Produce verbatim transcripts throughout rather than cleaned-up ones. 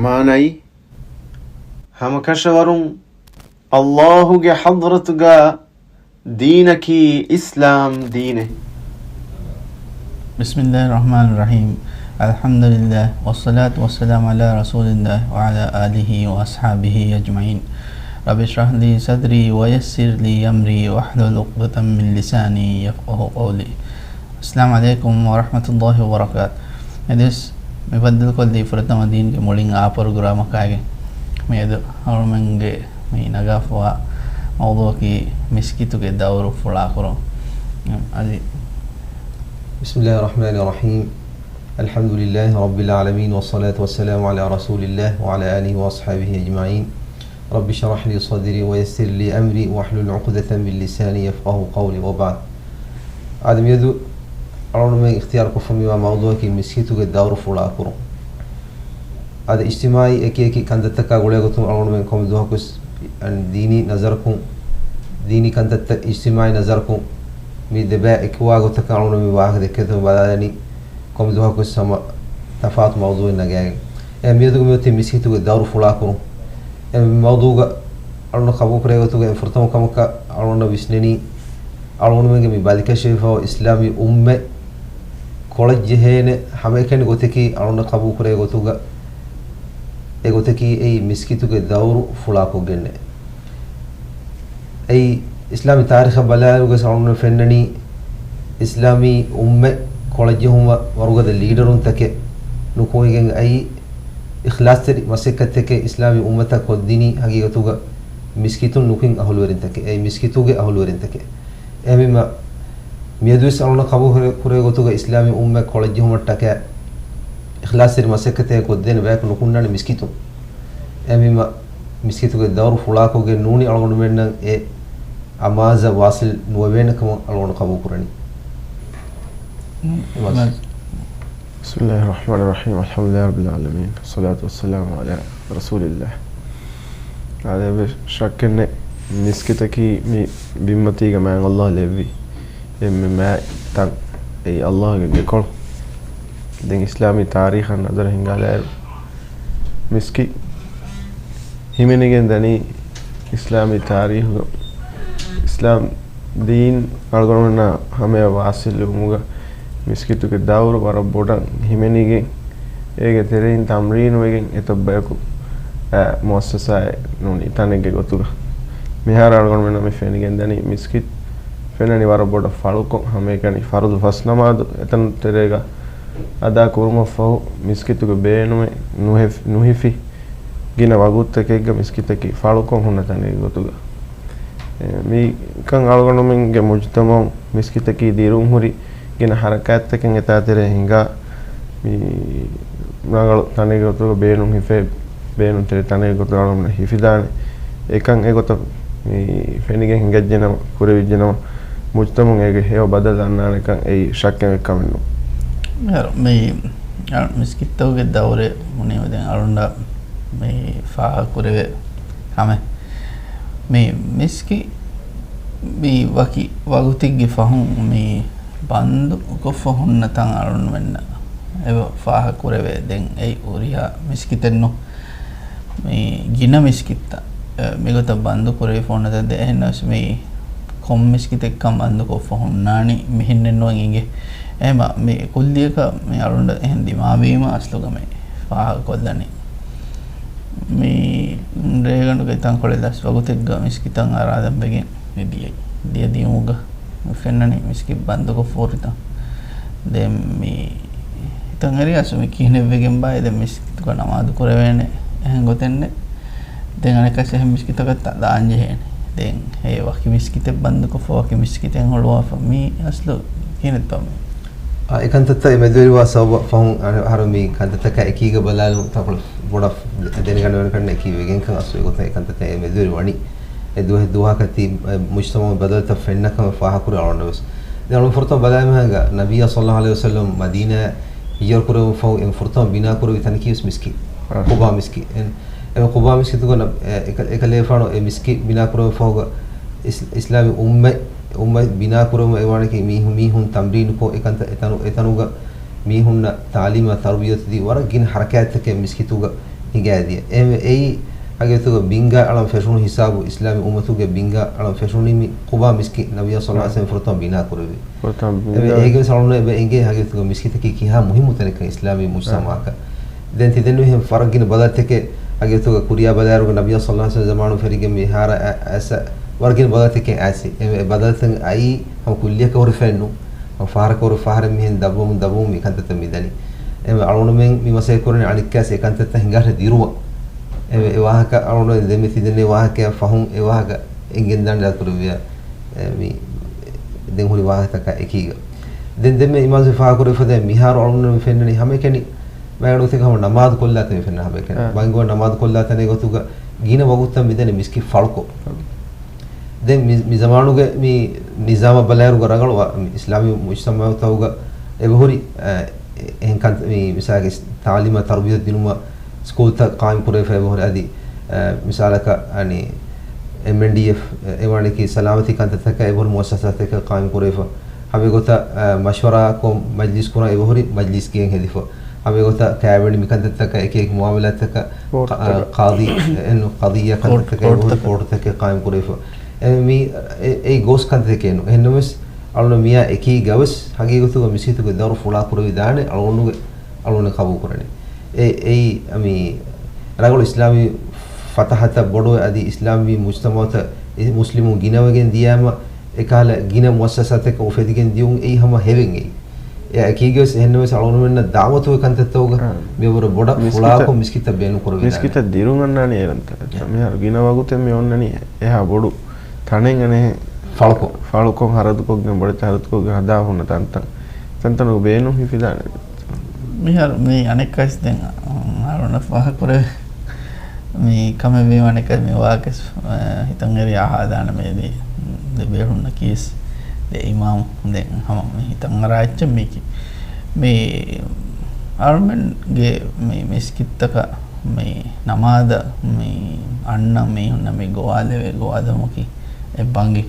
މާނައީ، ހަމަކަށަވަރުން ﷲ ގެ ޙަޟްރަތުގަ ދީނަކީ އިސްލާމް ދީނެއް. بسم الله الرحمن الرحيم. الحمد لله، والصلاة والسلام على رسول الله وعلى آله وأصحابه أجمعين. رب اشرح لي صدري ويسر لي أمري واحلل عقدة من لساني يفقهوا قولي. އައްސަލާމު ޢަލައިކުމް ވަރަޙްމަތުﷲި ވަބަރަކާތު. އެދުވަސް މި ބައްދަލުކޮށްލީ ފުރަތަމަ ދީންގެ މުޅިން އާ ޕްރޮގްރާމަކާގެން. މިއަދު އަޅުމެންގެ މި ނަގާފަވާ މައުޟޫޢަކީ މިސްކިތުގެ ދައުރު ފުޅާކުރުން. އަދި بسم الله الرحمن الرحيم. الحمد لله رب العالمين، والصلاة والسلام على رسول الله وعلى آله وأصحابه أجمعين. رب اشرح لي صدري ويسر لي أمري واحلل عقدة من لساني يفقهوا قولي، وبعد. އާދެ، މިއަދު އަޅުގަނޑުމެން އިޚްތިޔާރުކޮށްފަ މިވާ މައުޟޫޢަކީ މިސްކިތުގެ ދައުރު ފުޅާކުރުން. އާދެ، އިޖްތިމާޢީ އެކި އެކި ކަންތައްތަކާ ގުޅޭ ގޮތުން އަޅުގަނޑުމެން ކޮންމެ ދުވަހަކުވެސް ދީނީ ނަޒަރަކުން، ދީނީ ކަންތައްތައް އިޖްތިމާޢީ ނަޒަރަކުން މި ދެބައި އެކިވާ ގޮތަކަށް އަޅުގަނޑު މި ވާހަކަ ދެއްކޭތޯ ބަލާލަނީ. ކޮންމެ ދުވަހަކުވެސް ހަމަ ތަފާތު މައުޟޫޢެއް ނަގާގެން. އެ މިއަދުގެ މިއޮތީ މިސްކިތުގެ ދައުރު ފުޅާކުރުން. އެ މައުޟޫޢުގަ އަޅުގަނޑު ޤަބޫލުކުރޭ ގޮތުގަ އެން ފުރަތަމަ ކަމަކަށް އަޅުގަނޑަށް ވިސްނެނީ، އަޅުގަނޑުމެންގެ މި ބަލިކަށިވެފައިވާ އިސްލާމީ އުއްމަތް ކޮޅަށްޖެހޭނެ ހަމައެކަނި ގޮތަކީ އަޅުގަނޑަށް ޤަބޫލުކުރޭ ގޮތުގަ، އެ ގޮތަކީ އެއީ މިސްކިތުގެ ދައުރު ފުޅާކޮށްގެންނޭ. އެއީ، އިސްލާމީ ތާރީޚަށް ބަލާއިރުގަސް އަޅުގަނޑު ފެންނަނީ، އިސްލާމީ އުއްމަތް ކޮޅަށްޖެހުމަށް ވަރުގަދަ ލީޑަރުންތަކެއް ނުކުމެގެން އައީ، އިޚްލާޞްތެރި މަސައްކަތްތަކެއް އިސްލާމީ އުއްމަތަށް ކޮށްދިނީ ހަގީގަތުގަ މިސްކިތުން ނުކިން އަހުލުވެރިންތަކެއް، އެއީ މިސްކިތުގެ އަހުލުވެރިންތަކެއް. އެހެންވީމަ، މިއަދުވެސް އަޅުގަނޑަށް ޤަބޫލު ކުރޭ ގޮތުގަ އިސްލާމީ އުއްމަތް ކޮޅަށްޖެހުމަށްޓަކައި އިޚްލާޞްތެރި މަސައްކަތެއް ކޮށްދޭނެ ބަޔަކު ނުކުންނާނެ މިސްކިތުން. އެހެންވީމަ، މިސްކިތުގެ ދައުރު ފުޅާކޮށްގެން ނޫނީ އަޅުގަނޑުމެންނަށް އެ އަމާޒަ ވާޞިލް ނުވެވޭނެ ކަމަށް އަޅުގަނޑު ޤަބޫލު ކުރަނީ. މަ-، މަ-، بسم الله الرحمن الرحيم. الحمد لله رب العالمين. والصلاة والسلام على رسول الله. އާދެ، އެއްވެސް ޝައްކެއް ނެތް. މިސްކިތަކީ މި ބިންމަތީގެ މާތް ﷲ ލެއްވި އެންމެ މާތް ތަން. އެއީ ﷲ ގެ ގެކޮޅު. ދެން އިސްލާމީ ތާރީޚަށް ނަޒަރު ހިންގާލާއިރު، މިސްކިތް ހިމެނިގެން ދަނީ އިސްލާމީ ތާރީޚުގަ އިސްލާމް ދީން އަޅުގަނޑުމެންނާ ހަމަޔަށް ވާސިލް ވުމުގަ މިސްކިތުގެ ދައުރު ވަރަށް ބޮޑަށް ހިމެނިގެން، އޭގެ ތެރެއިން ތަމްރީނުވެގެން އެތައް ބަޔަކު އާ މުއައްސަސާއެއް ނޫނީ ތަނެއްގެ ގޮތުގަ. މިހާރު އަޅުގަނޑުމެންނަށް މި ފެނިގެން ދަނީ މިސްކިތް ފެންނަނީ ވަރަށް ބޮޑަށް ފަޅުކޮށް، ހަމައެކަނި ފަރުޟު ފަސް ނަމާދު އެތަން ތެރޭގަ އަދާ ކުރުމަށްފަހު މިސްކިތުގެ ބޭނުމެއް ނުހިފި، ނުހިފި ގިނަ ވަގުތުތަކެއްގަ މިސްކިތަކީ ފަޅުކޮށް ހުންނަ ތަނެއްގެ ގޮތުގަ. އެ، މިކަން އަޅުގަނޑުމެންގެ މުޖުތަމަޢުން މިސްކިތަކީ ދިރުންހުރި ގިނަ ޙަރަކާތްތަކެއް އެތާ ތެރޭ ހިނގާ، މި ރަނގަޅު ތަނެއްގެ ގޮތުގަ ބޭނުން ހިފޭ، ބޭނުންތެރި ތަނެއްގެ ގޮތުގަ އަޅުގަނޑު ހިފިދާނެ. އެކަން އެގޮތަށް މި ފެނިގެން ހިނގައްޖެނަމަ، ކުރެވިއްޖެނަމަ، މުޖުތަމަޢުން އޭގެ ހެޔޮ ބަދަލު އަންނާނެކަން އެއީ ޝައްކެއް ކަމެއް ނޫން. މިހާރު މި މިސްކިތްތަކުގެ ދައުރެއް ބުނީމަ ދެން އަޅުގަނޑަށް މި ފާހަގަކުރެވޭ ކަމެއް. މި މިސްކިތް މި ވަކި ވަގުތެއްގެ ފަހުން މި ބަންދު ކޮށްފަ ހުންނަ ތަން އަޅުގަނޑުމެންނަށް އެބަ ފާހަގަކުރެވޭ. ދެން އެއީ ހުރިހާ މިސްކިތެއް ނޫން. މި ގިނަ މިސްކިތްތައް، އެ، މިގޮތަށް ބަންދު ކުރެވިފަ ހުންނަތަން ދެ އެހެންނަމަވެސް މި ކޮން މިސްކިތެއްކަން ބަންދު ކޮށްފަ ހުންނާނީ މިހެންނެއް ނުވަން އިނގޭ. އެހެމަ މި ކުއްލިއަކަށް މި އަޅުގަނޑަށް އެހެން ދިމާވީމަ އަސްލުގަ މި ފާހަގަކޮށްލަނީ. މި ރޭގަނޑުގެ ތަންކޮޅެއް ލަސް ވަގުތެއްގަ މިސްކިތަށް އަރާދަން ވެގެން މި ދިޔައީ. ދިޔަ ދިޔުމުގަ މި ފެންނަނީ މިސްކިތް ބަންދުކޮށްފަ ހުރިތަން. ދެން މި ހިތަށް އެރިޔާސް މި ކިހިނެއްވެގެންބާ ދެން މިސްކިތުގަ ނަމާދު ކުރެވޭނެ އެހެން ގޮތެއްނެއް. ދެން އަނެއްކާސް އެހެން މިސްކިތަކަށް ދާން ޖެހޭނެ. ދެން އެ ވަކި މިސްކިތެއް ބަންދުކޮށްފަ ވަކި މިސްކިތެއް ހުޅުވާފަ މީ އަސްލު ކިހިނެއްތޯ މީ؟ އާ، އެކަންތައްތައް އެ މެދުވެރިވާ ސަބަބަށް ފަހުން އަ-، އަހަރު މި ކަންތައްތަކާ އެކީގަ ބަލާލުން ތަންކޮޅެއް ބޮޑަށް ދެ-، ދެނެގަންނަވަން ކަންނަ އެކީ ވެގެންކަން އަސްލު އެގޮތަށް އެކަންތައްތައް އެ މެދުވެރި ވަނީ. އެ ދުވަހެއް ދުވަހަކަށް ތި، އެ، މުޖްތަމަޢު ބަދަލުތައް ފެންނަ ކަމެއް ފާހަގަކުރި އަޅުގަނޑަށް ވެސް. ދެން އަޅުގަނޑު ފުރަތަމަ ބަލާލީމަ ހިނގާ، ނަބިއްޔާ ޞައްލައްލާހު ޢަލައިހި ވަސައްލަމް މަދީނާއަށް ހިޖުރަ ކުރެވުނު ފަހު އެންމެ ފުރަތަމަ ބިނާ ކުރެވި ތަނަކީ ވެސް މިސްކިތް. އާ. ޤުބާ މިސްކިތް. އެން، އެ ޤުބާ މިސްކިތުގަ ނަ-، އެ، އެކަ-، އެކަލޭފާނު އެ މިސްކިތް ބިނާ ކުރެވުނު ފަހުގަ އިސް-، އިސްލާމީ އުއްމަތް، އުއްމަތް ބިނާ ކުރެވުމަށް އެވާނެކީ މީހު-، މީހުން ތަމްރީނުކޮށް އެކަންތައް އެތަނު-، އެތަނުގަ މީހުންނަށް ތާލީމާ ތަރުބިޔަތު ދީ ވަރަށް ގިނަ ހަރަކާތްތަކެއް މިސްކިތުގަ ހިނގައިދިޔަ. އެ، އެއީ ހަގީގަތުގަ ބިންގާ އަޅަން ފެށުނު ހިސާބު، އިސްލާމީ އުއްމަތުގެ ބިންގާ އަޅަން ފެށުނީ މި ޤުބާ މިސްކިތް ނަބިއްޔާ ޞައްލައްލާހު ޢަލައިހި ވަސައްލަމަ ފުރަތަމަ ބިނާ ކުރެއްވި. ފުރަތަމަ އެ، ބިންގާ. އޭގެ ވެސް އަޅުން އެބަ އެނގޭ ހަގީގަތުގަ މިސްކިތަކީ ކިހާ މުހިއްމު ތަނެއްކަން އިސްލާމީ މުޖްތަމަޢަކަށް. ދެން ތި ދެންނެވި އެހެން ވަރަށް ގިނަ ބަދަލުތަކެއް ހަގީގަތުގަ ކުރިޔާ ބަލާއިރުގަ ނަބިއްޔާ ޞައްލައްލާހު ޢަލައިހި ވަސައްލަމަ ޒަމާނު ފެށިގެން މިހާރަށް އަ، އައިސް ވަރަށް ގިނަ ބަދަލުތަކެއް އައިސް. އެ، އެ ބަދަލުތައް އައީ ހަމަ ކުއްލިއަކަށް ހުރި ފެންނު. ފަހަރަކަށް ފަހަރެއް މިހެން ދަށްވަމުން ދަށްވަމުން މި ކަންތައްތައް މި ދަނީ. އެ އަޅުގަނޑުމެން މި މަސައްކަތް ކުރަނީ އަނެއްކާސް އެ ކަންތައްތައް ހިނގާށޭ ދިރުވަން. އެ ވާހަކަ އަޅުގަނޑު ދެންމެ ތި ދެންނެވި ވާހަކައަށް ފަހުން އެ ވާހަކަ އެނގެންދާނެ ދަތުރުވިޔާ މި ދެން ހުރި ވާހަކަތަކާ އެކީގަ. ދެން ދެންމެ އިމާމް ފާހަގަކުރެވިފަދަ މިހާރު އަޅުގަނޑު ފެންނަނީ ހަމައެކަނި ބައެއް ގޮތެއް ހަމަ ނަމާދު ކޮށްލާތަން މި ފެންނަ ހަމައެކަނި. އާ. ބަންގި ނަމާދު ކޮށްލާތަން ގޮތުގަ ގިނަ ވަގުތުތައް މިދަނީ މިސްކިތް ފަޅުކޮށް. ދެން މި، މި ޒަމާނުގެ މި ނިޒާމަށް ބަލާއިރުގަ ރަނގަޅު ވަ، މި އިސްލާމީ މުޖްތަމަޢުތަކުގަ އެބަހުރި، އަ، އެ، އެހެން ކަން، މި މިސާލަކަށް ތާލީމާ ތަރުބިޔަތު ދިނުމަށް ސްކޫލްތައް ޤާއިމް ކުރެވިފަ އެބަހުރި އަދި، އަ، މިސާލަކަށް އަނި އެމްއެންޑީއެފް އެ، އެވަނިކީ ސަލާމަތީ ކަންތައްތަކަށް އެބަހުރި މުއައްސަސާތަކަށް ޤާއިމް ކުރެވިފަ. ހަމައެގޮތަށް، އަ، މަޝްވަރާކޮށް މަޖްލިސް ކުރަން އެބަހުރި މަޖްލިސް ގެއެއް ހެދިފަ. ހަމައެގޮތަށް ކައިވެނި މިކަންތައްތަކަށް އެކި އެކި މުއާމަލާތްތަކަށް ޤާ، އަ، ޤާޟީ، އެން، ޤަޟިއްޔާ ކޯޓް، ކަންތައްތަކަށް އެބަހުރި ކޯޓްތަކަށް. ކޯޓުތަކެއް ޤާއިމް ކުރެވިފަ. އެ، މީ، އެ، އެއީ ގޯސް ކަންތަކެއް ނޫން. އެހެންނަމަވެސް، އަޅުން މިޔާ އެކީ ގަވެސް ހަގީގަތުގަ މިސްކިތުގެ ދައުރު ފުޅާ ކުރެވިދާނެ އަޅުގަނޑުގެ، އަޅުގަނޑު ޤަބޫލު ކުރަނީ. އެ، އެއީ، މި، ރަނގަޅު އިސްލާމީ ފަތަހަތައް ބޮޑުވެ އަދި އިސްލާމީ މުޖްތަމަޢުތައް މުސްލިމުން ގިނަވެގެން ދިޔައިމަ، އެކަހަލަ ގިނަ މުއައްސަސާތަކަށް އުފެދިގެން ދިޔުން އެއީ ހަމަ ހެވެން އެއީ. އެ އެކީގަވެސް އެހެންނަމަވެސް އަޅުގަނޑުމެންނަށް ދަޢުވަތުގެ ކަންތައްތަކުގަ އާ. މިވަރު ބޮޑަށް މިސްކިތަށް، ފުޅާކޮށް މިސްކިތަށް ބޭނުން ކުރެވިދާނެ. މިސްކިތަށް ދިރުން އަންނާނީ އޭރަންތަކަށް. އެ. މިހާރު ގިނަ ވަގުތެއް މި އޮންނަނީ އެހާ ބޮޑު ތަނެއް އަނެއް ފަޅުކޮށް. ފަޅުކޮށް ހަރަދުކޮށްގެން ބޮޑެތި ހަރަދުކޮށްގެން ހަދާފަ ހުންނަ ތަންތަން. ތަންތަނުގެ ބޭނުން ހިފިދާނެ. މިހާރު މި އަނެއްކާސް ދެން އަޅުނަށް ފާހަގަކުރެވޭ. މި ކަމެއް ވީމަ އަނެއްކާ މި ވާކެސް، އަ، ހިތަށް އެރި އަހާދާނަމޭ ދި، ދެ ބޭފުޅުންނަކީސް ދެ އިމާމު ދެން ހަމަ މި ހިތަށް އަރާ އެއްޗެއް މީކީ. މި އަޅުމެންގެ މި މިސްކިތްތަކަށް މި ނަމާދަށް މި އަންނަ މީހުންނަށް މި ގޮވާލެވޭ ގޮވާލުމަކީ އެ ބަންގި.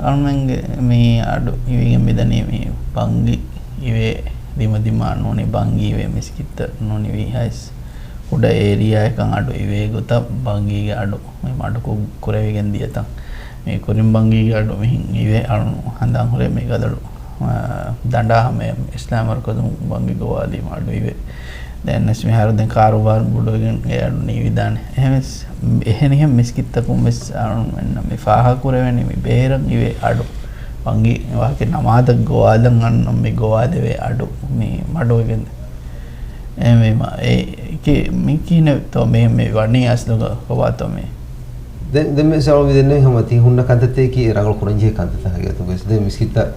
އަޅުމެންގެ މި އަޑު ހިވިގެން މިދަނީ މި ބަންގި އިވޭ ދިމަދިމާ ނޫނީ ބަންގި އިވޭ މިސްކިތްތައް ނޫނީ ވީހާވެސް ކުޑަ އޭރިއާއެއްކަން އަޑު އިވޭ ގޮތަށް ބަންގީގެ އަޑު މި މަޑުކު ކުރެވިގެން ދިޔަތަން. މި ކުރިން ބަންގީގެ އަޑު މިހިން އިވޭ އަޅު ހަނދާން ހުރޭ މި ގަދަޅު، އާ، ދަނޑާ ހަމަ އިސްލާމް މަރުކަޒުން ބަންގި ގޮވާލީމަ އަޑު އިވޭ. ދެން ވެސް މިހާރު ދެން ކާރުބާރު ބޮޑުވެގެން އެ އަޑު ނީވިދާނެ. އެހެންވެސް އެހެނިހެން މިސްކިތްތަކުން ވެސް އަޅުމެންނަށް މި ފާހަގަކުރެވެނީ މި ބޭރަށް އިވޭ އަޑު. ބަންގި ވާހަކަ ނަމާދަށް ގޮވާލަން އަންނަ މި ގޮވާލެވޭ އަޑު މި މަޑުވެގެން. އެހެންވީމަ، އެ، ކި-، މި ކިހިނެއްތޯ މި، މި ވަނީ އަސްލުގަ ކޮބާތޯ މި؟ ދެން، ދެން މި ސަބަބު ދެންނެވި ހަމަ ތި ހުންނަ ކަންތައްތަކީ އެ ރަނގަޅު ކުރަންޖެހޭ ކަންތައްތައް ހަގީގަތުގަ. ދެން މިސްކިތްތައް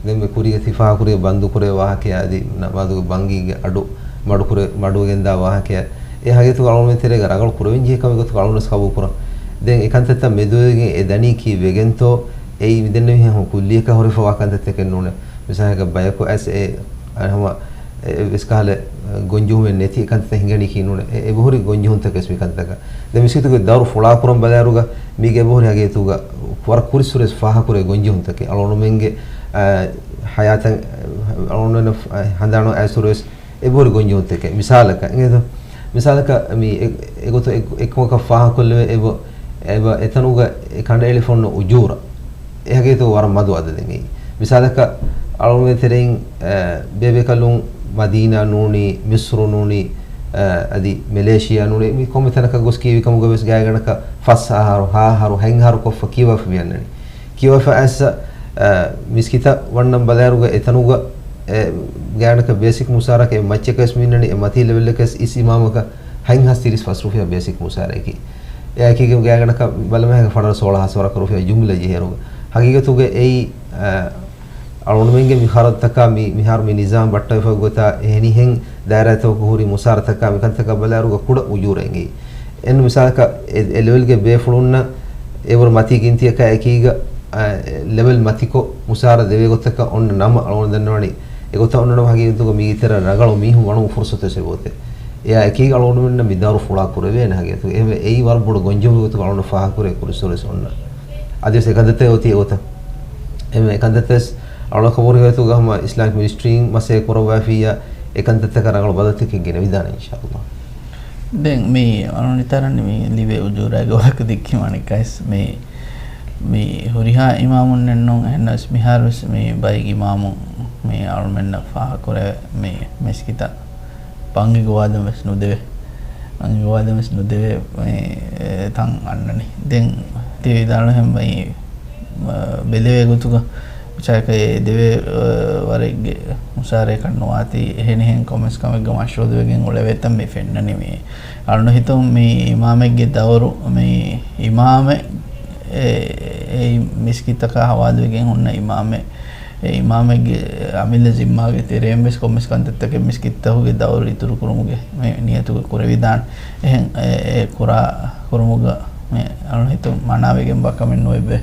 ދެން މި ކުރީގަ ތި ފާހަގަކުރި ބަންދުކުރޭ ވާހަކަޔާ އަދި ނަމާދުގެ ބަންގީގެ އަޑު މަޑުކުރެ، މަޑުވެގެންދާ ވާހަކަޔާ އެ ހަގީގަތުގަ އަޅުގަނޑުމެން ތެރޭގަ ރަނގަޅު ކުރެވެންޖެހޭ ކަމެއް ގޮތުގަ އަޅުގަނޑު ވެސް ޤަބޫލުކުރަން. ދެން އެ ކަންތައްތައް މެދުވެގެން އެ ދަނީ ކީއްވެގެންތޯ؟ އެއީ މިދެންނެވިހެން ކުއްލިއަކަށް ހުރެފަވާ ކަންތައްތަކެއް ނޫނޭ. މިސާލަކަށް ބަޔަކު އައިސް އެ، އަ، ހަމަ އެ، އެ، ވެސް ކަހަލަ، އަ، ގޮންޖެހުމެއް ނެތި ކަންތައް ހިނގަނީކީ ނޫނޭ. އެ، އެބަހުރި ގޮންޖެހުންތަކެސް މި ކަންތަކަށް. ދެން މިސްކިތުގެ ދައުރު ފުޅާކުރަން ބަލާއިރުގަ މީގެ އެބަހުރި ހަގީގަތުގަ ވަރަށް ކުރިއްސުރެސް ފާހަގަކުރޭ ގޮންޖެހުންތަކެއް. އަޅުގަނޑުމެންގެ، އަ، ހަޔާތަށް، އަ، އަޅުގަނޑުމެން ހަނދާނު އައިސް ހުރެވެސް އެބަހުރި ގޮންޖެހުންތަކެއް. މިސާލަކަށް، އިނގޭތޯ؟ މިސާލަކަށް، މި އެ، އެގޮތަށް އެ، އެކަމަކަށް ފާހަގަކޮށްލެވޭ އެބަ، އެބަ އެތަނުގަ އެ ކަނޑައެޅިފަ އޮންނަ އުޖޫރަ. އެ ހަގީގަތުގަ ވަރަށް މަދު އަދަދެއް އެއީ. މިސާލަކަށް، އަޅުގަނޑުމެން ތެރެއިން، އެ، ބޭބޭކަލުން މަދީނާ ނޫނީ، މިޞްރު ނޫނީ، އެ، އަދި މެލޭޝިޔާ ނޫނީ، މި ކޮންމެ ތަނަކަށް ގޮސް ކިޔެވި ކަމުގަ ވެސް ގާތްގަނޑަކަށް ފަސް އަހަރު، ހަ އަހަރު، ހަތް އަހަރު ކޮށްފަ ކިޔަވާފަ މި އަންނަނީ. ކިޔަވާފަ އައިސް، އަ، މިސްކިތަށް ވަންނަން ބަލާއިރުގަ އެތަނުގަ، އެ، ގާތްގަނޑަކަށް ބޭސިކް މުސާރަކަށް އެ މައްޗަކަށް ވެސް މި އިންނަނީ، އެ މަތީ ލެވެލްއަކަށް ވެސް އިސް އިމާމަކަށް ހަތް އަހަރު ތިރީސް ފަސް ރުފިޔާ ބޭސިކް މުސާރައަކީ. އެއާއެކީގަ ގާތްގަނޑަކަށް ބަލަމާހެން ފަނަރަ ސޯޅަ ހަސަވަރަކަށް ރުފިޔާ ޖުމްލަ ޖެހޭއިރު. ހަގީގަތުގަ އެއީ، އަ، އަޅުގަނޑުމެންގެ މި ޚަރަދުތަކާ މި، މިހާރު މި ނިޒާމް ބައްޓަވެފަ ގޮތާ އެހެނިހެން ދާއިރާތަކުގަ ހުރި މުސާރަތަކާ މިކަންތަކަށް ބަލާއިރުގަ ކުޑަ އުޖޫރައެއް އެއީ. އެން މިސާލަކަށް އެ، އެ ލެވެލްގެ ބޭފުޅުންނަށް އެވަރު މަތީ ގިންތިއަކާ އެކީގަ، އަ، ލެވެލް މަތިކޮށް މުސާރަ ދެވޭ ގޮތަކަށް އޮންނަ ނަމަ އަޅުގަނޑު ދަންނަވަނީ. އެގޮތަށް އޮންނަ ނަމަ ހަގީގަތުގަ މީގެ ތެރޭ ރަނގަޅު މީހުން ވަނުމު ފުރުސަތު ވެސް އެބައޮތޭ. އެއާ އެކީގަ އަޅުގަނޑުމެންނަށް މި ދައުރު ފުޅާ ކުރެވޭނެ ހަގީގަތުގަ. އެހެންވެ އެއީ ވަރަށް ބޮޑު ގޮންޖެހުމެއް ގޮތުގަ އަޅުގަނޑު ފާހަގަކުރޭ ކުރިއްސުރެސް އޮންނަ. އަދިވެސް އެކަންތައްތައް އޮތީ އެގޮތަށް. އެހެންވެ އެކަންތައްތައް ވެސް އަޅުގަނޑު ހުރިހާ ގޮތުގަ ހަމަ އިސްލާމިކް މިނިސްޓްރީން މަސައްކަތް ކުރައްވާފިއްޔާ، އެ ކަންތައްތަކަށް ރަނގަޅު ބަދަލުތަކެއް ގެނެވިދާނެ އިންޝާﷲ. ދެން މި އަޅުގަނޑު ހިތަށް އަރަނީ މި ލިބޭ އުޖޫރާގެ ވާހަކަ ދެއްކި މަނިކައިސް މި، މި ހުރިހާ އިމާމުންނެއްނޫން. އެހެންނަސް މިހާރުވެސް މި ބައެއް އިމާމުން މި އަޅުމެންނަށް ފާހަގަކުރެވޭ މި މިސްކިތަށް ބަންގި ގޮވާލަން ވެސް ނުދެވޭ. ބަންގި ގޮވާލަން ވެސް ނުދެވޭ މި، އެ، ތަން އަންނަނީ. ދެން ތި ވިދާޅުވިހެން މި، އަ، ބެލެވޭ ގޮތުގަ މިސާލަކަށް އެ ދެވޭ، އަ، ވަރެއްގެ މުސާރައަކަށް ނުވާތީ، އެހެނިހެން ކޮންމެސް ކަމެއްގަ މަޝްހޫދުވެގެން އުޅެވޭތަން މި ފެންނަނީ. މި އަޅުގަނޑު ހިތުން މި އިމާމެއްގެ ދައުރު، މި އިމާމެއް އެ، އެ މިސްކިތަކާ ހަވާލުވެގެން ހުންނަ އިމާމެއް، އެ އިމާމެއްގެ އަމިއްލަ ޒިންމާގެ ތެރެއިން ވެސް ކޮންމެސް ކަންތައްތަކެއް މިސްކިތްތަކުގެ ދައުރު އިތުރުކުރުމުގެ މި ނިޔަތުގަ ކުރެވިދާނެ. އެހެން އެ، އެ ކުރާ ކުރުމުގަ މި އަޅުގަނޑު ހިތުން މަނާވެގެންވާ ކަމެއް ނުވެއްވޭ.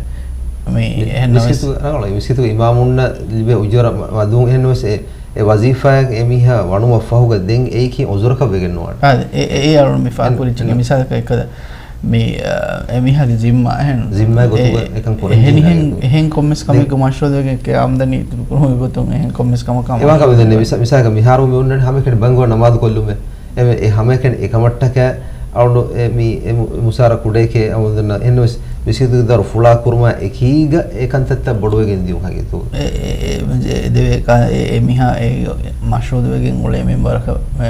މި އެހެން ނަމަވެސް، މިސްކިތު، ރަނގަޅު، މިސްކިތުގެ އިމާމުންނަށް ލިބޭ އުޖޫރަ މަ-، މަދުވުން އެހެންނަމަވެސް އެ، އެ ވަޒީފާއަށް އެ މީހާ ވަނުމަށް ފަހުގަ ދެން އެއީކީ އުޒުރަކަށް ވެގެން ނުވާނެ. އާ، އެ، އެ، އެ އަޅުގަނޑު މި ފާހަގަކުރިއްޖެ. އެ، މިސާލަކަށް އެކަލަ މި، އަ، އެ މީހާގެ ޒިންމާ އެހެން ޒިންމާގެ ގޮތުގަ އެ، އެކަން ކުރަން އެހެނިހެން، ޖެހޭ އެހެން ކޮންމެސް ކަމެއްގެ ދެ- މަޝްހޫދުވެގެން އެ އާމްދަނީ އިތުރުކުރުމުގެ ގޮތުން އެހެން ކޮންމެސް ކަމަކާ އެ ވާހަކަ މަޝްހޫދު މި-، ވެގެން. މިސާ-، މިސާލަކަށް މިހާރު މި އޮންނަނީ ހަމައެކަނި ބަންގި ގޮވާ ނަމާދު ކޮށްލުމެއް. އެ، އެ ހަމައެކަނި އެކަމަށްޓަކާ އަޅުގަނޑު އެ މި-، އެ މު-، މުސާރަ ކުޑައެކޭ އަޅުގަނޑު ދަންނަ. އެހެންނަމަވެސް މިސްކިތުގެ ދައުރު ފުޅާ ކުރުމާ އެކީގަ އެ ކަންތައްތައް ބޮޑުވެގެން ދިޔުން ހަގީގަތުގަ. އެ، އެ، އެ، އެ ދެވޭ ކާ-، އެ، އެ މީހާ އެ މަޝްހޫދުވެގެން އުޅޭ މިންވަރަކަށް، އެ،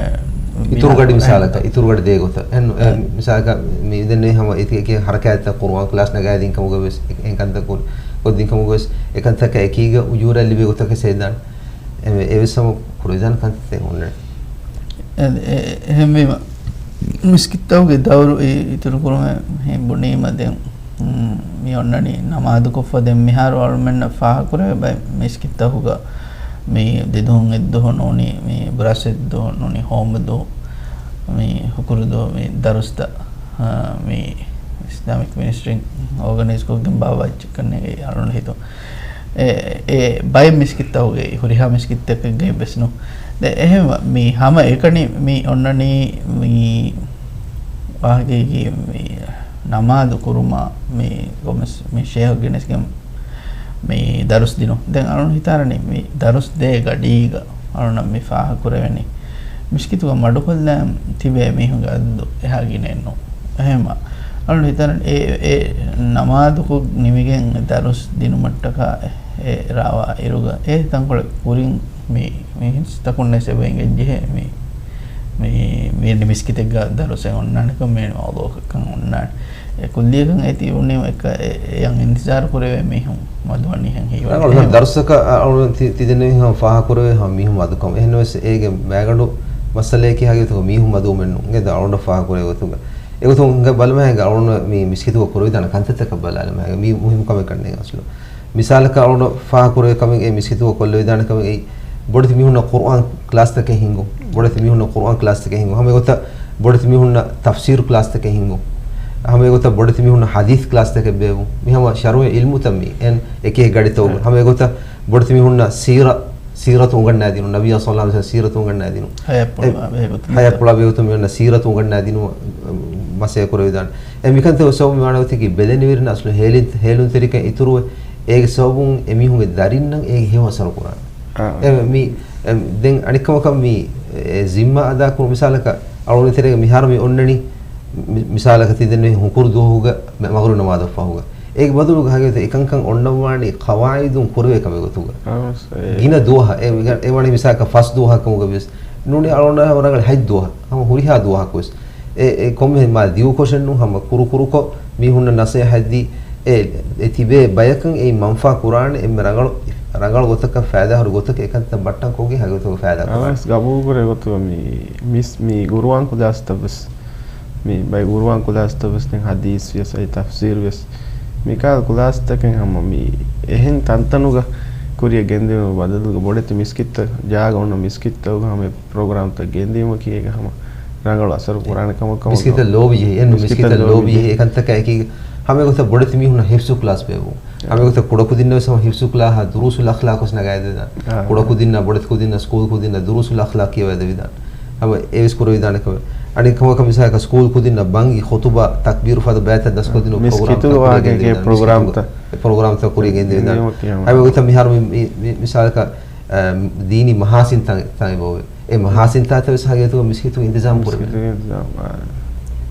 އިތުރު ގަޑި މިހާރު މިސާލަކަށް، އިތުރު ގަޑި ދޭ ގޮތަށް. އެހެން، އެ، އެ. މިސާލަކަށް މި ދެންނެވި ހަމަ އެތި އެކި ހަރަކާތްތައް ޤުރުއާން ކްލާސް ނަގާދިން ކަމުގަ ވެސް އެ، އެ ކަންތައް ކުރި، ކޮށްދިން ކަމުގަ ވެސް އެ ކަންތަކަށް އެކީގަ އުޖޫރަ ލިބޭ ގޮތަކަށް ސޭދާން. އެ، އެވެސް ހަމަ ކުރެވިދާނެ ކަންތައް އޮންނަނީ. އެ، އެ، އެހެންވީމަ، މިސްކިތްތަކުގެ ދައުރު އި-، އިތުރުކުރުމެއް ހިން ބުނީމަ ދެން، މް، މި އޮންނަނީ ނަމާދުކޮށްފަ ދެން މިހާރު އަޅުމެންނަށް ފާހަގަކުރެވޭ ބައެއް މިސްކިތްތަކުގަ މި ދެދުހުން އެއްދުހު ނޫނީ، މި ބުރަސް އެއްދުހު ނޫނީ، ހޯމަދުހު، މި ހުކުރުދުހު މި ދަރުސްތައް، އާ، މި އިސްލާމިކް މިނިސްޓްރީން އޯގަނައިޒް ކޮށްގެން ބާއްވާ އެއްޗެއްކަން އަޅުގަނޑު ހިތުން. އެ، އެ ބައެއް މިސްކިތްތަކުގައި ހުރިހާ މިސްކިތްތަކެއްގައި ވެސް ނޫން. ދެ އެހެން މި ހަމަ އެކަނި މި އޮންނަނީ މި ވާހަކައިގެ މި ނަމާދު ކުރުމާ މި ގޮމެސް މި ޝޭހު ގެނެސްގެން މި ދަރުސް ދިނުން. ދެން އަޅުން ހިތާރަނީ މި ދަރުސް ދޭ ގަޑީގަ އަޅުނަށް މި ފާހަގަކުރެވެނީ މިސްކިތުގަ މަޑުކޮށްލާން ތިބޭ މީހުންގެ އަދަދު އެހާ ގިނައެއް ނޫން. އެހެންމަ އަޅުން ހިތަން އެ، އެ ނަމާދުކޮށް ނިމިގެން ދަރުސް ދިނުމަށްޓަކާ އެ ރާވާ އިރުގަ އެ ތަންކޮޅެއް ކުރިން މި، މި ހިންސްތަކުންނެސް އެބަ އިނގެންޖެހޭ މި، މި، މި މިސްކިތެއްގަ ދަރުސެއް އޮންނާނެކަން މި މައުޟޫޢަކަށް ކަން އޮންނާނެ. އެ ކުއްލިއަކަށް އޭތި އުނި އެކަ-، އެ-، އެޔަން އިންތިޒާރު ކުރެވޭ މީހުން މަދުވަނީހެން ހީވަނީ. ރަނގަޅު އެހެން. ދަރުސަކަށް އަ-، އަޅުން ތި-، ތިދެންނެވިހާ ފާހަކުރެވޭ ހަމަ މީހުން މަދުކަމަށް. އެހެންނަވެސް އޭގެ މައިގަނޑު މައްސަލަޔަކީ ހަގީގަތުގަ މީހުން މަދުވުމެއް ނޫން. އެ ދަ އަޅުން ފާހަކުރެވޭ ގޮތުގަ. އެގޮތުން ބަލަމާ އަޅުން މި މިސްކިތުގަ ކުރެވިދާނެ ކަންތައްތަކަށް ބަލާލަމާ. މީ މުހިއްމު ކަމެއް ކަންނޭނގެ އަސްލު. މިސާލަކަށް އަޅުން ފާހަކުރެވޭ ކަމެއް އެ މިސްކިތުގަ ކޮށްލެވިދާނެ ކަމެއް އެއީ ބޮޑެތި މީހުންނަށް ޤުރުއާން ކްލާސްތަކެއް ހިންގުން. ބޮޑެތި މީހުންނަށް ޤުރުއާން ކްލާސްތަކެއް ހިންގުން. ހަމަ އެގޮތަށް ބޮޑެތި މީހުންނަށް ތަފްސީރު ކްލާސްތަކެއް ހިންގުން. ހަމަ އެގޮތަށް ބޮޑެތި މީހުންނަށް ޙަދީޘް ކްލާސްތަކެއް ބޭއްވުން. މި ހަމަ ޝަރުޢީ ޢިލްމުތައް މީ އެން އެކި ގަޑިތައް. އެ. ހަމަ އެގޮތަށް ބޮޑެތި މީހުންނަށް ސީރަ، ސީރަތު އުނގަންނާދިނުން. ނަބިއްޔާ ޞައްލައްލާހު ޢަލައިހި ވަސައްލަމަ ސީރަތު އުނގަންނާދިނުން. ޙަޔާތްޕުޅާ އެ، ބޭގޮތުން ޙަޔާތްޕުޅާ ބޭގޮތުން މިއޮންނަ ސީރަތު އުނގަންނާދިނުން، މަސައްކަތް ކުރެވިދާނެ. އެ މިކަންތައް ސަބަބު މިވާނެ އޮތީކީ ބެލެނިވެރިން އަސްލު ހޭލިން-، ހޭލުންތެރިކަން އިތުރުވެ، އޭގެ ސަބަބުން އެމީހުންގެ ދަރިންނަށް އޭގެ ހެޔޮ އަސަރު ކުރާނެ. އާ. އެ މި، އެ ދެން އަނެއްކަމަކަށް މި، އެ ޒިންމާ އަދާކުރުން މިސާލަކަށް އަޅުގަނޑު ތެރޭގަ މިހާރު މި އޮންނަނީ، މި-، މިސާލަކަށް ތި ދެންނެވި ހުކުރު ދުވަހުގަ މަ-، މަޣްރިބު ނަމާދަށް ފަހުގަ. އޭގެ ބަދަލުގަ ހަގީގަތަށް އެކަންކަން އޮންނަންވާނީ ޤަވާޢިދުން ކުރެވޭ ކަމެއް ގޮތުގަ. އާ، އެ. ގިނަ ދުވަހަށް، އެ ވަނީ މިސާލަކަށް ފަސް ދުވަހަކަށް ކަމުގަ ވެސް ނޫނީ އަޅުގަނޑު ރަނގަޅު ހަތް ދުވަހަށް، ހަމަ ހުރިހާ ދުވަހަކު ވެސް. އެ، އެ ކޮންމެ މާ ދިގުކޮށެއް ނޫން، ހަމަ ކުރުކުރުކޮށް، މީހުންނަށް ނަސޭހަތްދީ، އެ، އެ ތިބޭ ބަޔަކަށް އެއީ މަންފާ ކުރާނެ އެންމެ ރަނގަޅު، ރަނގަޅު ގޮތަކަށް ފައިދާހުރި ގޮތަކަށް އެކަންތައް ބައްޓަން ކޮށްގެން ހަގީގަތުގަ ފައިދާ ކުރާނެ. އަވަސް ގަބޫލުކުރޭ ގޮތުގަ މި، މިސް-، މި ގުރުއާން ކުލާސްތައް ވެސް، މި ބައި ގުރުއާން ކުލާސްތައް ވެސް، ދެން ޙަދީޘް ވެސް، އަދި ތަފްސީރު ވެސް، މި ކާލް ކުލާސްތަކެއް ހަމަ މި އެހެން ތަންތަނުގަ ކުރިއަށް ގެންދިއުމުގެ ބަދަލުގަ ބޮޑެތި މިސްކިތްތައް، ޖާގަ އޮންނަ މިސްކިތްތަކުގަ ހަމަ ޕްރޮގްރާމްތައް ގެންދިއުމަކީ އޭގެ ހަމަ ރަނގަޅު އަސަރު ކުރާނެ ކަމަކަށް. މިސްކިތަށް ލޯބި ޖެހި، އެންމެ މިސްކިތަށް މިސްކިތަށް ލޯބި ލޯބި ޖެހި. ޖެހި. އެކަންތަކާ އެކީ، ހަމަ އެގޮތަށް ބޮޑެތި މީހުންނަށް ޙިފްޒު ކްލާސް ބޭއްވުން. ހަމަ އެގޮތަށް ކުޑަކުދިންނަށް ވެސް ހަމަ ޙިފްޒު ކްލާހާ ދުރޫސުލް އަޚްލާޤް ވެސް ނަގާދެވިދާނެ. އާ. ކުޑަކުދިންނަށް، ބޮޑެތި ކުދިންނަށް، ސްކޫލް ކުދިންނަށް ދުރޫސުލް އަޚްލާޤް ކިޔަވައިދެވިދާނެ. ހަމަ އެވެސް ކުރެވިދާނެ ކަމެއް. އަނެއް ކަމަކަށް މިސާލަކަށް ސްކޫލް ކުދިންނަށް ބަންގި، ޚުތުބާ، ތަކްބީރު ފަދަ ބައިތައް ދަސްކޮށްދިނުން މިސްކިތުގެ ޕްރޮގްރާމްތައް ވާހަކައިގެ ކުރިއަށް ގެންދެވިދާނެ. ޕްރޮގްރާމްތައް. މިސްކިތުގެ ޕްރޮގްރާމްތައް ކުރިޔަށް ގެންދެވިދާނެ. ހަމަ ގޮތަށް މިހާރު މި، މި، މި، މިސާލަކަށް، އަ، ދީނީ މަހާސިންތައް ތައް އެބައޮވޭ. އެ މަހާސިންތާތައް ވެސް ހަގީގަތުގަ މިސްކިތުގަ އިންތިޒާމް ކުރެވޭ. މިސްކިތުގެ އިންތިޒާމް، އާ.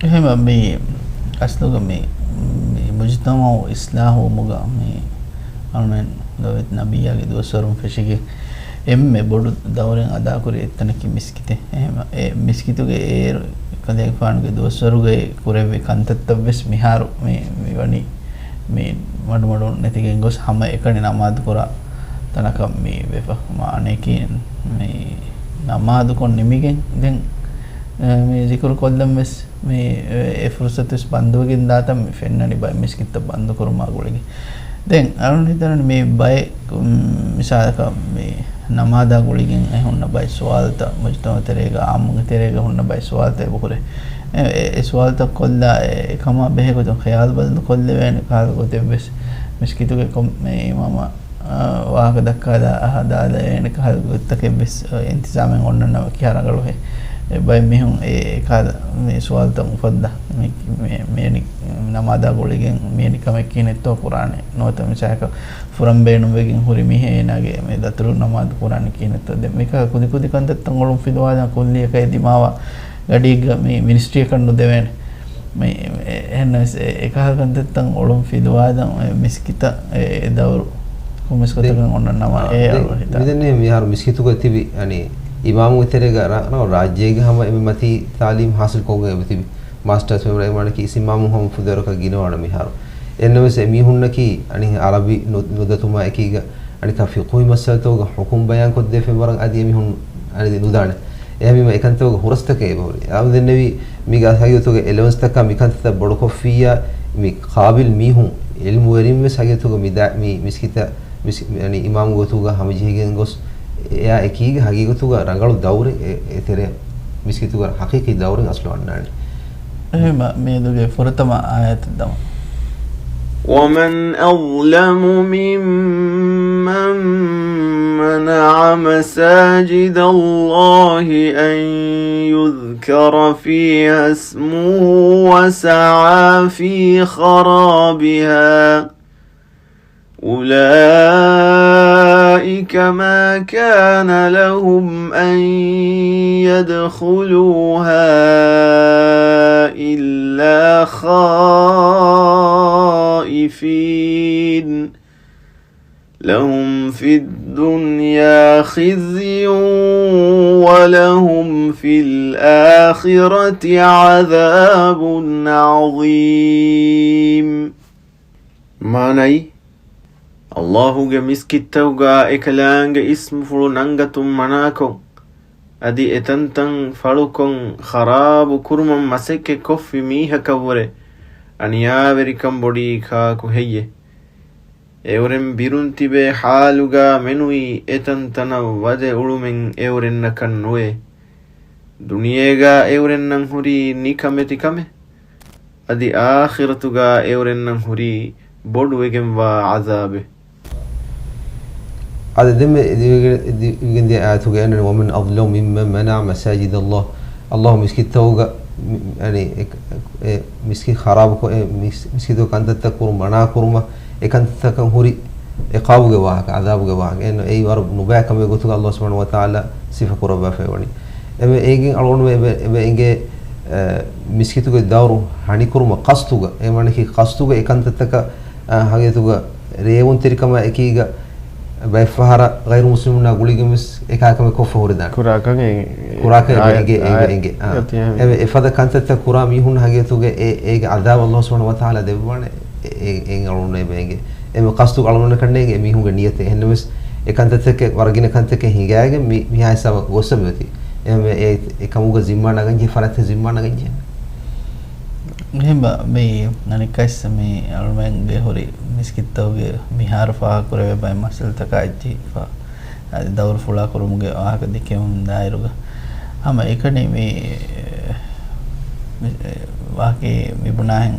އެހެންވެ، މި އަސްލުގަ މި، މި މުޖުތަމަޢު އިސްލާހުވުމުގަ މި އަޅުމެން ލޯބިވެތި ނަބިއްޔާގެ ދުވަސްވަރުން ފެށިގެން އެންމެ ބޮޑު ދައުރެއް އަދާކުރި އެއްތަނަކީ މިސްކިތެއް. އެހެންވެ، އެ މިސްކިތުގެ އޭރު ކަލޭގެފާނުގެ ދުވަސްވަރުގައި ކުރެއްވި ކަންތައްތައް ވެސް މިހާރު މި، މި ވަނީ މި މަޑުމަޑުން ނެތިގެން ގޮސް ހަމަ އެކަނި ނަމާދު ކުރާ ތަނަކަށް މި ވެފަ. މާނަޔަކީ މި ނަމާދުކޮށް ނިމިގެން ދެން، އެ، މި ޒިކުރު ކޮށްލަން ވެސް މި، އެ، އެ ފުރުސަތު ވެސް ބަންދުވެގެން ދާތަން މި ފެންނަނީ ބައެއް މިސްކިތްތައް ބަންދު ކުރުމާ ގުޅިގެން. ދެން އަޅުން ހިތަނީ މި ބައެއް، މި، މިސާލަކަށް މި ނަމާދާ ގުޅިގެން އެ ހުންނަ ބައެއް ސުވާލުތައް މުޖުތަމަޢު ތެރޭގަ އާއްމުގެ ތެރޭގަ ހުންނަ ބައެއް ސުވާލުތައް އެބަ ހުރޭ. އެ، އެ، އެ ސުވާލުތައް ކޮށްލާ އެ، އެކަމާ ބެހޭ ގޮތުން ޚިޔާލު ބަދަލު ކޮށްލެވޭނެ ކަހަލަ ގޮތެއް ވެސް މިސްކިތުގެ ކޮން މި އިމާމާ، އާ، ވާހަކަ ދައްކާލާ އަހާ ދާލައޭނެ ކަހަލަ ގޮތްތަކެއް ވެސް، އާ، އިންތިޒާމެއް އޮންނަންނަމަ ކިހާ ރަނގަޅުހޭ. އެ ބައެއް މީހުން އެ، އެ ކަހަލަ މި ސުވާލުތައް އުފައްދާ. މި، މި، މި ނަމާދާ ގުޅިގެން މި ކަމެއް ކިހިނެއްތޯ ކުރާނެ ނުވަތަ މިސާލަކަށް ފުރަން ބޭނުންވެގެން ހުރި މީހެއް އޭނާގެ މި ދަތުރު ނަމާދު ކުރާނީ ކިހިނެއްތޯ؟ ދެން މިކަހަލަ ކުދިކުދި ކަންތައްތައް އޮޅުން ފިލުވާލަން ކުއްލިއަކަށް ދިމާވާ ގަޑީގަ މި މިނިސްޓްރީއަކަށް ނުދެވޭނެ. މި، އެ، އެހެންނަމަވެސް އެ، އެކަހަލަ ކަންތައްތައް އޮޅުން ފިލުވާލަން އެ މިސްކިތަށް އެ، އެ ދައުރު ކޮންމެސް ގޮތަކަށް އޮންނަންނަމަ އާ، އެ ދެން އަޅު ހިތާ. މިދެންނެ މިހާރު މިސްކިތުގަ ތިބި، އަނި، އިމާމުގެ ތެރޭގަ ރަ-، ރަ-، ރާއްޖޭގެ ހަމަ އެންމެ މަތީ ތާލީމް ހާސިލް ކޮށްގެން އެބަ ތިބި. މާސްޓާސް މެމްބަރ އެމާނަކީ އިސް އިމާމު ހަމަ ފުދޭވަރަކަށް ގިނަވާނެ މިހާރު. އެންނަމަވެސް އެ މީހުންނަކީ އަނި އަރަބި ނު-، ނުދަތުމާ އެކީގަ އަނިކާ ފިޤުހީ މައްސަލަތަކުގަ ޙުކުމް ބަޔާން ކޮށްދޭ ފެންވަރަށް އަދި އެމީހުން އަނި ނުދާނެ. އެހެންވީމަ އެކަންތަކުގަ ހުރަސްތަކެއް އެބަހުރި. އަޅުގަނޑު ދެންނެވީ މީގަ ހަގީގަތުގަ އެ ލެވެލްސްތަކާ މިކަންތައް ބޮޑުކޮށްފިއްޔާ މި ޤާބިލް މީހުން ޢިލްމުވެރިން ވެސް ހަގީގަތުގަ މި ދާ-، މި މިސްކިތަށް މިސް-، އަނި އިމާމު ގޮތުގަ ހަމަޖެހިގެން ގޮސް އެއާ އެކީގަ ހަގީގަތުގަ ރަނގަޅު ދައުރެއް އެ، އެތެރެ މިސްކިތުގަ ޙަޤީޤީ ދައުރެއް އަސްލު އަންނާނެ. އެހެންވީމަ މިއަދުގެ ފުރަތަމަ އާޔަތަށް ދަމުން. ومن أظلم ممن منع مساجد الله أن يذكر فيها اسمه وسعى في خرابها أولئك ما كان لهم أن يدخلوها إلا خائفين لهم في الدنيا خزي ولهم في الآخرة عذاب عظيم. މާނައީ، ﷲ ގެ މިސްކިތްތަކުގަ އެކަލާނގެ އިސްމުފުޅު ނަންގަތުން މަނާކޮށް، އަދި އެތަންތަން ފަޅުކޮށް ޚަރާބު ކުރުމަށް މަސައްކަތް ކޮށްފި މީހަކަށްވުރެ އަނިޔާވެރިކަން ބޮޑީ ކާކު ހެއްޔެ؟ އެއުރެން ބިރުން ތިބޭ ޙާލުގަ މެނުވީ އެތަންތަނަށް ވަދެ އުޅުމެއް އެއުރެންނަކަށް ނުވޭ. ދުނިޔޭގަ އެއުރެންނަށް ހުރީ ނިކަމެތި ކަމެއް. އަދި އާޚިރަތުގަ އެއުރެންނަށް ހުރީ ބޮޑުވެގެންވާ ޢަޛާބެއް. އަދި ދެންމެ ދިވެގެ-، ދި-، ދިވެގެންދިޔަ އާޔަތުގައި އެންނަނީ، ومن أظلم ممن منع مساجد الله. ﷲ މިސްކިތްތަކުގަ މި-، އަނި އެ، އެ މިސްކިތް ޚަރާބުކޮށް، އެ މިސް-، މިސްކިތުގެ ކަންތައްތައް ކުރުން މަނާ ކުރުމަށް، އެ ކަންތައްތަކަށް ހުރި ޢިޤާބުގެ ވާހަކަ، ޢަޛާބުގެ ވާހަކަ. އެން އެއީ ވަރަށް ނުބައި ކަމެއް ގޮތުގަ ﷲ ސުބްޙާނަހޫ ވަތަޢާލާ ސިފަ ކުރައްވާފައި ވަނީ. އެމެ-، އޭގެން އަޅުގަނޑުމެން އެބަ-، އެބަ އެނގޭ، އަ، މިސްކިތުގެ ދައުރު ހަނިކުރުމަށް ޤަޞްދުގަ، އެ މާނައަކީ ޤަޞްދުގަ އެ ކަންތައްތަކަށް، އަ، ހަގީގަތުގަ ރޭވުންތެރިކަމާ އެކީގަ ބައެއްފަހަރަށް ޣައިރު މުސްލިމުންނާ ގުޅިގެން ވެސް އެކާ ކަމެއް ކޮށްފަ ހުރެދާނެ. ކުރާކަން އެ-، ކުރާކަން އެބަ އާ-، އެނގޭ، އެބަ އާ-، އެނގޭ. އާ. އެ-، އެފަދަ ކަންތައްތައް ކުރާ މީހުން ހަގީގަތުގަ އެ-، އޭގެ ޢަޛާބު ﷲ ސުބްޙާނަހޫ ވަތަޢާލާ ދެއްވާނެ. އެ-، އެ-، އެއިން އަޅުގަނޑު އެބަ އެނގޭ. އެމެ ޤަޞްދު އަޅުގަނޑަކަށް ނޭނގެ މީހުންގެ ނިޔަތެއް. އެހެންނަމަވެސް އެ ކަންތައްތަކެއް ވަރަށް ގިނަ ކަންތަކެއް ހިނގާގެން މި-، މިހާ ހިސާބަށް ގޮއްސަ މިއޮތީ. އެމެ އެ-، އެކަމުގަ ޒިންމާ ނަގަންޖެހޭ ފަރާތްތައް ޒިންމާ ނަގަންޖެހޭ. އެހެން ބާ، މި އަނެއްކާވެސް މި އަޅުމެންގެ ހުރި މިސްކިތްތަކުގެ މިހާރު ފާހަގަކުރެވޭ ބައެއް މައްސަލަތަކާ އެއްޗެހިފަ، އަދި ދައުރު ފުޅާ ކުރުމުގެ ވާހަކަ ދެކެވުމުގެ ދާއިރުގަ ހަމަ އެކަނި މި، މި، ވާހަކައެއް މިބުނާހެން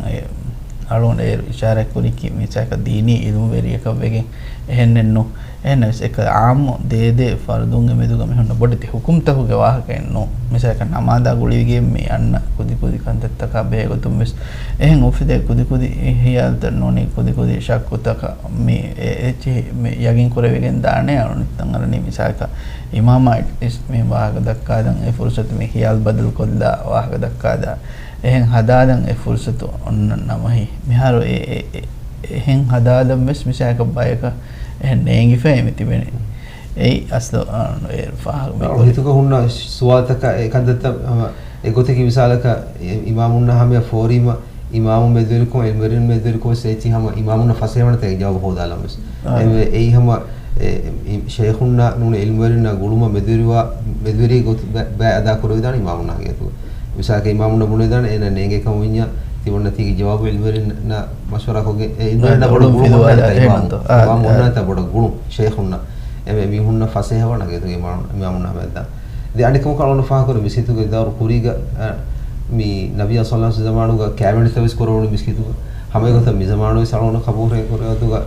އަޅުގަނޑު އޭރު އިޝާރާތް ކުރީކީ މިސާލަކަށް ދީނީ އިލްމުވެރިޔަކަށް ވެގެން އެހެންނެއްނު. އެހެންނަމަވެސް އެކަލަ އާއްމު ދޭދޭ ފަރުދުންގެ މެދުގަ މި ހުންނަ ބޮޑެތި ހުކުމްތަކުގެ ވާހަކައެއްނު. މިސާލަކަށް ނަމާދާ ގުޅިގެން މި އަންނަ ކުދިކުދި ކަންތައްތަކާ ބެހޭގޮތުން ވެސް އެހެން އުފެދޭ ކުދިކުދި ހިޔާލުތައް ނޫނީ ކުދިކުދި ޝައްކުތަކަށް މި އެ-، އެއްޗިހި މި ޔަގީން ކުރެވިގެން ދާނެ. އަޅުނިތަން އަރަނީ މިސާލަކަށް އިމާމާ އިސް މި ވާހަކަ ދައްކާލަން އެ ފުރުސަތު މި ހިޔާލު ބަދަލު ކޮށްލާ ވާހަކަ ދައްކާލާ އެހެން ހަދާލަން އެ ފުރުސަތު އޮންނަ ނަމަހި. މިހާރު އެ-، އެ-، އެ-، އެހެން ހަދާލަން ވެސް މިސާލަކަށް ބަޔަކަށް އެހެން ނޭނގިފައި މި ތިބެނީ. އެއީ އަސްލު އާ، އޭރު ފާހަގަ މި އަޅު ކުރީ. ހިތުގަ ހުންނަ ސުވާލުތަކަށް އެ ކަންތައްތައް ހަމަ އެ ގޮތަކީ މިސާލަކަށް އި-، އިމާމުންނާ ހަމަޔަށް ފޯރީމަ އިމާމު މެދުވެރިކޮށް، އިލްމުވެރިން މެދުވެރިކޮށް އެއްޗި ހަމަ އިމާމުންނަށް ފަސޭހަވަންތަ އެ ޖަވާބު ހޯދާލަން ވެސް. އާ. އެ، އެއީ ހަމަ އެ، އި-، ޝައިޚުންނާ ނޫނީ އިލްމުވެރިންނާ ގުޅުމަށް މެދުވެރިވާ، މެދުވެރީ ގޮތު ބަ-، ބައި އަދާ ކުރެވިދާނެ އިމާމުންނާ ހަގީގަތުގަ. މިސާލަކަށް އިމާމުންނަށް ބުނެދާނެ އޭނަ ނޭނގޭ ކަމަށް ވިއްޔާ ތި އޮންނަ ތީގެ ޖަވާބު އިލްމުވެރިންނާ މަޝްވަރާ ކޮށްގެން އެ އިލްމުވެރިންނާ ބޮޑަށް ގުޅުމަށް އަންނާނެތާ އިމާމު. އިމާމު އޮންނާނެތާ ބޮޑަށް ގުޅުން ޝައިޚުންނާ. އެ މީހުންނަށް ފަސޭހަވާނެ ހަގީގަތުގަ އިމާމު-، އިމާމުންނާ ހަމަޔަށް ދާން. ދެ އަނެއްކަމަކު އަޅުގަނޑު ފާހަގަކުރި މިސްކިތުގެ ދައުރު ކުރީގަ، އަ، މި ނަބިއްޔާ ޞައްލަﷲ ޢަލައިހި ވަސައްލަމްގެ ޒަމާނުގަ ކައިވެނިތައް ވެސް ކުރެވުނު މިސްކިތުގަ. ހަމަ އެގޮތަށް މި ޒަމާނު ވެސް އަޅުގަނޑު ޤަބޫލު ކުރޭ ގޮތުގަ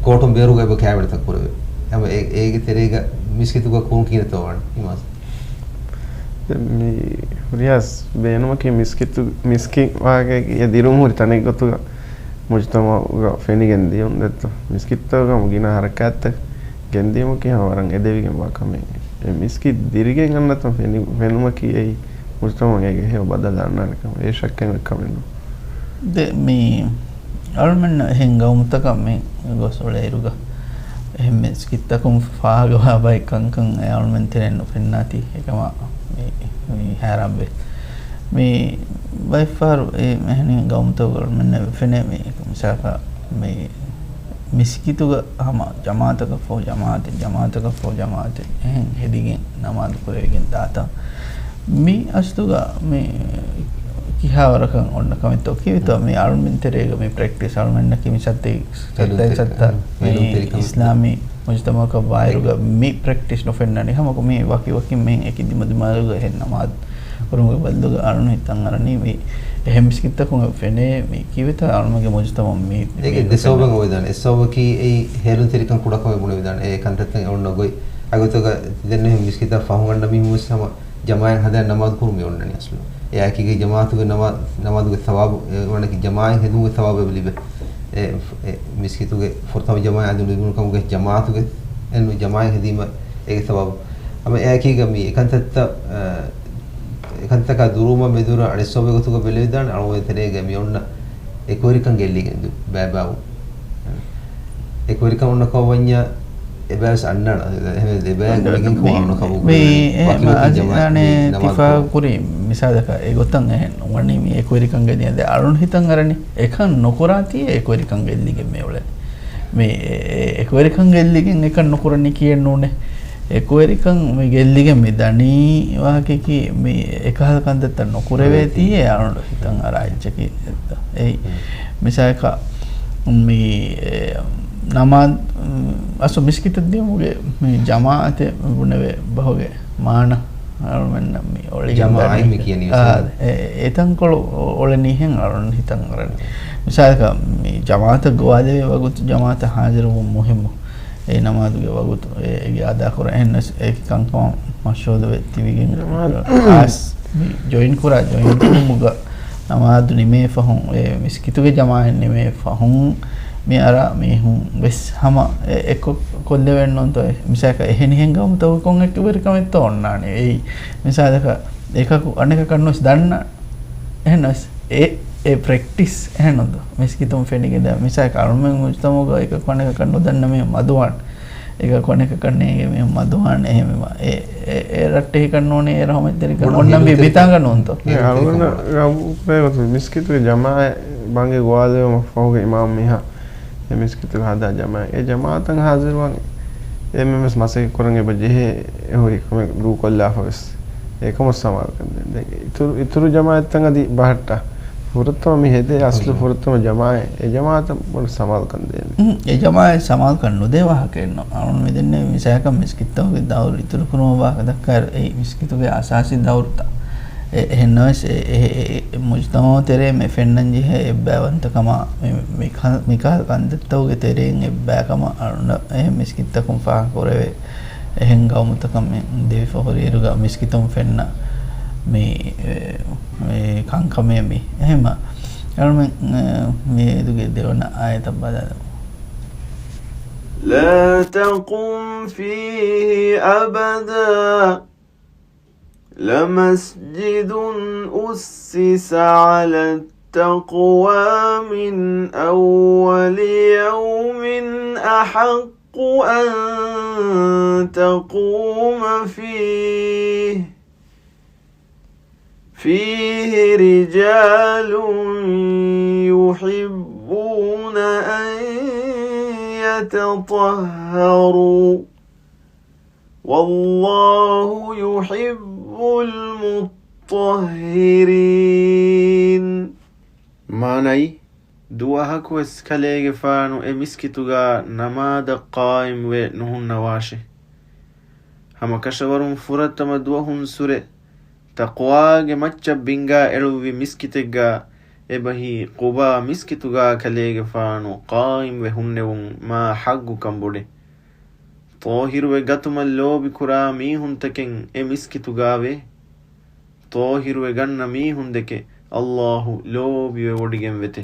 ކޯޓުން ބޭރުގަ އެބަ ކައިވެނިތައް ކުރެވޭ. ހަމަ އެ-، އޭގެ ތެރޭގަ މިސްކިތުގަ ކުރުން ކިހިނެއްތޯ ވާނީ އިމާމް؟ ދެ މި ހުރިހާ ބޭނުމަކީ މިސްކިތު، މިސްކިތް ވާގެ ދިރުން ހުރި ތަނެއް ގޮތުގަ މުޖުތަމަޢުގަ ފެނިގެން ދިޔުން ދެއްތޯ. މިސްކިތްތަކުގަ ގިނަ ހަރަކާތްތައް ގެންދިޔުމަކީ ހަމަ ވަރަށް އެދެވިގެންވާ ކަމެއް. އެ މިސްކިތް ދިރިގެން އަންނަތަން ފެނި-، ފެނުމަކީ އެއީ މުޖުތަމަޢުގެ ހެޔޮ ބަދަލެއް އަންނާނެ ކަމެއް. އެ ޝައްކެއް ނެތް ކަމެއް ނޫން. ދެ މި އަޅުމެންނަށް އެހެން ގައުމުތަކަށް މި ގޮސް އުޅޭއިރުގަ އެހެން މިސްކިތްތަކުން ފާހަގަވާ ބައެއް ކަންކަން އެ އަޅުމެން ތެރެއިން ނުފެންނާތީ. އެކަމާ މި، މި ހައިރާންވޭ. މި ބައެއްފަހަރު އެ އެހެނިހެން ގައުމުތަކުގަ އަޅުމެންނަށް ފެނޭ މި މިސާލަކަށް މި މިސްކިތުގަ ހަމަ ޖަމާޢަތަކަށް ފަހު ޖަމާޢަތެއް، ޖަމާޢަތަކަށް ފަހު ޖަމާޢަތެއް އެހެން ހެދިގެން ނަމާދު ކުރެވިގެން ދާތަން. މި އަސްލުގަ މި ކިހާވަރަކަށް އޮންނަ ކަމެއްތޯ ކީއްވެތޯ މި އަޅުމެން ތެރޭގަ މި ޕްރެކްޓިސް އަޅުމެންނަކީ މި ސައްތަ-، ސައްތައިން ސައްތަ މި އިސްލާމީ މުޖުތަމަޢަކަށް ވާއިރުގަ މި ޕްރެކްޓިސް ނުފެންނަނީ. ހަމަކު މި ވަކި ވަކި މި އެކި ދިމަދިމާލުގަ އެހެން ނަމާދު ކުރުމުގެ ބަދަލުގަ އަޅުން ހިތަށް އަރަނީ މި އެހެން މިސްކިތްތަކުން ފެނޭ މި ކީއްވެތަ އަޅުމެންގެ މުޖުތަމަޢު މީ އޭގެ ދެ ސަބަބެއް އޮވެދާނެ. އެއް ސަބަބަކީ އެއީ ހޭލުންތެރިކަން ކުޑަކަމެއް ބުނެވިދާނެ. އެ ކަންތައްތައް އޮންނަ ގޮތް. އަގޮތަކަށް ދެންނެވި މިސްކިތަށް ފަހުން އަންނަ މީހުން ވެސް ހަމަ ޖަމާޢަތް ހަދާ ނަމާދު ކުރުމީ އޮންނަނީ އަސްލު. އެއާއެކީގަ ޖަމާޢަތުގެ ނަމާ-، ނަމާދުގެ ޘަވާބު، އެ ވަނަކީ ޖަމާޢަތް ހެދުމުގެ ޘަވާބު އެބަ ލިބޭ. އެ، އެ މިސްކިތުގެ ފުރަތަމަ ޖަމާޢަތް އަދު ނުލިބުނު ކަމުގެ ޖަމާޢަތުގެ އެން ޖަމާޢަތް ހެދީމަ އޭގެ ޘަވާބު. ހަމަ އެއާއެކީގަ މި އެކަންތައްތައް، އަ، އެކަންތަކާ ދުރުވުމަށް މެދުވެރި އަނެއް ސަބަބެއް ގޮތުގަ ބެލެވިދާނެ އަޅުގަނޑު ތެރޭގަ މި އޮންނަ އެކުވެރިކަން ގެއްލިގެން ދު-، ބައިބައިވުން. އެކުވެރިކަން އޮންނަ ކަމަށް ވަންޏާ އެބައިވެސް އަންނާނެ. އެހެން އެބައި ގުޅިގެން ކޮށް އަޅުގަނޑު ކަބޫލު ކުރޭ. ވަކިވަކި ޖަމާޢަތް މި ނަމާދު ކުރުން. ތިފާގު ކުރި މިސާލަކަށް އެގޮތަށް އެހެން ނުވަނީ މި އެކުވެރިކަން ގެންދިޔަ ދެ އަޅުން ހިތަށް އަރަނީ އެކަން ނުކުރާތީ އެކުވެރިކަން ގެއްލިގެން މި އުޅެނީ. މި އެ-، އެ-، އެކުވެރިކަން ގެއްލިގެން އެކަން ނުކުރަނީ ކިޔެއް ނޫނޭ. އެކުވެރިކަން މި ގެއްލިގެން މި ދަނީ ވާހަކައަކީ މި އެކަހަލަ ކަންތައްތައް ނުކުރެވޭތީ އެ އަޅުގަނޑު ހިތަށް އަރާ އެއްޗަކީ. އެއީ މިސާލަކަށް މި، އެ، ނަމާދު، އަސްލު މިސްކިތަށް ދިޔުމުގެ މި ޖަމާޢަތެއް ބުނެވޭ ބަހުގެ މާނަ އަޅުމެންނަށް މި އޮޅިގެން ޖަމާޢަތް ދަނީ. މި ކިޔަނީ އާ، އެ-، އެތަންކޮޅު އޮ-، އޮޅެނީހެން އަޅުން ހިތަށް އަރަނީ. މިސާލަކަށް މި ޖަމާޢަތަށް ގޮވާލެވޭ ވަގުތު ޖަމާޢަތަށް ހާޒިރުވުން މުހިއްމު. އެ ނަމާދުގެ ވަގުތު އެ-، އޭގެ އަދާކުރަން އެހެންނަސް އެކި ކަންކަމަށް މަޝްހޫދުވެ ތިބިގެން ޖަމާޢަތް އައިސް މި ޖޮއިން ކުރާ، ޖޮއިން ކުރުމުގަ ނަމާދު ނިމޭ ފަހުން، އެ މިސްކިތުގެ ޖަމާޢަތް ނިމޭ ފަހުން މި އަރާ މީހުން ވެސް ހަމަ އެ-، އެއްކޮށް ކޮށްލެވެން ނޫންތޯ؟ މިސާލަކަށް އެހެނިހެން ގައުމުތަކުގަ ކޮން އެކުވެރިކަމެއްތޯ އޮންނާނީ؟ އެއީ މިސާލަކަށް އެކަކު އަނެކަކަށް ނުވެސް ދަންނަ އެހެންނަސް އެ، އެ ޕްރެކްޓިސް އެހެންނުންތޯ؟ މިސްކިތުން ފެނިގެން ދާ މިސާލަކަށް އަޅުމެން މުޖުތަމަޢުގަ އެކަކު އަނެކަކަށް ނުދަންނަ މީހުން މަދުވާން. އެކަކު އަނެކަކަށް ނޭނގޭ މީހުން މަދުވާން. އެހެންވީމަ އެ، އެ، އެ ރައްޓެހިކަން ނޫނީ އޭރު ހަމައެއްތެރިކަން ބޮޑަށް އޮންނަންވީ ހެދުންތެރި-، ބިތާގަ ނޫންތޯ؟ އެ އަޅުގަނޑަށް ގަބޫލު ކުރޭ ގޮތުން މިސްކިތުގެ ޖަމާޢަތް ބަންގި ގޮވާލެވުމަށް ފަހުގެ އިމާމް މީހާ އެ މިސްކިތުގަ ހަދާ ޖަމާޢަތް، އެ ޖަމާޢަތަށް ހާޒިރުވަން އެންމެންވެސް މަސައްކަތް ކުރަން އެބަ ޖެހޭ އެ ހުރި ކަމެއް ދޫކޮށްލާފަ ވެސް އެކަމަށް ސަމާލުކަން ދޭން. ދެން އިތުރު، އިތުރު ޖަމާޢަތްތައް އަދި ބަހައްޓާ ފުރަތަމަ މި ހެދޭ އަސްލު ފުރަތަމަ ޖަމާޢަތް، އެ ޖަމާޢަތަށް ބޮޑަށް ސަމާލުކަން ދޭން. އުން، އެ ޖަމާޢަތް ސަމާލުކަން ނުދޭ ވާހަކައެއްނު. އަޅުން މިދެންނެވި މިސާލަކަށް މިސްކިތްތަކުގެ ދައުރު އިތުރު ކުރުމަށް ވާހަކަ ދައްކާއިރު އެއީ މިސްކިތުގެ އަސާސީ ދައުރުތައް. އެ-، އެހެންނަމަވެސް އެ-، އެ-، އެ-، އެ-، މުޖްތަމަޢު ތެރޭ މި ފެންނަން ޖެހޭ އެއްބައިވަންތަކަމާ މި-، މިކަ-، މިކަހަލަ ކަންތައްތަކުގެ ތެރެއިން އެއްބައިކަމަށް އަޅުގަނޑަށް އެހެން މިސްކިތްތަކުން ފާހަގަކުރެވޭ އެހެން ގައުމުތަކަށް މި ދެވިފަ ހުރިއިރުގަ މިސްކިތުން ފެންނަ މި، އެ، އެ، ކަންކަމޭ މި. އެހެންމަ އަޅުމެން، އެ، މިއަދުގެ ދެވަނަ އާޔަތަށް ބަލާލަމު. لا تقم فيه أبدا لمسجد أسس على التقوى من أول يوم أحق أن تقوم فيه، فيه رجال يحبون أن يتطهروا، والله يحب المطهرين. މާނައީ، ދުވަހަކުވެސް ކަލޭގެފާނު އެ މިސްކިތުގަ ނަމާދަށް ޤާއިމްވެ ނުހުންނަވާށެ. ހަމަކަށަވަރުން ފުރަތަމަ ދުވަހުންސުރެ ތަޤްވާގެ މައްޗަށް ބިންގާ އެޅުއްވި މިސްކިތެއްގަ އެބަހީ ޤުބާ މިސްކިތުގަ ކަލޭގެފާނު ޤާއިމްވެ ހުންނެވުން މާ ޙައްޤު ކަނބޮޑެއް. ޠާހިރުވެ ގަތުމަށް ލޯބިކުރާ މީހުންތަކެއް އެ މިސްކިތުގައެވެ. ޠާހިރުވެ ގަންނަ މީހުންދެކެ ﷲ ލޯބިވެވޮޑިގެންވެތެ.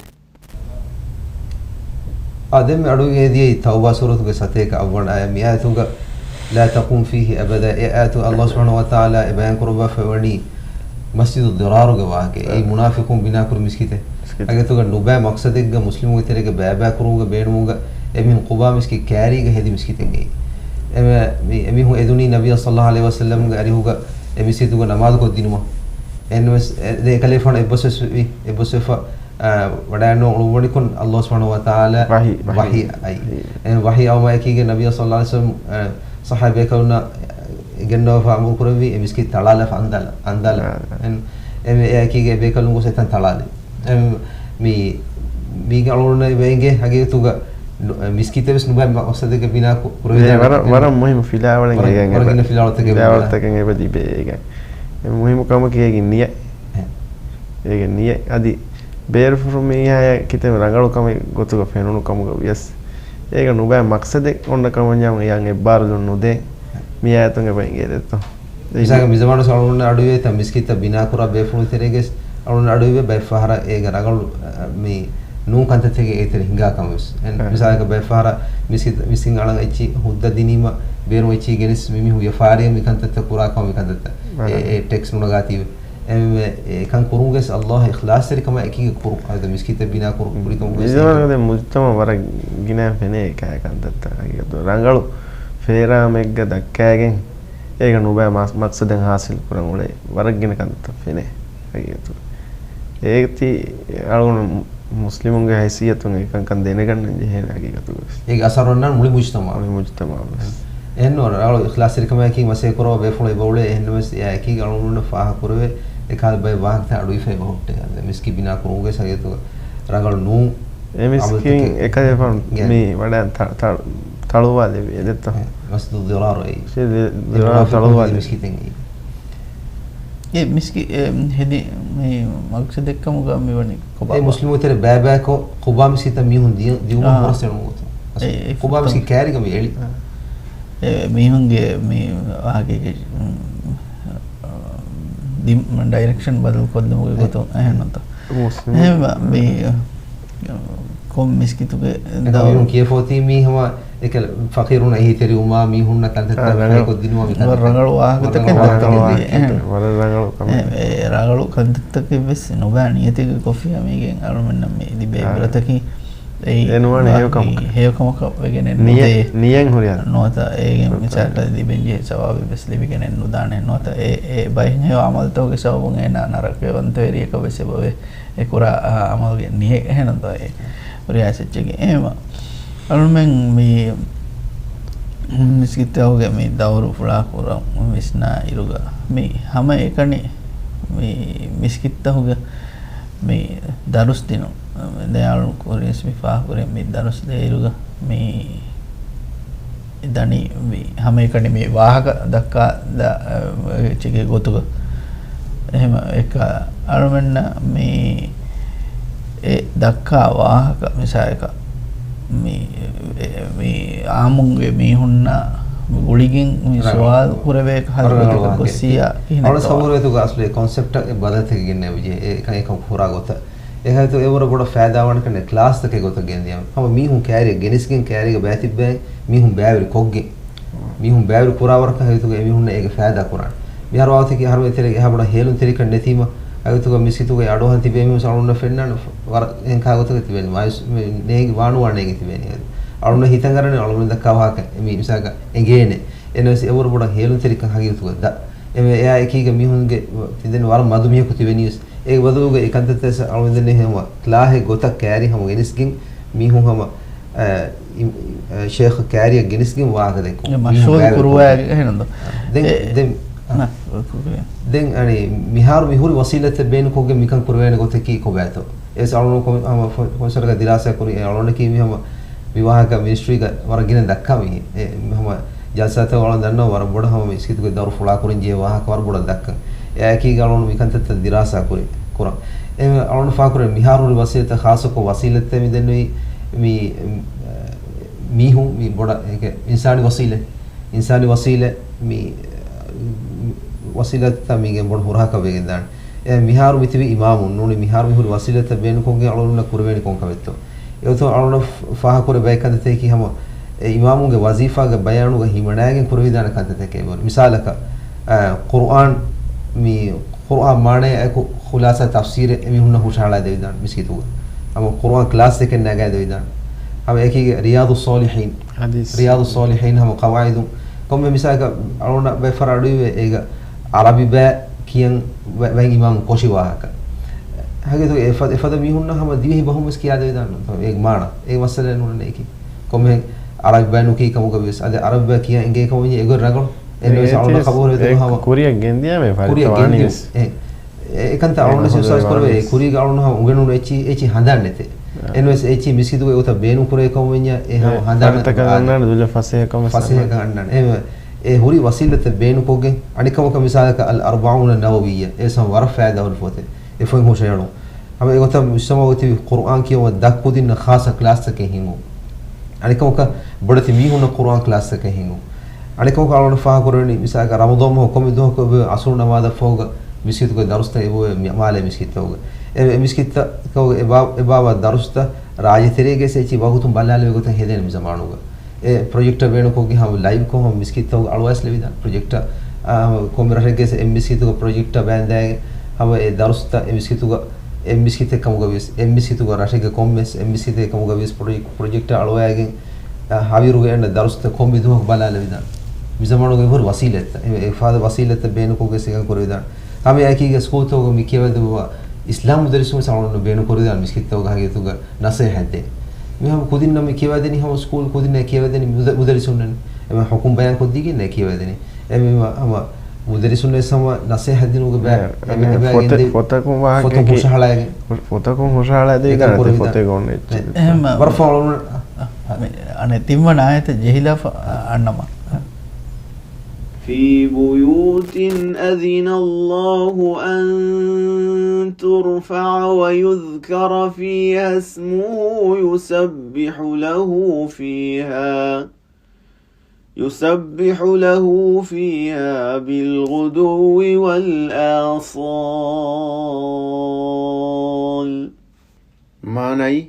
އާ، ދެންމެ އަޑުއިވޭ ދިޔައީ ތައުބާ ސޫރަތުގެ ސަތޭކަ އަށްވަނަ އާޔަތް. މި އާޔަތުގަ لا تقم فيه أبدا، އެ އާޔަތު ﷲ ސުބްޙާނަހޫ ވަތަޢާލާ އެ ބަޔާން ކުރައްވާފައި ވަނީ މަސްޖިދު ޟިރާރުގެ ވާހަކަ. އެއީ އާ. މުނާފިޤުން ބިނާކުރި މިސްކިތެއް. މިސްކިތެއް. އަގެތުގަ ނުބައި މަޤްޞަދެއްގަ މުސްލިމުންގެ ތެރޭގަ ބައިބައިކުރުމުގެ ބޭނުމުގަ އެމީހުން ޤުބާ މިސްކިތް ކައިރީގަ ހެދި މިސްކިތެއްގައި. އެމެ-، މި-، އެމީހުން އެދުނީ ނަބިއްޔާ ޞައްލައްލާހު ޢަލައިހި ވަސައްލަމްގެ އަރިހުގަ އެ މިސްކިތުގަ ނަމާދު ކޮށްދިނުމަށް. އެހެންވެސް، އެ-، ދެ އެކަލޭފާނު އެއްބަސްވެސް ވި-، އެއްބަސްވެފަ، އާ، ވަޑައިނު އުޅުއްވަނިކޮށް، ﷲ ސުބްޙާނަހޫ ވަތަޢާލާ ވަޙީ، ވަޙީ. ވަޙީ އައި. ވަޙީ. އެ ވަޙީ އައުމާއެކީގަ ނަބިއްޔާ ޞައްލައްލާހު ޢަލައިހި ވަސައްލަމް، އާ، ޞަޙާބީ ބޭކަލުންނަށް އިގެންނަވާފަ އަމުރު ކުރެއްވި އެ މިސްކިތް ތަޅާލާފަ އަންދާލަ-، އަންދާލަ. އާ. އެން-، އެ-، އެއާއެކީގަ އެ ބޭކަލުން ގޮސް އެތަން ތަޅާލި. އެމް، މި-، މީގެ އަޅުގަނޑު އެބަ އެނގޭ ހަގީގަތުގަ ނު-، މިސްކިތެއް ވެސް ނުބައި މަޤްޞަދެއްގަ ބިނާ ކު-، ކުރެވިދާނެ. ވަރަށް، ވަރަށް މުހިއްމު ފިލާވަޅެއް ވަރަށް، އެގަން ވަރަށް އެބަ، ގިނަ ފިލާވަޅުތަކެއް އެބަ ފިލާވަޅުތަކެއް އެބަ ލިބޭ އެގަން. އެ މުހިއްމު ކަމަކީ އޭގެ ނިޔަތް. އެ. އޭގެ ނިޔަތް އަދި ބޭރުފުށު މީހާޔަށް ކިތަންމެ ރަނގަޅު ކަމެއް ގޮތުގަ ފެނުނު ކަމުގަ ވިޔަސް، އޭގަ ނުބައި މަޤްޞަދެއް އޮންނަ ކަމަށް އެޔަން އެއްބާރުލުން ނުދޭ. މި އާޔަތުން އެބަ އެނގޭ ދެއްތޯ؟ މިސާލަކަށް މިޒަމާނު އަޅުގަނޑު އަޑުއިވޭތަ މިސްކިތަށް ބިނާކުރާ ބޭފުޅުން ތެރޭގެސް އަޅުގަނޑު އަޑުއިވޭ ބައެއްފަހަރަށް އޭގަ ރަނގަޅު، އަ، މި ނޫން ކަންތައްތަކެއް އޭތެރެ ހިނގާ ކަމަށް ވެސް. އެ. މިސާލަކަށް ބައެއްފަހަރަށް މިސްކިތް، މިސްކިތް އަޅަން އެއްޗި ހުއްދަ ދިނީމަ ބޭރުން އެއްޗި ގެނެސް މި މީހުން ވިޔަފާރިއަށް މި ކަންތައްތައް ކުރާ ކަމަށް މި ކަންތައްތައް. އެ، އެ ޓެކްސް ނުނަގާތީވެ. އެ، އެ ކަން ކުރުން ވެސް ﷲ އިޚްލާޞްތެރިކަމާ އެކީގަ ކުރު. އަދި މިސްކިތްތައް ބިނާ ކުރު، ކުރި ކަމުގަ ވެސް މިޒަމާނުގެ މުޖްތަމަޢު ވަރަށް ގިނަ ފެނޭ އެކާ ކަންތައްތައް ހަގީގަތު. ރަނގަޅު ފޭރާމެއްގަ ދައްކައިގެން އޭގަ ނުބައި މަ-، މަޤްޞަދެއް ހާސިލް ކުރަން އުޅޭ ވަރަށް ގިނަ ކަންތައްތައް ފެނޭ ހަގީގަތު. އޭތި އަޅުގަނޑު މު-، މުސްލިމުންގެ ހައިސިއްޔަތުން އެކަންކަން ދެނެގަންނަން ޖެހޭނެ ހަގީގަތުގަ ވެސް. އޭގެ އަސަރު އޮންނާނެ މުޅި މުޖްތަމަޢަށް. މުޅި މުޖްތަމަޢަށް ވެސް. އެހެންނު ރަނގަޅު އިޚްލާޞްތެރިކަމާއެކީ މަސައްކަތް ކުރައްވާ ބޭފުޅުން އެބައުޅޭ. އެހެންނަމަވެސް އެއާއެކީގަ އަޅުގަނޑު ފާހަގަކުރެވޭ އެކަހަލަ ބައެއް ވާހަކަތައް އަޑުއިވިފައި އެބަހުއްޓޭ. އަދި މިސްކިތް ބިނާ ކުރުމުގެ ހަގީގަތުގަ ރަނގަޅު ނޫން އެ މިސްކިތް އަމަލުތަކެއް އެކަލޭފާނު ގެން. މި ވަޑައި ތަ-، ތަ-، ތަޅުވާލެވި އެދެއްތޯ؟ އެ، މަސްޖިދު ޟިރާރު އެއީ. ޝޭ ދި-، އެ ދިރާރު މުނާފިޤުން ތަޅުވާލެވި. މިސްކިތެއް އެއީ. އެ މިސްކި-، އެ ހެދި މި މަޤްޞަދެއްކަމުގަ މިވަނީ ކޮބާ؟ އެ މުސްލިމުން ތެރެ ބައިބައިކޮށް ޤުބާ މިސްކިތަށް މީހުން ދިޔަ-، ދިޔުމަށް އާ. ހުރަސް އެޅުމުގެ ގޮތުން. އެ، އެ ޤުބާ ފުއްތަމަ. މިސްކިތް ކައިރީގަ މި އެޅި. އާ. އެ މީހުންގެ މި ވާހަކައިގެ، މް، ދި-، ޑައިރެކްޝަން ބަދަލު ކޮށްލުމުގެ އެ. ގޮތުން އެހެންނުތަ؟ މުސްލިމު. އެހެންވެ، މި ކޮން މިސްކިތުގެ އެކަމަކު ދައު-، މީހުން ކިޔަފޯތީ މީ ހަމަ އެކަލަ ފަޤީރުން އެހީތެރިވުމާ، މީހުންނަށް ކަންތައްތައް ވަރަށް ރަނގަޅު، ފަހިކޮށްދިނުމާ މި ވަރަށް ކަންތައް. ރަނގަޅު ވާހަކަތަކެއް ވަރަށް ރަނގަޅު ދައްކަން ވާހަކަތަކެއް، ދިޔަ. ވަރަށް ރަނގަޅު ކަންތައްތަކެއް. އެ، އެ ރަނގަޅު ކަންތައްތަކެއް ވެސް ނުބައި ނިޔަތެއްގެ ކޮށްފިޔާ މީގެން އަޅުމެންނަށް މި ލިބޭ އާ. އިބްރަތަކީ. އެއީ އެ ނުވާނެ މާ-، ހެޔޮ ކަމަކަށް. މީ ހެޔޮ ކަމަކަށް ވެގެނެއް ނިޔަ-، ނުދޭ. ނިޔަތް ހުރިހާ. ނުވަތަ އޭގެ ނުވަތަ. މިސާލަކަށް ލިބެން ޖެހޭ ސަވާބެއް ވެސް ލިބިގެނެއް ނުދާނެ. ނުވަތަ އެ، އެ ބައެއް ހެޔޮ އަމަލުތަކުގެ ސަބަބުން އޭނާ ނަރަކަވަންތަވެރިޔަކަށް ވެސް އެބަވޭ. އެ ކުރާ، އާ، އަމަލުގެ ނިޔަތް އެހެންނުތޯ އެ ހުރިހާ އެއްޗެއްގެ. އެހެންވެ، އަޅުމެން މި މިސްކިތްތަކުގެ މި ދައުރު ފުޅާކުރަން ވިސްނާ އިރުގަ މި ހަމައެކަނި މި މިސްކިތްތަކުގެ މި ދަރުސް ދިނުން، ދެ އަޅުން ކުރިން މި ފާހަގަކުރި މި ދަރުސް ދޭއިރުގަ މި ދަނީ މި ހަމައެކަނި މި ވާހަކަ ދައްކާ ދަ-، އެއްޗެއްގެ ގޮތުގަ. އެހެމަ އެކަ އަޅުމެންނަށް މި އެ ދައްކާ ވާހަކަ މިސާލަކަށް މި، އެ، މި އާއްމުންގެ މީހުންނަށް ގުޅިގެން މި ރަނގަޅު. ސުވާލު ކުރެވޭ ކަހަލަ ރަނގަޅު ގޮތަކަށް ވާހަކަ. ގޮއްސިއްޔާ ކިހިނެއް އަޅު ކަމަށް؟ ސަބުރުވެތުގަ އަސްލު އެ ކޮންސެޕްޓަށް އެ ބަދަލުތަކެއް ގެންނެވިޖެ. އެ އެކަން އެކަން ހުރާ ގޮތަށް. އެހާއިތު އެވަރަށް ބޮޑަށް ފައިދާ ވާނެ ކަންނެ ކްލާސްތަކެއް ގޮތަށް ގެންދިޔަ. ހަމަ މީހުން ކައިރިއަށް ގެނެސްގެން ކައިރީގަ ބައިތިއްބައި މީހުން ބައިވެރި ކޮށްގެން. މީހުން ބައިވެރި ކުރާ ވަރަކަށް ހަގީގަތުގަ އެމީހުންނަށް އޭގެ ފައިދާ ކުރާނެ. މިހާރު ވާގޮތަކީ އަހަރުމެން ތެރޭގަ އެހާ ބޮޑަށް ހޭލުންތެރިކަން ނެތީމަ، ހަގީގަތުގަ މިސްކިތުގަ އަޑުއަހަން ތިބޭ މީހުން އަޅުގަނޑަށް ފެންނާނެ ވަރަށް އެހެން ކާ ގޮތަކަށް ތިބެނީ. މާޔޫސް މި ނޭނގި ވާނުވާ ނޭނގި ތިބޭނީ. އަޅުގަނޑަށް ހިތަށް އަރަނީ އަޅުގަނޑު ދައްކާ ވާހަކަ މި މިސާލަކަށް އެނގޭނެ. އެނަސް އެވަރު ބޮޑަށް ހޭލުންތެރިކަން ހަގީގަތުގަ ދަ. އެމެ އެއާ އެކީގަ މީހުންގެ ތިދެން ވަރަށް މަދު މީހަކު ތިބެނީވެސް. އޭގެ ބަދަލުގަ އެ ކަންތައްތައް އަޅުގަނޑު ހަމަ ކްލާހެއް ގޮތަށް ކައިރި ހަމަ ގެނެސްގެން މީހުން ހަމަ އަ، އި-، އަ، ޝޭޚް ކައިރިއަށް ގެނެސްގެން ވާހަކަ ދެއްކުން. އެ މީހުން މަޝްހޫރު ބައިވެރި ކުރުވާ ކޮށްގެން. އެހެންނު. ދެން، އެ، ދެން، ނަ، ކުރުވޭ. ދެން އަނި މިހާރު މި ހުރި ވަސީލަތްތައް ބޭނުންކޮށްގެން މިކަން ކުރެވޭނެ ގޮތަކީ ކޮބާތޯ؟ އެސް އަޅުނު ކޮ-، ހަމަ ފޮ-، ފޮންސަރގަ ދިރާސާ ކުރި އެ އަޅުނަކީ މި ހަމަ މި ވާހަކަ މިނިސްޓްރީގަ ވަރަށް ގިނަ ދައްކާ މީހެއް. އެ، މި ހަމަ ޖަލްސާތައް އަޅުން ދަންނަ ވަރަށް ބޮޑަށް ހަމަ މިސްކިތުގެ ދަރު ފުޅާ ކުރަން ޖެހޭ ވާހަކަ ވަރަށް ބޮޑަށް ދައްކަން. އެއާއެކީގަ އަޅުން މިކަންތައްތައް ދިރާސާ ކުރި، ކުރަން. އެ އަޅުން ފާހަގަކުރޭ މިހާރު ހުރި ވަސީލަތަށް ޚާއްޞަކޮށް ވަސީލަތްތައް މި ދެންނެވި މި، މީހުން މި ބޮޑަށް އޭގެ އިންސާނީ ވަސީލަ، އިންސާނީ ވަސީލަ މި، ވަސީލަތައް މީގެން ބޮޑު ހުރަހަކަށް ވެގެންދާނެ. އެ މިހާރު މިތިބި އިމާމުން ނޫނީ މިހާރު މި ހުރި ވަސީލަތައް ބޭނުންކޮށްގެން އަޅުންނަށް ކުރެވޭނީ ކޮންކަމެއްތޯ؟ އެއޮތޯ އަޅުނަށް ފާހަގަކުރެ ބައެއް ކަންތައްތަކީ ހަމަ އެ އިމާމުންގެ ވަޒީފާގެ ބަޔާނުގަ ހިމަނައިގެން ކުރެވިދާނެ ކަންތައްތަކެއް ވަރު. މިސާލަކަށް، އަ، ޤުރުއާން، މި ޤުރުއާން މާނަޔާ އެކު ޚުލާސާ ތަފްސީރެއް އެމީހުންނަށް ހުށަހަޅައިދެވިދާނެ މިސްކިތުގަ. ހަމަ ޤުރުއާން ކްލާސްއެކެއް ނަގައިދެވިދާނެ. ހަމަ އެކީގެ ރިޔާޟުއްޞާލިޙީން، ހަދީސް. ރިޔާޟުއްޞާލިޙީން ހަމަ ޤަވާޢިދު ކޮންމެ މިސާލަކަށް އަޅުންނަށް ބައެއް ފަރާ އަޑުއިވޭ އޭގަ ޢަރަބި ބައި ކިޔަން ވަ-، ވައި އިމާމު ކޮށި ވާހަކަ. ހަގީގަތުގަ އެފަ-، އެފަދަ މީހުންނަށް ހަމަ ދިވެހި ބަހުން ވެސް ކިޔާދެވިދާނެ. އޭގެ މާނަ، އޭގެ މައްސަލައެއް ނޫން އެކި. ކޮންމެހެން ޢަރަބި ބައި ނުކީ ކަމުގަ ވިޔަސް، އަދި ޢަރަބި ބައި ކިޔާ އެނގޭ ކަމުން އެގޮތް ރަނގަޅު. އެންވެސް އެ އަޅުން ތި-، ކަބޫރު އެ ދުވަހަމަ ކުރިއަށް ގެންދިޔާމެ ކުރިއަށް ފަރިތަވާނީ ގެންދިޔުން. ވެސް. އެ، އެ، އެކަންތައް އަޅުން ވެސް އިހްސާސް ކުރެވޭ. އެ ކުރީގަ އަޅުން ހަމަ އުނގެނުނު އެއްޗި، އެއްޗި ހަނދާން ނެތޭ. އެންވެސް އެއްޗި މިސްކިތުގެ އެގޮތަށް ބޭނުން ކުރޭ ކަމުން އެ ހަމަ ހަނދާން ފަރިތަކަށް އަންނާނެ ދުލަށް ފަސޭހަކަން ވެސް ފަސޭހަކަން އަންނާނެ. އެ، އެ ހުރި ވަސީލަތެއް ބޭނުންކޮށްގެން އަނެއްކަމަކަށް މިސާލަކަށް އަލް އަރުބަޢޫނަ ނަވަވިއްޔާ އެ ހަމަ ވަރަށް ފައިދާހުރި ފޮތެއް. އެ ފޮތް ހުށައެޅުން. ހަމަ އެގޮތަށް މުޖްތަމަޢުގަ ތިބި ޤުރުއާން ކިޔަވަން ދަށް ކުދިންނަށް ޚާއްޞަ ކްލާސްތަކެއް ހިންގުން. އަނެއްކަމަކަށް ބޮޑެތި މީހުންނަށް ޤުރުއާން ކްލާސްތަކެއް ހިންގުން. އަނެއްކަމަކަށް އަޅުގަނޑު ފާހަގަކުރެވެނީ، މިސާލަކަށް ރަމަޟާން މަހު ކޮންމެ ދުވަހަކު އެބަ އަސުރު ނަމާދަށް ފަހުގަ މިސްކިތުގެ ދަރުސްތައް އެބައޮވޭ މި-، މާލޭ މިސްކިތްތަކުގަ. އެ، އެ މިސްކިތްތަކުގަ އެބާ-، އެބާވާ ދަރުސްތައް ރާއްޖެތެރޭގައި އެއްޗި ވަގުތުން ބަލާލެވޭ ގޮތަށް ހެދޭނެ މި ޒަމާނުގަ. އެ ޕްރޮޖެކްޓަރ ބޭނުންކޮށްގެން ހަމަ ލައިވްކޮށް ހަމަ މިސްކިތްތަކުގަ އަޅުވާސް ލެވިދާނެ. ޕްރޮޖެކްޓަރ، އާ، ކޮންމެ ރަށެއްގައި އެ މިސްކިތުގަ ޕްރޮޖެކްޓަރ ބައިންދާގެން ހަމަ އެ ދަރުސްތައް އެ މިސްކިތުގަ، އެ މިސްކިތެއް ކަމުގަ ވިޔަސް، އެ މިސްކިތުގަ ރަށެއްގެ ކޮންމެސް އެ މިސްކިތެއް ކަމުގަ ވިޔަސް ޕްރޮޖެކް-، ޕްރޮޖެކްޓަރ އަޅުވައިގެން، އާ، ހަވީރުގެ އެންނަ ދަރުސްތައް ކޮންމެ ދުވަހަކު ބަލާލެވިދާނެ. މި ޒަމާނުގަ އެ ހުރި ވަސީލަތްތައް، އެ، އެ ފަދަ ވަސީލަތްތައް ބޭނުންކޮށްގެން ސިގަން ކުރެވިދާނެ. ހަމަ އެކީގަ ސްކޫލްތަކުގަ މި ކިޔަވަދެއްވާ އިސްލާމް މުދައްރިސުން ވެސް އަޅުގަނޑު ބޭނުން ކުރެވިދާނެ މިސްކިތްތަކުގަ ހަގީގަތުގަ ނަސޭހަތް ދޭން. މި ހަމަ ކުދިންނަށް މި ކިޔަވަދެނީ ހަމަ ސްކޫލް ކުދިންނަށް ކިޔަވަދެނީ މުދަ-، މުދައްރިސުންނަށް. އެމަ ހުކުމް ބަޔާން ކޮށްދީގެން ނެ ކިޔަވަދެނީ. އެމީ ހަމަ މުދައްރިސުން ވެސް ހަމަ ނަސޭހަތް ދިނުމުގެ ބައި-، އެ، އެ، އެ، އެ، ފޮތެއް، އެ، ފޮތަކުން ވާހަކަ ފޮތުން ކި-، ހުށަހަޅައިގެން. ފޮ-، ފޮތަކުން ހުށަހަޅައިދޭ އެކަން ދާނެ ކުރެވިދާނެ. ފޮތެއް އޮންނަ އެއްޗެއް. އެ، އެހެން ވަރަށް ފަހުން އަ، އަ، އަނެއް ތިންވަނަ އާޔަތަށް ޖެހިލާފަ، އަ، އަންނަމާ. في بيوت أذن الله أن ترفع ويذكر فيها اسمه يسبح له فيها، يسبح له فيها بالغدو والآصال. މާނައީ،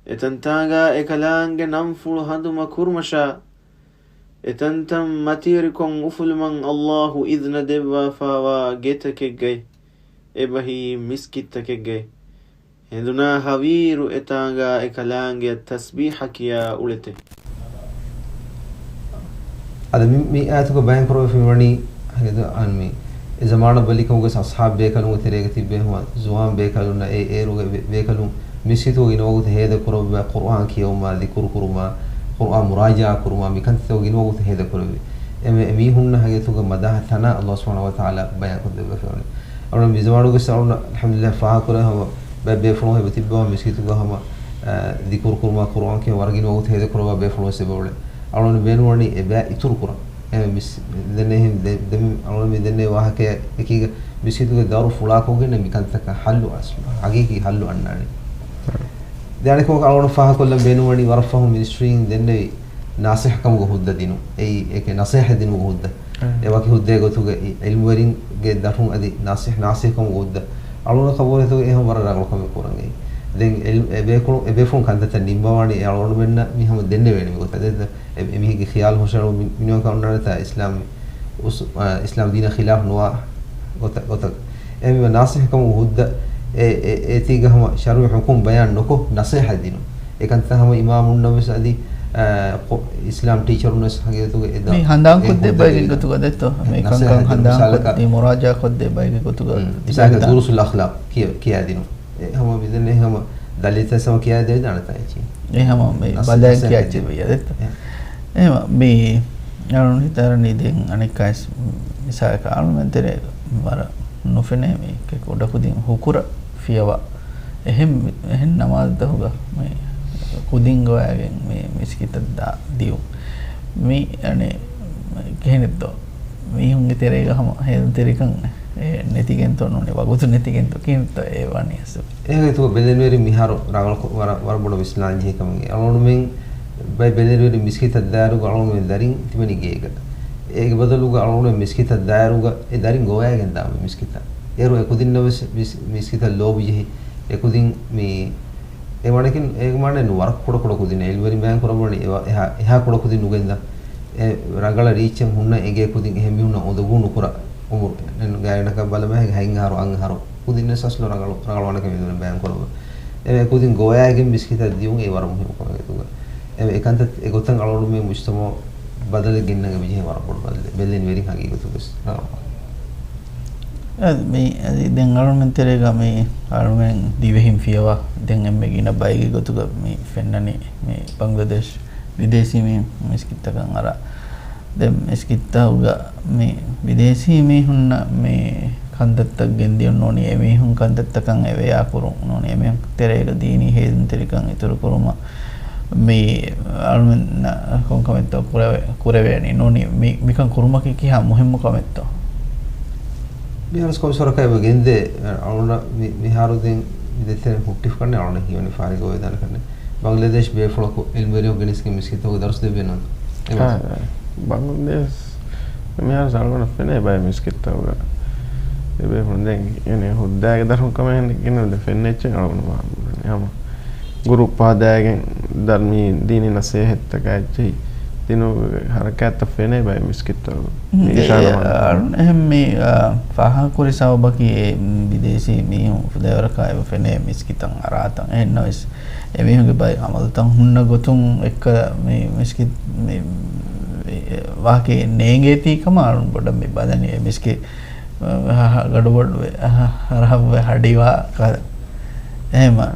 އެތަންތާނގާ އެކަލާނގެ ނަންފުޅު ހަނދުމަ ކުރުމަށާ، އެތަންތަން މަތިވެރިކޮށް އުފުލުމަށް އައްލާހު އިޛުނަ ދެއްވާފާވާ ގެތަކެއްގައި، އެބަހީ މިސްކިތްތަކެއްގައި. ހެނދުނާ ހަވީރު އެތާނގާ އެކަލާނގެއަށް ތަސްބީޙަ ކިޔާ އުޅެތެ. އަދި މި، މި އާޔަތުގަ ބަޔާން ކުރެވިފައި ވަނީ، ހަގީގަތު އަން މި އެ ޒަމާނަށް ބަލިކަމުގެ އަޞްޙާބް ބޭކަލުންގެ ތެރޭގަ ތިއްބެވި ހަމަ ޒުވާން ބޭކަލުންނަށް އެ އޭރުގެ ބޭ-، ބޭކަލުން މިސްކިތުގަ ގިނަ ވަގުތު ހޭދަ ކުރައްވާ ޤުރުއާން ކިޔެވުމާ، ޛިކުރު ކުރުމާ، ޤުރުއާން މުރާޖަޢާ ކުރުމާ، މި ކަންތައްތަކުގަ ގިނަ ވަގުތު ހޭދަ ކުރެއްވި. އެ މި-، މީހުންނަށް ހަގީގަތުގަ މަދާހަ ތަނާ އައްލާހު ސުބްޙާނަހޫ ވަތަޢާލާ ބަޔާން ކޮށްދެއްވަފައިވަނީ. އަޅުން މި ޒަމާނުގަ ވެސް އަޅުން އަލްޙަމްދުލިއްލާހް ފާހަގަކުރޭ ހަމަ ބައެއް ބޭފުޅުން އެބަ ތިއްބަވާ މިސްކިތުގަ ހަމަ، އަ، ޛިކުރު ކުރުމާ ޤުރުއާން ކިޔަން ވަރަށް ގިނަ ވަގުތު ހޭދަ ކުރައްވާ ބޭފުޅުން ވެސް އެބަ އުޅޭ. އަޅުން ބޭނުންވަނީ އެ ބައި އިތުރު ކުރަން. މިސް-، ދެންނެ އެހެން ދެ-، ދެން އަޅުގަނޑު މި ދެންނެވި ވާހަކައާ އެކީގަ މިސްކިތުގެ ދައުރު ފުޅާކޮށްގެން މިކަންތަކަށް ހައްލު އަސް-، ހަގީގީ ހައްލު އަންނާނެ. ދެން އަނެއް ކަމަކު އަޅުގަނޑު ފާހަގަކޮށްލަން ބޭނުންވަނީ ވަރަށް ފަހުން މިނިސްޓްރީން ދެންނެވި ނާސިހަކަމުގެ ހުއްދަ ދިނުން. އެއީ އެކެއް ނަސޭހަތް ދިނުމުގެ ހުއްދަ. އެ ވަކި ހުއްދައެއް ގޮތުގައި އިލްމުވެރިންގެ ދަށުން އަދި ނާސި-، ނާސިހަކަމުގެ ހުއްދަ. އަޅުގަނޑަށް ޚަބަރު އެތައް އެހެން ވަރަށް ރަނގަޅު ކަމެއް ކުރަން އެއީ. ދެން އެ-، އެ ބޭފުޅު-، އެ ބޭފުޅުން ކަންތައްތައް ނިންމަވާނީ އެ އަޅުގަނޑުމެންނަށް މި ހަމަ ދެންނެވޭނެ މި ގޮތަށް. އެ-، އެ މީހެއްގެ ޚިޔާލު ހުށަހަޅު މި-، މިނިވަންކަން އޮންނާނެތާ އިސްލާމް އުސް-، އާ، އިސްލާމް ދީނާ ޚިލާފް ނުވާ ގޮތަށް، ގޮތަށް. އެހެންވީމަ ނާސިހަކަމުގެ ހުއްދަ އެ-، އެ-، އޭތީގަ ހަމަ ޝަރުއީ ޙުކުމް ބަޔާން ނުކޮށް ނަސޭހަތް ދިނުން. އެކަންތައް ހަމަ އިމާމުންނަށް ވެސް އަދި، އާ، އިސްލާމް ޓީޗަރުން ވެސް ހަގީގަތުގަ އެ ދަ-، މި ހަނދާން އެ ކޮށްދޭ ހުއްދަ ބައެއްގެ ދެން ގޮތުގަ ދެއްތޯ؟ މި ނަސޭހަތް ކަންކަން ދިނުން. ހަނދާން މިސާލަކަށް ކޮށްދޭ، މުރާޖާ ކޮށްދޭ ބައެއްގެ ގޮތުގަ މި، މިސާލަކަށް ދުރުސުލް އަޚްލާޤް ކިޔަ-، ކިޔާދިނުން. އެ ހަމަ މިދެންނެ ހަމަ ދަލީލްތައް ހަމަ ކިޔާދެވިދާނެތާ އެއްޗި. އެ ހަމަ މި ނަސް-، ބަލައި ނަސޭހަތް ކިޔާ ދިނުން. އެއްޗެއް ވެއްޔާ ދެއްތޯ؟ އެ. އެހެމަ މި އަޅުން ހިތަށް އަރަނީ ދެން އަނެއްކާވެސް މިސާލަކަށް އަޅުމެން ތެރޭ ވަރަށް ނުފެނޭ މީ ކުޑަކުދިން ހުކުރަ ފިޔަވާ. އެހެން، އެހެން ނަމާދުތަކުގަ މި ކުދިން ގޮވައިގެން މި މިސްކިތަށް ދާ ދިޔުން. މި އަނެއް ކިހިނެއްތޯ؟ މީހުންގެ ތެރޭގަ ހަމަ ހޭލުންތެރިކަން އެ ނެތިގެންތޯ ނޫނީ ވަގުތު ނެތިގެންތޯ ކިހިނެއްތޯ އެ ވަނީ އަސްލު؟ އެހެން އެތުގަ ބެލެނިވެރިން މިހާރު ރަނގަޅު ކޮ-، ވަރަށް، ވަރަށް ބޮޑަށް ވިސްނާން ޖެހޭ ކަމެއް. އަޅުގަނޑުމެން ބައެއް ބެލެނިވެރިން މިސްކިތަށް ދާއިރުގަ އަޅުގަނޑުމެން ދަރިން ތިބެނީ ގޭގަ. އޭގެ ބަދަލުގަ އަޅުގަނޑުމެން މިސްކިތަށް ދާއިރުގަ އެ ދަރިން ގޮވައިގެން ދާން މިސްކިތަށް. އޭރު އެ ކުދިންނަށް ވެސް މިސް-، މިސްކިތަށް ލޯބި ޖެހި. އެ ކުދިން މި އެ ވަނަކިން އޭގެ މާނައެއް ނޫން ވަރަށް ކުޑަ ކުޑަ ކުދިން. އިލްމުވެރިން ބަޔާން ކުރައްވަނީ އެ ވަ-، އެހާ، އެހާ ކުޑަ ކުދިން ނުގެންދާ. އެ ރަނގަޅަށް ރީއްޗެއް ހުންނަ އެނގޭ ކުދިން އެހެން މީހުންނަށް އުނދަގޫ ނުކުރާ. އުމުރު ގާތްގަނޑަކަށް ބަލަމާ ހަތް އަހަރު، އަށް އަހަރު ކުދިން ވެސް އަސްލު ރަނގަޅު، ރަނގަޅު ވަނަކަށް މި ބަޔާން ކުރައްވަ. އެ ކުދިން ގޮވައިގެން މިސްކިތަށް ދިޔުން އެ ވަރަށް މުހިއްމު ކަމެއް އެތުގަ. އެ އެކަންތައް އެގޮތަށް އަޅުގަނޑުމެން މުޖްތަމަޢު ބަދަލެއް ގެންނަން އެބަޖެހޭ ވަރަށް ބޮޑު ބަދަލެއް. ބެލެނިވެރިން ހަގީގަތުގަވެސް. އަދި މި، އަދި ދެން އަޅުމެން ތެރޭގަ މި އަޅުމެން ދިވެހިން ފިޔަވާ ދެން އެންމެ ގިނަ ބައެއްގެ ގޮތުގަ މި ފެންނަނީ މި ބަނގްލަދޭޝް ބިދޭސީ މީހުން މިސްކިތްތަކަށް އަރާ. ދެން މިސްކިތްތަކުގަ މި ބިދޭސީ މީހުންނަށް މި ކަންތައްތައް ގެންދިޔުން ނޫނީ، އެމީހުން ކަންތައްތަކަށް އެވެޔާ ކުރުން ނޫނީ، އެމީހުން ތެރޭގަ ދީނީ ހޭލުންތެރިކަން އިތުރުކުރުމަށް މި އަޅުމެންނަށް ކޮންކަމެއްތޯ ކުރެވޭ-، ކުރެވޭނީ ނޫނީ، މި-، މިކަން ކުރުމަކީ ކިހާ މުހިއްމު ކަމެއްތޯ؟ މިހާރު ސްކޮލް ސޮރަކަށް އެބަ ގެންދޭ، އަޅުނަށް މި-، މިހާރު ދެން މި ދެތެރެ ހުއްޓިފަ ކަންނެ އަޅުނަށް ހީވަނީ ފާރިގަ އޮވެދާނެ ކަންނެ. ބަނގްލަދޭޝް ބޭފުޅަކު އިލްމުވެރިޔަކު ގެނެސްގެން މިސްކިތްތަކުގަ ދަރުސް ދެއްވޭ ނޫން. އެ އާ، ބަނގްލަދޭޝް މިހާރު އަޅުގަނޑަށް ފެނޭ ބައެއް މިސްކިތްތަކުގަ. އެބޭފުޅުން ދެން އެނެ ހުއްދައިގެ ދަރުން ކަމެއް ގިނަ ދެ ފެންނެ އެއްޗެއް އަޅުގަނޑު ވާ-، ހަމަ ގުރޫޕް ހަދާގެން ދަރު-، މި ދީނީ ނަސޭހަތްތަކާ އެއްޗެހި ދިނު ހަރަކާތްތައް ފެނޭ ބައެއް މިސްކިތްތަކުގަ. މި އެ، އިޝާރާ އެ، ވާން. އަޅުން އެހެން މި، އާ، ފާހަގަކުރި ސަބަބަކީ އެ ބިދޭސީ މީހުން ފުދޭވަރަކާ އެބަ ފެނޭ މިސްކިތަށް އަރާތަން. އެހެންނަމަވެސް އެމީހުންގެ ބައެއް އަމަލުތައް ހުންނަ ގޮތުން އެއްކަލަ މި މިސްކިތް މި، މި ވާހަކައެއް ނޭނގޭތީ ކަމަށް އަޅުން ބޮޑަށް މި ބަލަނީ. އެ މިސްކިތް ހަ-، ހަ-، ގަޑުބޮޑުވެ، ހަ-، ހަ-، ހަރަހައްވެ ހަޑިވާ ކަ-، އެހެމަ.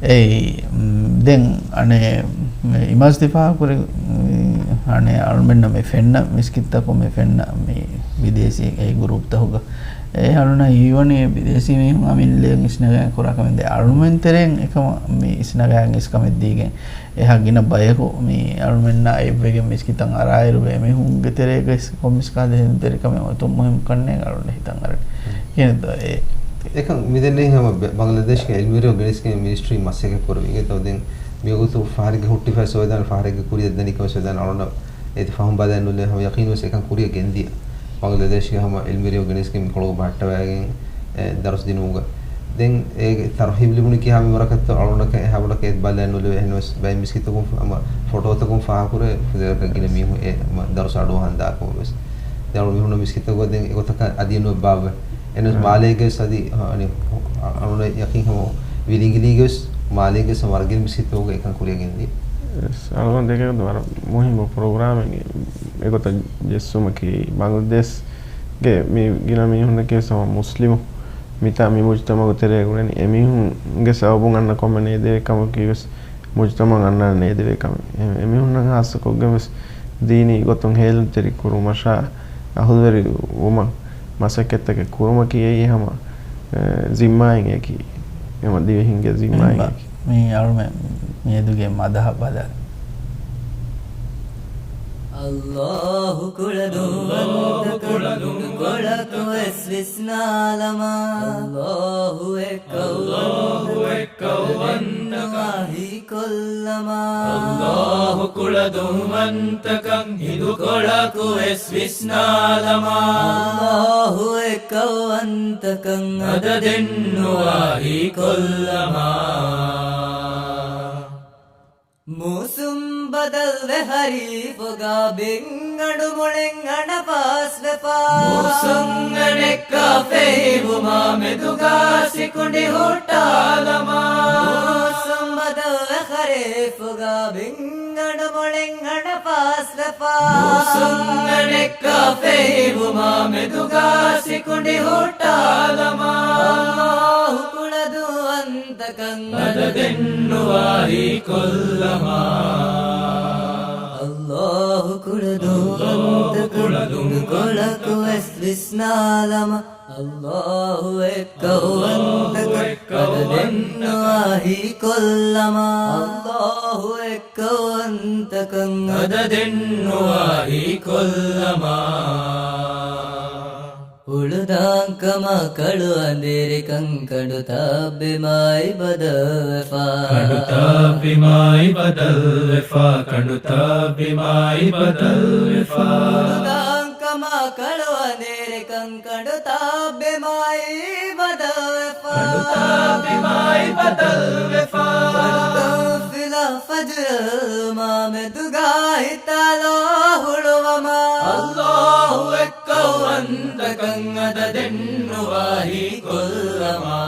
އެއީ، މް، ދެން އަނެއް އިމާޒް ދިފާއު ކުރި، މް، އަނެއް އަޅުމެންނަށް މި ފެންނަ މިސްކިތްތަކުން މި ފެންނަ މި ބިދޭސީ އެ ގުރޫޕްތަކުގަ. އެ އަޅުނަށް ހީވަނީ ބިދޭސީ މީހުން އަމިއްލައަށް އިސްނަގާ ކުރާ ކަމެއް ދޭ. އަޅުމެން ތެރެއިން އެކަމަށް މި އިސްނަގާ އިސް ކަމެއް ދީގެން އެހާ ގިނަ ބަޔަކު މި އަޅުމެންނާ އެއްވެގެން މިސްކިތަށް އަރާއިރު އެމީހުންގެ ތެރޭގަ ކޮންމެސް ކަހަލަ ހެދުންތެރިކަމެއް އޮތުން މުހިންމު ކަންނޭނގެ އަޅުގަނޑަށް ހިތަށް އަރަނީ. ކިހިނެއްތޯ އެ؟ އެކަން މިދެންނެވި ހަމަ ބެ-، ބަނގްލަދޭޝްގެ އިލްމުވެރިޔަކު ގެނެސްގެން މިނިސްޓްރީ މަސައްކަތް ކުރެވި. އިނގޭތޯ ދެން މިވަގުތު ފަހަރެއްގެ ހުއްޓިފައި ސޮވެދާނެ ފަހަރެއްގެ ކުރިއަށް ދަނީ ކަމަށް ސޮވެދާނެ އަޅުގަނޑަށް އޭތި ފަހުން ބަލައެއް ނުލެވޭ ހަމަ ޔަޤީންވެސް އެކަން ކުރިއަށް ގެންދިޔަ. ބަނގްލަދޭޝްގެ ހަމަ އިލްމުވެރިޔަކު ގެނެސްގެން މިކޮޅުގަ ބަހައްޓަވައިގެން އެ ދަރުސް ދިނުމުގަ. ދެން އޭގެ ތަރުހީބު ލިބުނީ ކިހާ މިންވަރަކަށްތޯ އަޅުގަނޑަކަށް އެހާ ބޮޑަކަށް އޭތި ބަލައެއް ނުލެވޭ. އެހެންވެސް ބައެއް މިސްކިތަކުން ހަމަ ފޮޓޯތަކުން ފާހަގަކުރޭ ފުދޭވަރަކަށް ގިނަ މީހުން އެ މަ-، ދަރުސް އަޑުއަހަން ދާކަމަށްވެސް. ދެން އަޅު މީހުންނަށް މިސްކިތަކުގަ ދެން އެގޮތަކަށް އަދި ނުވެ ބާއްވަ. އެންވެސް މާލޭގެ ވެސް އަދި، އަ-، އަނި، އަ-، އަޅުގަނޑަށް ޔަޤީން ހަމަ ވިލިނގިލީގެ ވެސް މާލޭގެ ވެސް ވަރަށް ގިނަ މިސްކިތަކުގަ އެކަން ކުރިއަށް ގެންދިޔަ. އަޅުގަނޑު ދެކެ ވަރަށް މުހިއްމު ޕްރޮގްރާމެއް އެގޮތަށް ޖެއްސުމަކީ ބަނގްލަދޭޝްގެ މި ގިނަ މީހުންނަކީ ވެސް ހަމަ މުސްލިމު މިތާ މި މުޖްތަމަޢުގެ ތެރޭގަ އުޅެނީ އެމީހުންގެ ސަބަބުން އަންނަ ކޮންމެ ނޭދެވޭ ކަމަކީ ވެސް މުޖްތަމަޢަށް އަންނާނެ ނޭދެވޭ ކަމެއް. އެ-، އެމީހުންނަށް ޚާއްޞަކޮށްގެން ވެސް ދީނީ ގޮތުން ހޭލުންތެރި ކުރުމަށާ އަހުލުވެރި ވުމަށް މަސައްކަތްތަކެއް ކުރުމަކީ އެއީ ހަމަ، އެ، ޒިންމާއެއް އެކި. ހަމަ ދިވެހިންގެ ޒިންމާއެއް އެކި. މި އަޅުމެ މިއަދުގެ މަދަހަ ބަލަ. އައްލާހު ކުޅަދުންވަންތަކަން ކޮޅަކު ވެސް ވިސްނާލަމާ. އައްލާހު އެއްކައުވަންތަކަން އަދަދެއްނުވާ ހީކޮށްލަމާ. އައްލާހު ކުޅަދުންވަންތަކަން ހިނދުކޮޅަކު ވެސް ވިސްނާލަމާ. އައްލާހު އެއްކައުވަންތަކަން އަދަދެއްނުވާ ހީކޮށްލަމާ. މޫސުން ބަދަލުވެ ހަރީފުގަ ބިން އަޑު މުޅިން އަނަފާސްވެފަ. މޫސުން އަނެއްކާ ފެހިވުމާ މެދުގަ ސިކުނޑި ހުއްޓާލަމާ. މޫސުން ބަދަލުވެ ހަރީފުގަ ބިން އަޑު މުޅިން އަނަފާސްވެފަ. މޫސުން އަނެއްކާ ފެހިވުމާ މެދުގަ ސިކުނޑި ހުއްޓާލަމާ. އައްލާހު ކުޅަދުންވަންތަކަން އަދަދެއްނުވާ ހީކޮށްލަމާ. އައްލާހު ކުޅަދުންވަންތަކަން ކޮޅަކު ވެސް ވިސްނާލަމާ. އައްލާހު އެއްކައުވަންތަކަން އަދަދެއްނުވާ ހީކޮށްލަމާ. އައްލާހު އެއްކައުވަންތަކަން އަދަދެއްނުވާ ހީކޮށްލަމާ. ހުޅުދާންކަމާ ކަޅުއަނދިރިކަން ކަނޑުތައް ބިމާއި ބަދަލުވެފަ. ކަނޑުތައް ބިމާއި ބަދަލުވެފަ، ކަނޑުތައް ބިމާއި ބަދަލުވެފަ. ހުޅުދާންކަމާ ކަޅުއަނދިރިކަން ކަނޑުތައް ބިމާއި ބަދަލުވެފަ. ކަނޑުތައް ބިމާއި ބަދަލުވެފަ. ކަނޑުތައް ފިލާ ފަޖުރުލުމާ މެދުގަ ހިތާލާ ހުޅުވަމާ. އައްލާހު އެއްކައުވަންތަކަން އަދަދެއްނުވާ ހީކޮށްލަމާ.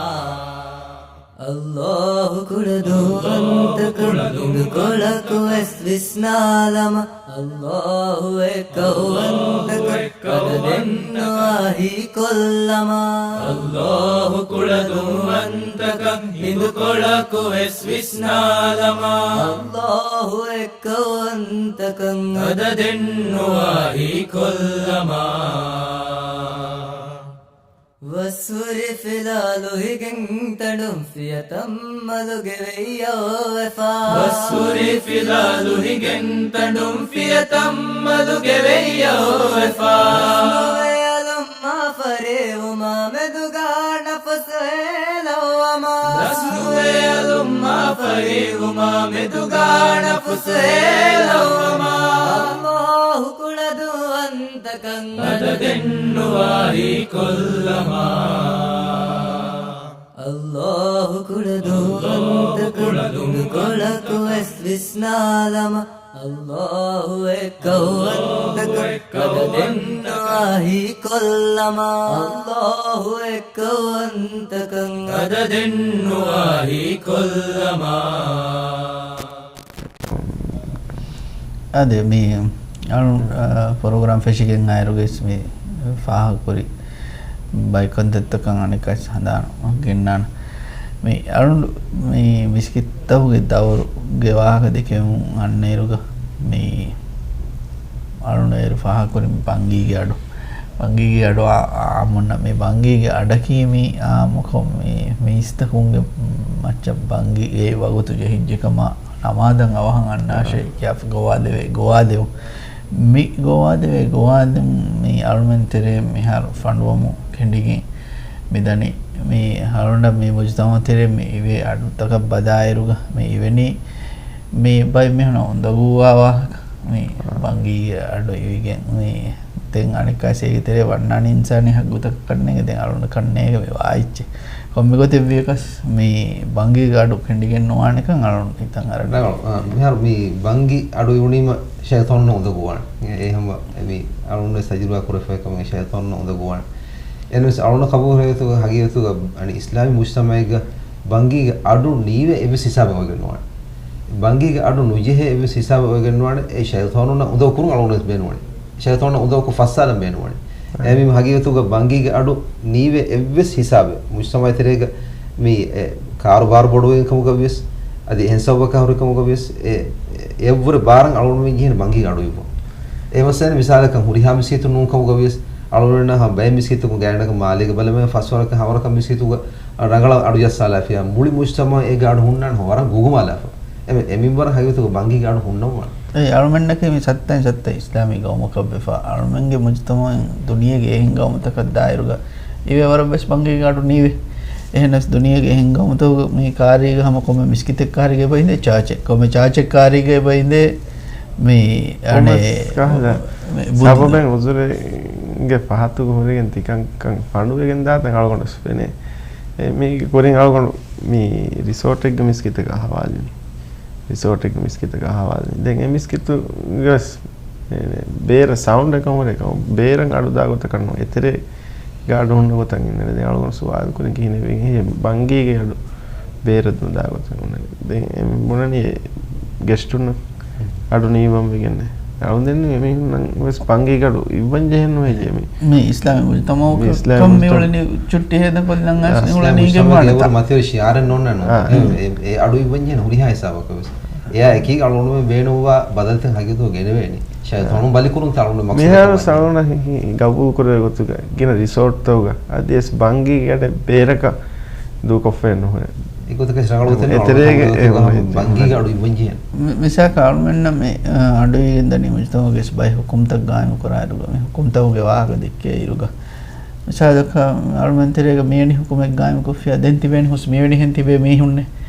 އައްލާހު ކުޅަދުންވަންތަކަން ކޮޅަކު ވެސް ވިސްނާލަމާ. އައްލާހު އެއްކައުވަންތަކަން އަދަދެއްނުވާ ހީކޮށްލަމާ. އައްލާހު ކުޅަދުންވަންތަކަން ހިނދުކޮޅަކު ވެސް ވިސްނާލަމާ. އައްލާހު އެއްކައުވަންތަކަން އަދަދެއްނުވާ ހީކޮށްލަމާ. ވަސްހުރި ފިލާ ލުހިގެން ތަނޑުން ފިޔަތައް މަލުގެ ވެއްޔަށް އޮވެފަ. ވަސްހުރި ފިލާ ލުހިގެން ތަނޑުން ފިޔަތައް މަލުގެ ވެއްޔަށް އޮވެފަ. ރަސްނުވެ އަލުން މާ ފަރިވުމާ މެދުގަ ނަފުސު ހޭލައްވަމާ. ރަސްނުވެ އަލުން މާ ފަރިވުމާ މެދުގަ ނަފުސު ހޭލައްވަމާ. އައްލާހު ކުޅަދުންވަން ތަކަން އަދަދެއްނުވާ ހީކޮށްލަމާ. އައްލާހު ކުޅަދުންވަންތަކަން ކޮޅަކު ވެސް ވިސްނާލަމާ. އައްލާހު އެއްކައުވަންތަކަން އަދަދެއްނުވާ ހީކޮށްލަމާ. އައްލާހު އެއްކައުވަންތަކަން އަދަދެއްނުވާ ހީކޮށްލަމާ. އާދެ، މި އަޅު، އާ، ޕްރޮގްރާމް ފެށިގެން އައިރުގައި މި ފާހަގަކުރި ބައިކަންތައްތަކަށް އަނެއްކާސް ހަނދާން ގެންނާނެ. މި އަޅު، މި މިސްކިތްތަކުގެ ދައުރުގެ ވާހަކަ ދެކެމުން އަންނައިރުގަ މި އަޅުން އޭރު ފާހަގަކުރި މި ބަންގީގެ އަޑު. ބަންގީގެ އަޑު އާ، އާ، އާއްމުންނަށް މި ބަންގީގެ އަޑަކީ މި އާއްމުކޮށް މި މީސްތަކުންގެ މައްޗަށް ބަންގީ އެ ވަގުތު ޖެހިއްޖެކަމާ ނަމާދަށް އަވަހަށް އަންނާށޭ ކިޔާފަ ގޮވާލެވޭ، ގޮވާލެވުން. މި ގޮވާލެވޭ، ގޮވާލެވުން މި އަޅުމެން ތެރޭ މިހާރު ފަނޑުވަމުން ކެނޑިގެން މިދަނީ މި އަޅުންނަށް މި މުޖުތަމަޢު ތެރޭ މި އިވޭ އަޑުތަކަށް ބަލާއިރުގަ މި އިވެނީ މި ބައެއް މީހުނަށް އުނދަގޫވާ ވާހަކަ. މި ބަންގީގެ އަޑު އިވިގެން މި ދެން އަނެއްކާސް އޭގެ ތެރޭ ވަންނާނެ އިންސާނީ ހައްގުތަކަކަށް ނޭނގެ ދެން އަޅުން ކަންނޭނގެ މި ވާ އެއްޗެއް. ކޮންމެ ގޮތެއް ވިޔަކަސް މި ބަންގީގެ އަޑު ކެނޑިގެން ނުވާނެކަން އަޅުން ހިތަށް އަރަން. ނަ، އަ، މިހާރު މި ބަންގި އަޑު އިވުނީމަ ޝައިޠާނުންނަށް އުނދަގޫވާނެ. އެ، އެހެންވެ މި އަޅުން ވެސް ތަޖުރިބާ ކުރެފައި ކަމެއް ޝައިޠާނުންނަށް އުނދަގޫވާނެ. އެންވެސް އަޅުން ޤަބޫލު ހެޔޮތުގަ ހަގީގަތުގަ އަނި އިސްލާމީ މުޖްތަމަޢެއްގަ ބަންގީގެ އަޑު ނީވެ އެއްވެސް ހިސާބެއް އޮވެގެން ނުވާނެ. ބަންގީގެ އަޑު ނުޖެހޭ އެއްވެސް ހިސާބެއް އޮވެގެން ނުވާނެ. އެ ޝައިޠާނުންނަށް އުނދަގޫ ކުރުން އަޅުން ވެސް ބޭނުންވަނީ. ޝައިޠާނުންނަށް އުނދަގޫކޮށް ފައްސާލަން ބޭނުންވަނީ. އެ މީ ހަގީގަތުގަ ބަންގީގެ އަޑު ނީވެ އެއްވެސް ހިސާބެއް މުޖްތަމަޢެއް ތެރޭގަ މި އެ ކާރުބާރު ބޮޑުވެގެން ކަމުގަ ވިޔަސް، އަދި އެހެން ސަބަބަކާ ހުރި ކަމުގަ ވިޔަސް، އެ، އެއަށްވުރެ ބާރަށް އަޅުގަނޑުމެން ޖެހޭނެ ބަންގީގެ އަޑު އިއްވުން. އެ މައްސަލަ މިސާލަކަށް ހުރިހާ މިސްކިތު ނޫން ކަމުގަ ވިޔަސް، އަޅުގަނޑުމެންނަށް ބައެއް މިސްކިތުން ގާތްގަނޑަކަށް މާލޭގަ ބަލަމެން ފަސްވަރަކަށް ހަވަރަކަށް މިސްކިތުގަ ރަނގަޅަށް އަޑު ޖައްސާލާފިޔާ، މުޅި މުޖްތަމަޢު އޭގެ އަޑު ހުންނާނެ ވަރަށް ގުގުމާލާފަ. އެ، އެ މިންވަރަށް ހަގީގަތުގަ ބަންގީގެ އަޑު ހުންނަވާނެ. އެ އަޅުމެންނަކީ މި ސައްތައިން ސައްތަ އިސްލާމީ ގައުމަކަށް ވެފަ، އަޅުމެންގެ މުޖުތަމައުން ދުނިޔޭގެ އެހެން ގައުމުތަކަށް ދާއިރުގަ އިވޭ ވަރަށް ވެސް ބަންގީގެ އަޑު ނީވޭ. އެހެނަސް ދުނިޔޭގެ އެހެން ގައުމުތަކުގަ މި ކާރީގަ ހަމަ ކޮންމެ މިސްކިތެއް ކާރީގަ އެބަ އިނދޭ ޗާޗެއް، ކޮންމެ ޗާޗެއް ކާރީގަ އެބަ އިނދޭ މި އަނެއް ކޮންމެސް ކަހަލަ މި ބުން- ސަބަބެއް އުޒުރެއްގެ ފަހަތުގަ ހުރެގެން ތިކަންކަން ފަނޑުވެގެން ދާތަން އަޅުގަނޑު ވެސް ފެނޭ. އެ، މީގެ ކުރިން އަޅުގަނޑު މި ރިސޯޓެއްގެ މިސްކިތަކަށް އަހަވާލިން. ރިސޯޓެއްގެ މިސްކިތަކަށް އަހަވާލިން. ދެން އެ މިސްކިތުގެ ވެސް ބޭރަށް ސައުންޑް އެކަމުރެކަމު ބޭރަށް އަޑު ދާ ގޮތަކަށް ނޫން. އެތެރޭގަ އަޑު ހުންނަ ގޮތަށް އިންނަނީ. ދެން އަޅުގަނޑު ސުވާލު ކުރިން ކިހިނެއް ވީ؟ އެހެން ބަންގީގެ އަޑު ބޭރަށް ނުދާ ގޮތަށް ހުންނަނީ. ދެން އެ ބުނަނީ އެ ގެސްޓުންނަށް އަޑު ނީވަން ވެގެން. އަޅުގަނޑު ދެން އެމީހުންނަށް ވެސް ބަންގީގެ އަޑު އިއްވަން ޖެހެން ނުހެއްޔޭ މި. މި އިސްލާމީ މުޖުތަމައު މި ކަން އިސްލާމީ މި މުޖުތަމައު. އުޅެނީ ޗުއްޓި ހޭދަކޮށްލަން އައިސް އާ. މި އުޅެނީ އިސްލާމީ މުޖުތަމައުގެ ގެންވާނެތާ. އެވަރު މަތިވެރި ޝިއާރެއް ނޯންނާނު. އާ. އެ، އެ، އެ އަޑު އިއްވަން ޖެހެން ހުރިހާ ހިސާބަކަށް ވެސް. އެއާ އެކީ އަޅުގަނޑުމެން ބޭނުންވާ ބަދަލުތައް ހަގީގަތުގަ ގެނެވޭނީ. ޝައި އާ. ތަނުން ބަލިކުރުން ތަޅުން މަޤްޞަދަކަށް މިހާރު ވަނީ. ސަޅުނަ ހި-، ހި-، ގަބޫލު ކުރެވޭ ގޮތުގަ ގިނަ ރިސޯޓްތަކުގަ އަދިވެސް ބަންގީގެ އަޑެއް ބޭރަކަށް ދޫކޮށްފައެއް ނުހޭ. އެގޮތަކަށް ރަނގަޅު ގޮތެއް އެތެރޭގެ ނޫން. އެ ބަންގީގެ އަޑު އިއްވަން ޖެހޭ. މި-، މިސާލަކަށް އަޅުމެންނަށް މި، އަ، އަޑު އިވިގެން ދަނީ މުޖުތަމައުގެ ވެސް ބައެއް ހުކުމްތައް ގާއިމު ކުރާއިރުގަ މި ހުކުމްތަކުގެ ވާހަކަ ދެއްކޭ އިރުގަ. މިސާލަކަށް އަޅުމެން ތެރޭގަ މިވެނި ހުކުމެއް ގާއިމުކޮށްފިއްޔާ ދެން ތިބޭނީ ހުސް މިވެނިހެން ތިބޭ މީހުންނޭ.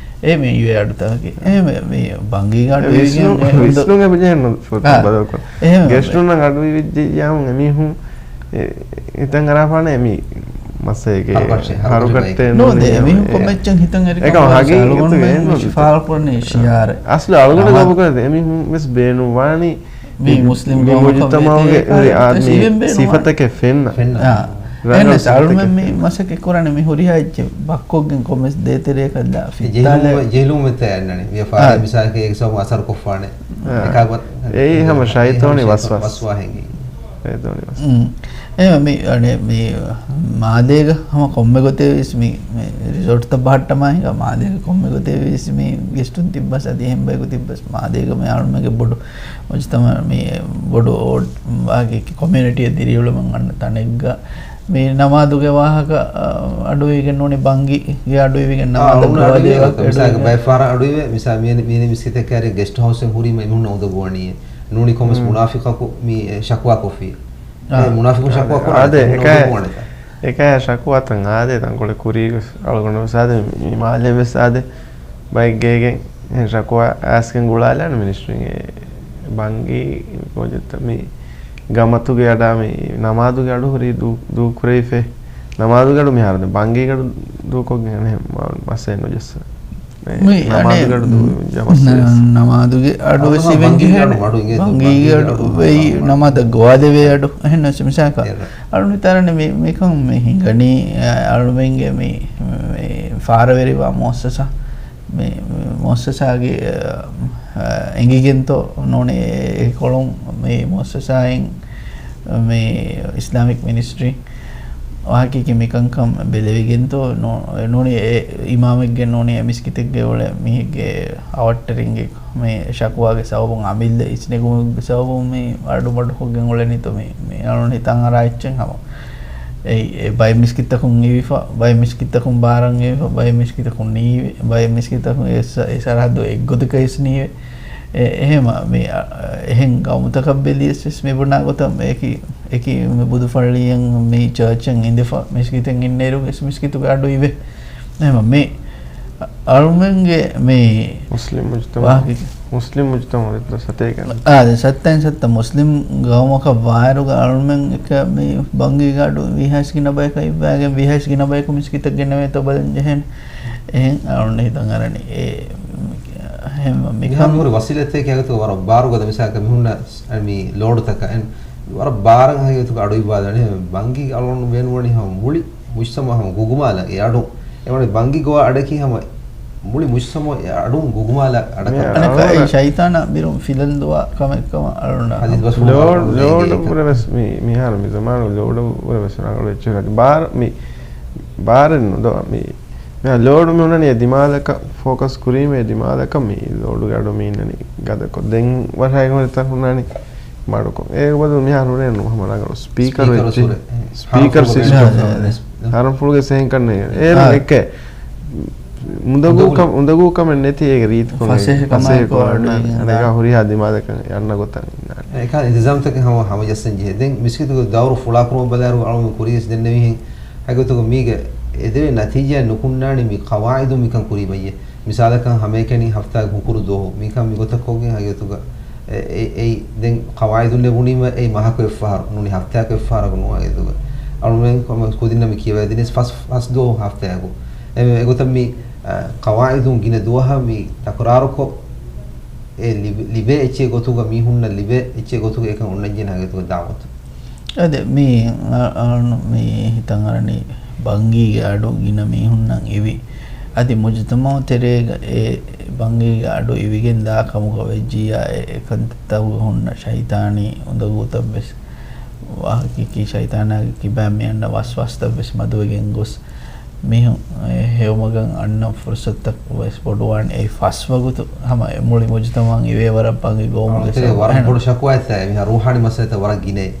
އެ މި އިވޭ އަޑުތަކަކީ. އެ މި، މި ބަންގީގެ އަޑު އެ ވިސްނު-، އިވިގެން އެ އުނދަ-، ވިސްނުން އެބަ ޖެހެން ނު-، ފޮތު އާ. ބަދަލުކޮށް. އެހެން ގެސްޓުންނަށް އަޑު އިވިއްޖެއްޔާމު އެމީހުން އެ، ހިތަށް އަރާފާނެ އެމީ މަސައެގެ ހަރުކަށެއް، ހަރުކަށްޓެއް ނޫން. ނޫން ދޭ، އެ، އެމީހުން އެ، ކޮންމެއްޗަށް ހިތަށް އެރިކަމަށް އެކަމަށް ހަގީގަތުގަ އެއް ނޫން. ފާޅުކުރަނީ ޝިއާރެއް. އަސްލު އަޅުގަނޑު ނަމާ-، ގަބޫލުކުރޭ އެމީހުން ވެސް ބޭނުންވާނީ މި މި މުސްލިމް މި ގައުމަކަށް މުޖުތަމައުގެ ވޭތެރޭ ހުރި އާ، މި އެ، ސިފަތަކެއް ފެންނަ. އާ. ރަނގަޅު އެހެނަސް އަޅުމެން ސިފަތަކެއް މި ފެންނަ. މަސައްކަތް ކުރާނީ މި ހުރިހާ އެއްޗެއް ބައްކޮށްގެން ކޮންމެސް ދޭތެރެއަކަށް ދާ އެ ފިއްތާލެ. ޖެހިލުމު-، ޖެހިލުމުން މިތައް އަންނަނީ. މި އާ. ފާރި މިސާލަކަށް އެ ސަބަބުން އަސަރު ކޮށްފާނެ. އެކާ ގޮތް-، އެއީ ހަމަ ޝައިޠާނީ ވަސްވާސް. ވަސްވާހެން. ޝައިޠާނީ ވަސްވާސް. އުން. އެ މި، އަނެ، މި މާލޭގަ ހަމަ ކޮންމެ ގޮތެއް ވެސް މި، މި ރިސޯޓްތައް ބަހައްޓަމާ ހިނގާ މާލޭގަ ކޮންމެ ގޮތެއް ވެސް މި ގެސްޓުން ތިއްބަސް އަދި އެހެން ބަޔަކު ތިއްބަސް މާލޭގަ މި އަޅުމެންގެ ބޮޑު މުޖުތަމަ މި ބޮޑު އޯޑް ވާގި ކޮމިއުނިޓީއެއް ދިރިއުޅެމުން އަންނަ ތަނެއްގަ މި ނަމާދުގެ ވާހަކަ، އަ، އަޑުއިވިގެން ނޫނީ ބަންގީގެ އަޑުއިވިގެން އާ، ނަމާދަށް އޮންނަ ގޮވާލޭ އަޑުއިވިގެން ވާހަކަ. މިސާލަކަށް ބައެއް ފަހަރަށް އަޑުއިވޭ، މިސާ މި-، މި-، މިސްކިތެއް ކައިރި ގެސްޓް ހައުސްއެއް ހުރީމަ އެމީހުންނަށް އުނދަގޫވަނީ. ނޫނީ ކޮންމެސް މުނާފިޤަކު މި ޝަކުވާ ކޮށްފި. އާ. އެ މުނާފިޤުން ޝަކުވާ ކުރާ އާދެ، އެކަ-، އެކަ ޝަކުވާތަން އާދެ، ތަންކޮޅެއް ކުރީގަ އަޅުގަނޑު ސާދެ މި މާލެ ވެސް އާދެ. ބައެއްގޭގެ ޝަކުވާ އައިސްގެން ގުޅާލާނެ މިނިސްޓްރީގެ ބަންގީ ކޯޖެއްތަ މި ގަމަތުގެ އަޑާ މި ނަމާދުގެ އަޑު ހުރީ ދޫ-، ދޫކުރެވިފައި. ނަމާދުގެ އަޑު މިހާރު ދެ ބަންގީގެ އަޑު ދޫކޮށްގެން އަނެ މަ-، މައްސަލައެއް ނުޖައްސަ. މި ނަމާދުގެ އަޑު ދޫ-، ޖަ-، މައްސަލައެއް. ނަ-، ނަމާދުގެ އަޑު ވެސް އަޅުގަނޑު އިވެން ބަންގީގެ ޖެހޭނެ. އަޑު އިނގޭ ބަންގީގެ ބަންގީގެ އަޑު އަޑު ވެ-، ނަމާދަށް ގޮވާލެވޭ އަޑު. އެހެން ނަމަ މިސާކަށް އަޅުނި ތާރަނެ މި-، މިކަން މި ހިނގަނީ، އަ-، އަޅުމެންގެ މި، މި ފާރަވެރިވާ މުއައްސަސާ، މި، މި މުއައްސަސާގެ، އަ، އަ، އެނގިގެންތޯ ނޫނީ އެކޮޅުން މި މުއައްސަސާއިން މި އިސްލާމިކް މިނިސްޓްރީ ވާހަކައަކީ މިކަންކަން ބެލެވިގެންތޯ ނޫ-، ނޫނީ އެ އިމާމެއްގެ ނޫނީ އެ މިސްކިތެއްގެ އުޅޭ މީހެއްގެ އަވަށްޓެރިންގެ މި ޝަކުވާގެ ސަބަބުން އަމިއްލަ އިސްނެގުމުގެ ސަބަބުން މި އަޑު މަޑުކޮށްގެން އުޅެނީތޯ މި، މި އަޅުން ހިތަށް އަރާ އެއްޗެއް ހަމަ. އެ، އެ ބައެއް މިސްކިތްތަކުން އިވިފަ، ބައެއް މިސްކިތްތަކުން ބާރަށް އިވިފަ، ބައެއް މިސްކިތްތަކުން ނީވެ، ބައެއް މިސްކިތްތަކުން އެ ސަ-، އެ ސަރަހައްދު އެއްގޮތަކަށް ވެސް ނީވެ. އެ، އެހެމަ މި، އަ، އެހެން ގައުމުތަކަށް ބެލިޔަސް ވެސް މި ބުނާ ގޮތަށް އެކި، އެކި މި ބުދުފައްޅިއެއް މި ޗާޗެއް އިނދެފަ މިސްކިތެއް އިންނައިރު ވެސް މިސްކިތުގެ އަޑު އިވޭ. އެހެމަ މި އަޅުމެންގެ މި މުސްލިމް މުޖުތަމަ-، ވާހަކަ މުސްލިމް މުޖުތަމަޢު ދަސް ސަތޭކަ. އާދެ، ސައްތައިން ސައްތަ މުސްލިމް ގައުމަކަށް ވާއިރުގަ އަޅުމެން އެކަ މި ބަންގީގެ އަޑު ވީހާސް ގިނަ ބަޔަކަށް އިއްވާގެން ވީހާސް ގިނަ ބަޔަކު މިސްކިތަށް ގެނެވޭތޯ ބަލަން ޖެހޭނެ. އެހެން އަޅުން ހިތަށް އަރަނީ. އެ، އެހެން މިކަން މިހާރު ހުރި ވަސީލަތެއް ކިޔާގޮތުގަ ވަރަށް ބާރުގަދަ މިސާލަކަށް މިހުންނަ މި ލޯޑުތަކަށް އެން ވަރަށް ބާރަށް ހަގީގަތުގަ އަޑު އިއްވާލާނެ. ބަންގީ އަޅުން ބޭނުންވަނީ ހަމަ މުޅި މުޖްތަމަޢު ހަމަ ގުގުމާލަ އެ އަޑު. އެވަނީ ބަންގީ ގޮވާ އަޑަކީ ހަމަ މުޅި މުޖްތަމަޢު އެ އަޑުން ގުގުމާލާ އަޑަކަށް. އަނެކާ އެ ޝައިޠާނާ ބިރުން ފިލަންދުވާ ކަމެއް ކަމަށް އަޅުން ހަދީސް ބަސް ލޯޑް، ލޯޑު އުރެވެސް މި، މިހާރު މި ޒަމާނު ލޯޑު އުރެވެސް ރަނގަޅު އެއްޗެއް ނެތް. ބާރަ، މި، ބާރެއް ނުދޯ މި، މިހާ ލޯޑު މި ހުންނަނީ އެ ދިމާލަކަށް ފޯކަސް ކުރީމޭ ދިމާލަކަށް މި ލޯޑުގެ އަޑު މި އިންނަނީ ގަދަކޮށް. ދެން ވަށާއި ހުރިތަން ހުންނާނީ މަޑުކޮށް. އޭގެ ބަދަލު މިހާރު ހުރޭ ނު ހަމަ ރަނގަޅު ސްޕީކަރު ސްޕީކަރު އެއްޗެއް. ސުރެ. ސްޕީކަރ ހާރުފުޅުގެ ސިސްޓަމް. ހާރުފުޅުގެ ސެހެން ކަންނޭ. އޭރު އާ. އެކެ އުނދަގޫ ކަމެއް ނެތި އޭގެ ރީތިކޮށް ފަސޭހަ ކަމާއެކު އަނެކާ ހުރިހާ ދިމާލަކަށް އަންނަ ގޮތަށް. އެކަ އިންތިޒާމްތަކެއް ހަމަ ހަމަޖައްސަން ޖެހޭ. ދެން މިސްކިތުގެ ދައުރު ފުޅާކުރުމަށް ބަލާއިރު އަޅުގަނޑު ކުރިޔަސް ދެންނެވިހެން ހަގީގަތުގަ މީގެ އެދެވޭ ނަތީޖާ ނުކުންނާނީ މި ޤަވާއިދުން މިކަން ކުރީމައްޔެ. މިސާލަކަށް ހަމައެކަނި ހަފްތާގެ ހުކުރު ދުވަހު މިކަން މިގޮތަށް ކޮށްގެން ހަގީގަތުގަ އެ، އެ، އެއީ ދެން ޤަވާއިދުން ބުނީމަ އެއީ މަހަކު އެއްފަހަރު ނޫނީ ހަފްތާއަކު އެއްފަހަރަކު ނޫން އަގެދުގަ. އަޅުމެން ކޮންމެ ކުދިންނަށް މި ކިޔަވައިދިނީސް ފަސް، ފަސް ދުވަހު ހަފްތާއަކު. އެ، އެގޮތަށް މި، އަ، ޤަވާއިދުން ގިނަ ދުވަހަށް މި ތަކުރާރުކޮށް، އެ ލިބި، ލިބޭ އެއްޗެއް ގޮތުގަ މީހުންނަށް ލިބޭ އެއްޗެއް ގޮތުގަ އެކަން އޮންނަންޖެހޭ ހަގީގަތުގަ ދާވަތު. އަދި މި އަ، އަޅުން މި ހިތަށް އަރަނީ ބަންގީގެ އަޑު ގިނަ މީހުންނަށް އިވި. އަދި މުޖުތަމަޢު ތެރޭގަ އެ ބަންގީގެ އަޑު އިވިގެން ދާ ކަމުގަ ވެއްޖިއްޔާ އެ، އެ ކަންތައްތަކުގަ ހުންނަ ޝައިޠާނީ އުނދަގޫތައް ވެސް ވަކި ކި ޝައިޠާނާގެ ކިބައިން މި އަންނަ ވަސްވަސްތައް ވެސް މަދުވެގެން ގޮސް މީހުން އެ ހެޔޮމަގަށް އަންނަ ފުރުޞަތުތައް ވެސް ބޮޑުވާނެ. އެއީ ފަސް ވަގުތު ހަމަ އެ މުޅި މުޖުތަމަޢަށް އިވޭ ވަރަށް ބަންގި ގޮވުމުގެ އަޅުގަނޑު ތެރޭ ސަބަބު. ވަރަށް އެހެން. ބޮޑު ޝަކުވާއެއް ތާ އެ މީހާ ރޫޙާނީ މައްސަލަތައް ވަރަށް ގިނައޭ.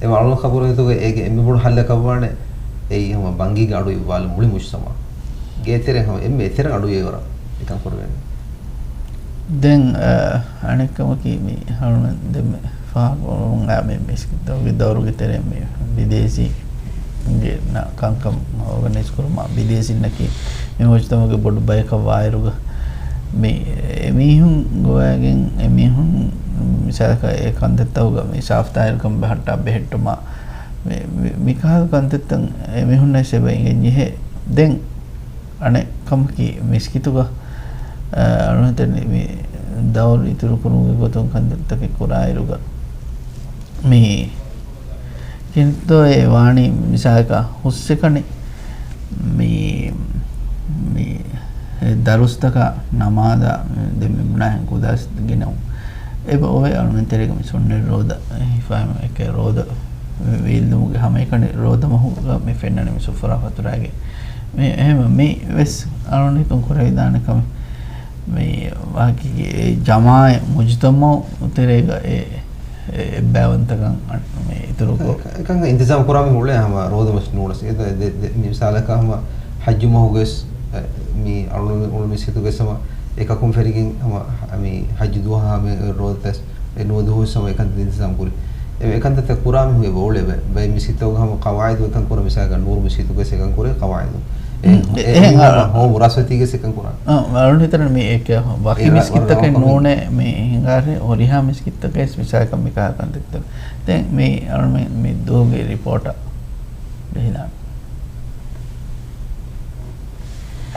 އެ އަޅުގަނޑު ޚަބަރު ހިތުގަ އޭގެ އެންމެ ބޮޑު ހައްލަކަށް ވާނެ އެއީ ހަމަ ބަންގީގެ އަޑު އިއްވާލުން މުޅި މުޖުތަމަޢުގެ ތެރެއިން ހަމަ އެންމެ އެތެރެ އަޑު އިވޭ ވަރަށް އެކަން ކުރެވޭނެ. ދެން، އަ، އަނެއް ކަމަކީ މި އަޅުމެން ދެންމެ ފާހަގަކުރަމުން އާ މި މިސްކިތްތަކުގެ ދައުރުގެ ތެރެއިން މި ބިދޭސީންގެ ނަ-، ކަންކަން އޯގަނައިޒް ކުރުމާ ބިދޭސީންނަކީ މި މުޖުތަމަޢުގެ ބޮޑު ބަޔަކަށް ވާއިރުގަ މި އެމީހުން ގޮވައިގެން އެމީހުން މިސާލަކަށް އެ ކަންތައްތަކުގަ މި ސާފުތާހިރުކަން ބަހައްޓާ ބެހެއްޓުމާ މި، މި، މިކަހަލަ ކަންތައްތައް އެމީހުންނަށް އެބަ އިނގެން ޖެހޭ. ދެން އަނެއް ކަމަކީ މިސްކިތުގަ، އަ، އަޅުގަނޑު މި ދައުރު އިތުރު ކުރުމުގެ ގޮތުން ކަންތައްތަކެއް ކުރާއިރުގަ މި ކިންތޯ އެ ވާނީ މިސާލަކަށް ހުސްއެކަނި މި، މި ދަރުސްތަކާ ނަމާދާ ދެން މި ބުނާހެން ކުދާސް ގިނައު އެބަ އޮވެ އަޅުމެން ތެރޭގަ މި ސުންނަތް ރޯދަ ހިފާމެ އެކެ ރޯދަ ވީއްލުމުގެ ހަމައެކަނި ރޯދަ މަހުގަ މި ފެންނަނީ މި ސުފުރާ ފަތުރާގެ. މި އެހެން މި ވެސް އަޅުން ހިތުން ކުރެވިދާނެ ކަމެއް. މި ވަކި ޖަމާއަތް މުޖުތަމަޢު ތެރޭގަ އެ، އެ އެއްބައިވަންތަކަން އަ-، މި އިތުރުކޮށް. އެކަން އިންތިޒާމް ކުރާ މި އުޅޭ ހަމަ ރޯދަ މަސް ނޫޅަސް. އެ ދެ-، ދެ-، ދެ-، މި މިސާލަކަށް ހަމަ ޙައްޖު މަހުގަވެސް، އެ، މި އަޅު-، އުޅު މިސްކިތުގަވެސް ހަމަ އެކަކުން ފެށިގެން ހަމަ މި ޙައްޖު ދުވަހާ މި ރޯދަތަސް އެ ނުވަ ދުވަހު ހަމަ އެކަންތައް އިންތިޒާމް ކުރި. އެ، އެކަންތައްތައް ކުރާ މީހުން އެބަ އުޅެވޭ. ބައެއް މިސްކިތްތަކުގަ ހަމަ ޤަވާއިދު އެކަން ކުރާ، މިސާލަކަށް ނޫރު މިސްކިތުގަވެސް އެކަން ކުރޭ ޤަވާއިދު. އެ، އެ، އެހެން އެ، އަ، ހޯމް ރަސްވެތީގަވެސް އެކަން ކުރާ. އަ، އަޅުން ހިތަން މި އެކެ ވަކި އެ، މިސްކިތްތަކެއް ވަރަށް ނޫނޭ މި ހިނގާރެ ހުރިހާ މިސްކިތްތަކެއް މިސާލަކަށް މި ކަހަލަ ކަންތައްތައް. ދެން މި އަޅުމެން މި ދުވަހުގެ ރިޕޯޓަށް ބެހިލާން.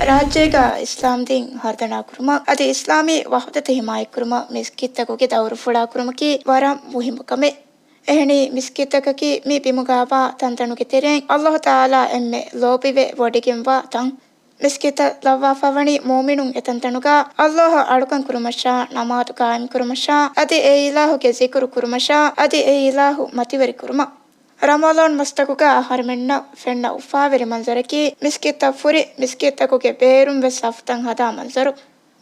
ރާއްޖޭގަ އިސްލާމްދީން ހަރުދަނާކުރުމަށް އަދި އިސްލާމީ ވަޙުދަތު ހިމާޔަތްކުރުމަށް މިސްކިތްތަކުގެ ދައުރު ފުޅާކުރުމަކީ ވަރަށް މުހިއްމު ކަމެއް. އެހެނީ މިސްކިތްތަކަކީ މި ބިމުގައިވާ ތަންތަނުގެ ތެރެއިން އައްލާހު ތަޢާލާ އެންމެ ލޯބިވެ ވޮޑިގެންވާ ތަން. މިސްކިތަށް ލައްވާފަވަނީ މުއުމިނުން އެތަންތަނުގަ އައްލާހަށް އަޅުކަން ކުރުމަށާ، ނަމާދު ގާއިމް ކުރުމަށާ، އަދި އެ އިލާހުގެ ޒިކުރު ކުރުމަށާ، އަދި އެ އިލާހު މަތިވެރި ކުރުމަށް. ރަމަޟާން މަސްތަކުގަ އަހަރުމެންނަށް ފެންނަ އުފާވެރި މަންޒަރަކީ، މިސްކިތްތައް ފުރި، މިސްކިތްތަކުގެ ބޭރުން ވެސް ސަފުތައް ހަދާ މަންޒަރު.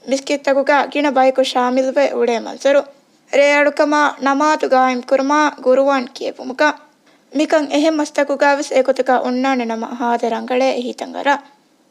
މިސްކިތްތަކުގަ ގިނަ ބަޔަކު ޝާމިލްވެ އުޅޭ މަންޒަރު. ރޭއަޅުކަމާ، ނަމާދު ގާއިމް ކުރުމާ، ގުރުއާން ކިޔެވުމުގަ. މިކަން އެހެން މަސްތަކުގަ ވެސް އެގޮތަކަށް އޮންނާނެ ނަމަ ހާދަ ރަނގަޅޭ އެހީތައް އަރާ.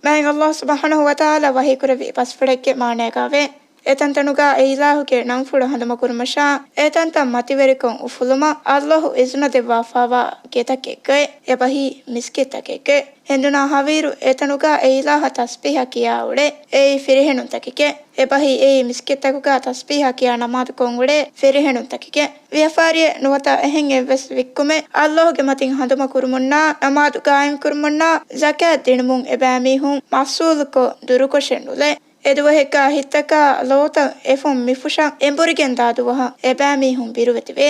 މާތް އައްލާހު ސުބްޙާނަހު ވަތަޢާލާ ވަޙީކުރެއްވި ބަސްފުޅެއްގެ މާނައިގައިވޭ. އެތަންތަނުގަ އެ އިލާހުގެ ނަންފުޅު ހަނދުމަކުރުމަށާ، އެތަންތަން މަތިވެރިކޮށް އުފުލުމަށް އައްލާހު އިޒުނަ ދެއްވާފާވާ ގެތަކެއްގައި، އެބަހީ މިސްކިތްތަކެއްގައި. ހެނދުނާ ހަވީރު އެތަނުގަ އެ އިލާހަށް ތަސްބީޙަ ކިޔާ އުޅޭ އެއީ ފިރިހެނުންތަކެކޭ. އެބަހީ އެއީ މިސްކިތްތަކުގަ ތަސްބީޙަ ކިޔާ ނަމާދު ކޮށް އުޅޭ ފިރިހެނުންތަކެކޭ. ވިޔަފާރިއެއް ނުވަތަ އެހެން އެއްވެސް ވިއްކުމެއް އައްލާހުގެ މަތިން ހަނދުމަ ކުރުމުންނާ، ނަމާދު ގާއިމް ކުރުމުންނާ، ޒަކާތް ދިނުމުން އެބައިމީހުން މައްސޫލުކޮށް ދުރުކޮށެއް ނުލޭ. އެދުވަހެއްގަ ހިތްތަކާ ލޯތައް އެފުން މިފުށަށް އެނބުރިގެންދާ ދުވަހަށް އެބައިމީހުން ބިރުވެތިވޭ.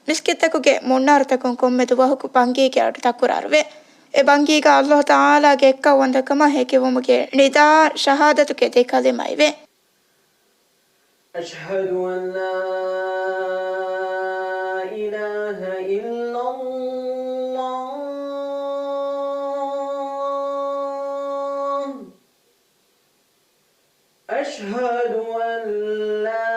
މިސްކިތްތަކުގެ މުންނާރުތަކުން ކޮންމެ ދުވަހަކު ބަންގީގެ އަޑު ތަކުރާރުވޭ. އެ ބަންގީގަ އައްލާހު ތަޢާލާގެ އެއްކައުވަންދަކަމަށް ހެކިވުމުގެ ނިދާ ޝަހާދަތުގެ ދެ ކަލިމައެވެ. أشهد أن لا إله إلا الله. أشهد أن لا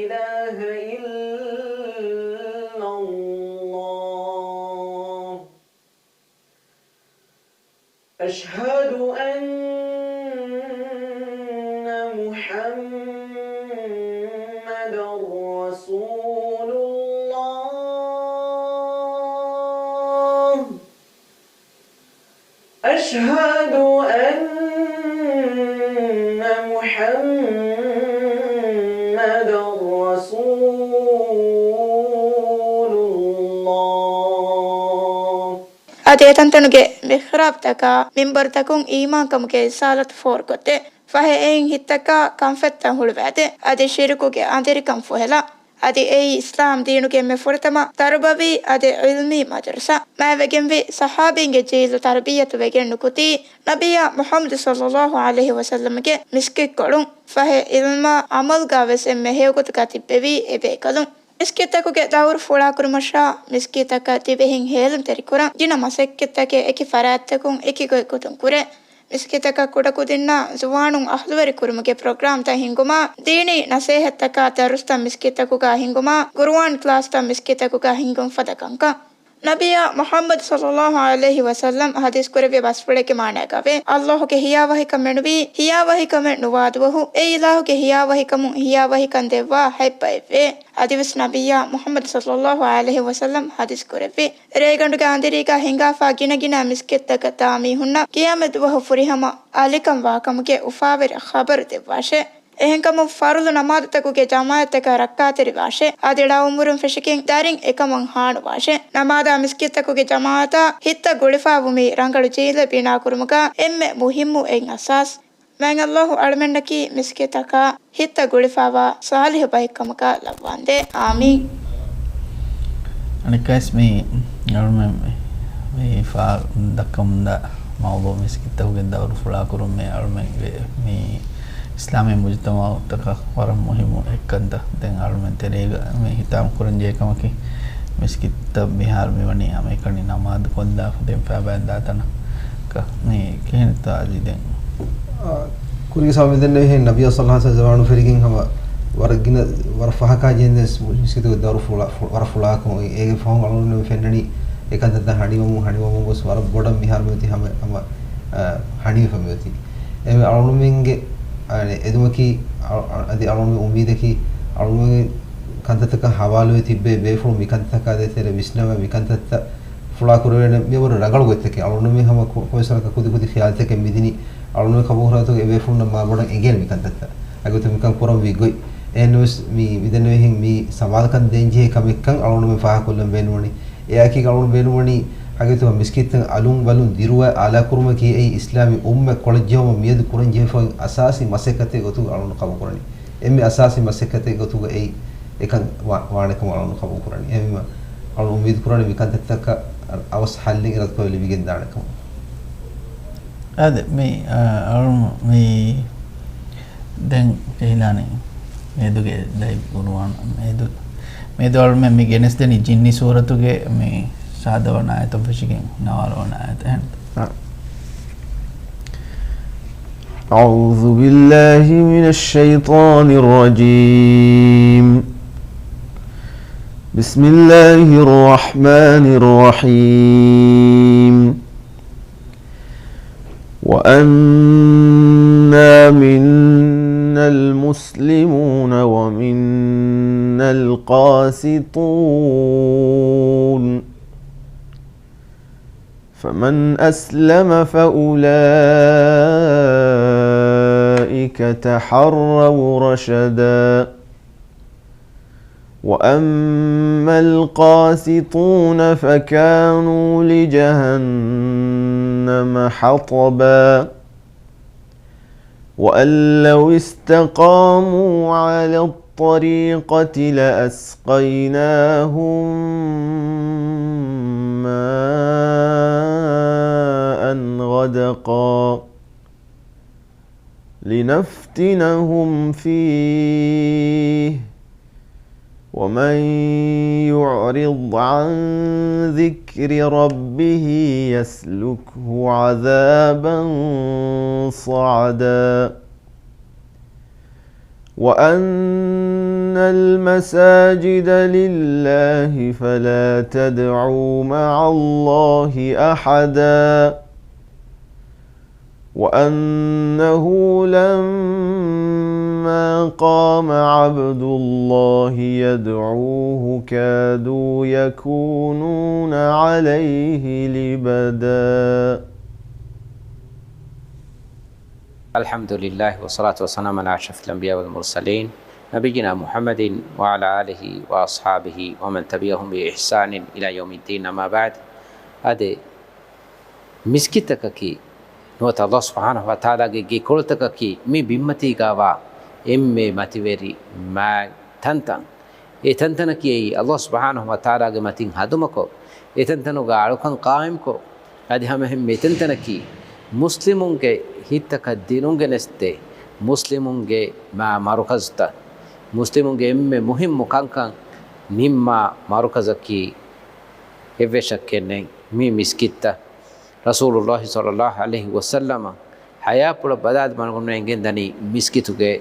إله إلا الله. أشهد أن محمدا رسول الله. أشهد أن محمدا رسول الله. އަދި އެތަންތަނުގެ މިޙްރާބްތަކާ މިންބަރުތަކުން އީމާންކަމުގެ ރިސާލަތު ފޯރުކޮށްދޭ. ފަހެ އެއިން ހިތްތަކާ ކަންފަތްތައް ހުޅުވާދޭ. އަދި ޝިރުކުގެ އަނދިރިކަން ފުހެލާ. އަދި އެއީ އިސްލާމް ދީނުގެ އެންމެ ފުރަތަމަ ތަރުބަވީ އަދި ޢިލްމީ މަދަރުސާ. މާތްވެގެންވީ ޞަޙާބީންގެ ޖީލު ތަރުބިއްޔަތު ވެގެން ނުކުތީ ނަބިއްޔާ މުޙައްމަދު ޞައްލައްލާހު ޢަލައިހި ވަސައްލަމްގެ މިސްކިތްކޮޅުން. ފަހެ ޢިލްމާ ޢަމަލުގާ ވެސް އެންމެ ހެޔޮގޮތުގާ ތިއްބެވީ އެބޭކަލުން. މިސްކިތްތަކުގެ ދައުރު ފުޅާކުރުމަށާ މިސްކިތްތަކަށް ދިވެހިން ހޭލުންތެރިކުރަން ގިނަ މަސައްކަތްތަކެއް އެކި ފަރާތްތަކުން އެކި ގޮތްގޮތުން ކުރޭ. މިސްކިތްތަކަށް ކުޑަކުދިންނާ ޒުވާނުން އަހުލުވެރިކުރުމުގެ ޕްރޮގްރާމްތައް ހިންގުމާ، ދީނީ ނަސޭހަތްތަކާ ދަރުސްތައް މިސްކިތްތަކުގާ ހިންގުމާ، ގުރުއާން ކްލާސްތައް މިސްކިތްތަކުގާ ހިންގުން ފަދަ ކަންކަން. ނަބިއްޔާ މުޙައްމަދު ޞައްލައްލާހު ޢަލައިހި ވަސައްލަމް ޙަދީޘް ކުރެއްވި ބަސްފުޅެއްގެ މާނައިގަ ވޭ، ﷲ ގެ ހިޔާވަހިކަން މެނުވީ، ހިޔާވަހިކަމެއް ނުވާ ދުވަހު، އެ އިލާހުގެ ހިޔާވަހިކަމުން ހިޔާވަހިކަން ދެއްވާ ހަތް ބައެއް ވޭ. އަދިވެސް ނަބިއްޔާ މުޙައްމަދު ޞައްލައްލާހު ޢަލައިހި ވަސައްލަމް ޙަދީޘް ކުރެއްވި، ރޭގަނޑުގެ އަނދިރީގަ ހިނގާފާ ގިނަގިނަ މިސްކިތްތަކަށް ދާ މީހުންނަށް ޤިޔާމަތް ދުވަހު ފުރިހަމަ އަލިކަން ވާކަމުގެ އުފާވެރި ޚަބަރު ދެއްވާށޭ. އެހެންކަމުން ފަރުޟު ނަމާދުތަކުގެ ޖަމާޢަތްތަކަށް ރައްކާތެރިވާށޭ. އަދި ޅަ އުމުރުން ފެށިގެން ދަރިން އެކަމަށް ހާނުވާށޭ. ނަމާދާ މިސްކިތްތަކުގެ ޖަމާޢަތާ ހިތްތައް ގުޅިފާވުމީ ރަނގަޅު ޖީލެއް ބިނާކުރުމުގަ އެންމެ މުހިއްމު އެއް އަސާސް. މާތް ﷲ އަޅުމެންނަކީ މިސްކިތަކާ ހިތްތައް ގުޅިފާވާ ޞާލިޙު ބައެއްކަމުގަ ލައްވާނދޭ. އާމީން. އަނެއްކާވެސް މި އަޅުމެން މި ފާ ދައްކަމުންދާ މައުޟޫޢު މިސްކިތްތަކުގެ ދައުރު ފުޅާކުރުމޭ އަޅުމެންގެ މި އިސްލާމީ މުޖުތަމަޢުތަކަށް ވަރަށް މުހިއްމު އެއްކަންތައް. ދެން އަޅުމެން ތެރޭގަ މި ހިތާމަ ކުރަންޖެހޭ ކަމަކީ، މިސްކިތްތައް މިހާރު މިވަނީ ހަމައެކަނި ނަމާދު ކޮށްލާފަ ދެން ފައިބައިން ދާތަނަކަށް. މި ކިހިނެއްތޯ އަދި ދެން؟ އާ، ކުރީގެ ސަބަބުން މިދެންނެވިހެން ނަބިއްޔާ ޞައްލައްލާހު ޢަލައިހި ވަސައްލަމް ޒަމާނު ފެށިގެން ހަމަ ވަރަށް ގިނަ، ވަރަށް ފަހަކާ ޖެހެންދެން މިސްކިތުގެ ދައުރު ފުޅާ-، ފު-، ވަރަށް ފުޅާކަމު އެ-، އޭގެ ފަހުން އަޅުގަނޑުމެން ފެންނަނީ އެކަންތައްތައް ހަނިވަމުން، ހަނިވަމުން ގޮސް ވަރަށް ބޮޑަށް މިހާރު މިއޮތީ ހަމަ، ހަމަ، އާ، ހަނިވެފަ މިއޮތީ. އެހެންވެ އަޅުގަނޑުމެންގެ، އާ، އެދުމަކީ، އަ-، އަ-، އަދި އަޅުގަނޑުމެން އުއްމީދަކީ އަޅުގަނޑުމެން ކަންތައްތަކަށް ހަވާލުވެ ތިއްބެވި ބޭފުޅުން މިކަންތަކާ ދޭތެރޭ ވިސްނަވާ މިކަންތައްތައް ފުޅާ ކުރެވޭނެ މި ވަރަށް ރަނގަޅު ގޮތްތަކެއް. އަޅުގަނޑުމެން ހަމަ ކު-، ކޮންމެސް ވަރަކަށް ކުދި ކުދި ޚިޔާލުތަކެއް މިދިނީ. އަޅުގަނޑުމެން ކަމުގެ ހުރަތުގަ އެ ބޭފުޅުންނަށް މާ ބޮޑަށް އެނގޭނެ މިކަންތައްތައް. އަގުތަ މިކަން ކުރަން ވީ ގޮތް. އެހެންނަމަވެސް މި މިދެންނެވިހެން މީ ސަމާލުކަން ދޭންޖެހޭ ކަމެއްކަން އަޅުގަނޑުމެން ފާހަގަކޮށްލަން ބޭނުންވަނީ. އެއާއެކީގަ އަޅުގަނޑު ބޭނުންވަނީ ހަގީގަތުގަ މިސްކިތްތައް އަލުން ބަލުން ދިރުވާ އާލާކުރުމަކީ އެއީ އިސްލާމީ އުއްމަތް ކޮޅަށްޖެހުމަށް މިއަދު ކުރަންޖެހިފައި އަސާސީ މަސައްކަތެއް ގޮތުގަ އަޅުގަނޑު ޤަބޫލުކުރަނީ. އެންމެ އަސާސީ މަސައްކަތެއް ގޮތުގަ އެއީ އެކަން ވާ-، ވާނެކަމަށް އަޅުގަނޑު ޤަބޫލުކުރަނީ. އެހެންވީމަ އަޅުގަނޑު އުއްމީދުކުރަނީ މިކަންތައްތަކަށް އަވަސް ހައްލެއް އިރާދަކުރެވި ލިބިގެންދާނެކަމަށް. އާދެ، މި، އަ، އަޅުގަނޑު މި ދެން ކެހިލާނީ މިއަދުގެ ދަތް ގުރުއާން މިއަދު، މިއަދު އަޅުމެން މި ގެނެސްދެނީ ޖިންނި ސޫރަތުގެ މި ސާދަވަނަ އާޔަތުން ފެށިގެން ނަވާރަވަނަ އާޔަތަށް. أعوذ بالله من الشيطان الرجيم. بسم الله الرحمن الرحيم. وأنا منا المسلمون ومنا القاسطون. فمن أسلم فأولئك تحروا رشدا. وأما القاسطون فكانوا لجهنم حطبا. وأن لو استقاموا على الطريقة لأسقيناهم ماء غدقا لنفتنهم فيه ومن يعرض عن ذكر ربه يسلكه عذابا صعدا. وأن المساجد لله فلا تدعوا مع الله أحدا. وأنه لما قام عبد الله يدعوه كادوا يكونون عليه لبدا. الحمد لله والصلاة والسلام على أشرف الأنبياء والمرسلين نبينا محمد وعلى آله وأصحابه ومن تبعهم بإحسان إلى يوم الدين، أما بعد. އަދި މިސްކިތަކަކީ ނުވަތަ ﷲ ސުބްޙާނަހޫ ވަތަޢާލާގެ ގެކޮޅުތަކަކީ މި ބިންމަތީގާވާ އެންމެ މަތިވެރި މާތް ތަންތަން. އެ ތަންތަނަކީ އެއީ ﷲ ސުބްޙާނަހޫ ވަތަޢާލާގެ މަތިން ހަނދުމަކޮށް، އެ ތަންތަނުގަ އަޅުކަން ޤާއިމްކޮށް، އަދި ހަމައެހެންމެ އެ ތަންތަނަކީ މުސްލިމުންގެ ހިތްތަކަށް ދިނުންގެނެސްދޭ މުސްލިމުންގެ މާ މަރުކަޒުތައް، މުސްލިމުންގެ އެންމެ މުހިއްމު ކަންކަން ނިންމާ މަރުކަޒަކީ އެއްވެސް ޝައްކެއް ނެތް މި މިސްކިތްތައް. ރަސޫލުﷲ ޞައްލަﷲ ޢަލައިހި ވަސައްލަމަ ޙަޔާތްޕުޅަށް ބަލާލި މަންގުން އެނގެންދަނީ މިސްކިތުގެ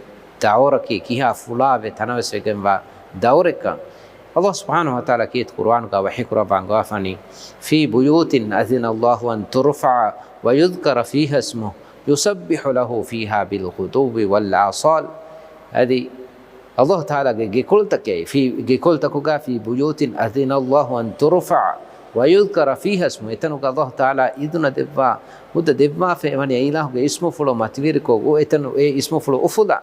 ދައުރަކީ ކިހާ ފުޅާވެ ތަނަވެސް ވެގެންވާ ދައުރެއްކަން. ﷲ ސުބްޙާނަހޫ ވަތަޢާލާ ކީރިތި ޤުރުއާނުގަ ވަޙީކުރައްވާ އަންގަވާފަނީ، في بيوت أذن الله أن ترفع ويذكر فيها اسمه يسبح له فيها بالغدو والآصال. އަދި ﷲ ތަޢާލާގެ ގެކޮޅުތަކެއް، ފީ، ގެކޮޅުތަކުގަ في بيوت أذن الله أن ترفع ويذكر فيها اسمه، އެތަނުގަ ﷲ ތަޢާލާ އިޛުނަ ދެއްވާ، ހުއްދަ ދެއްވާފައި ވަނީ އެ އިލާހުގެ އިސްމުފުޅު މަތިވެރިކޮށް، އެތަނު، އެ އިސްމުފުޅު އުފުލާ.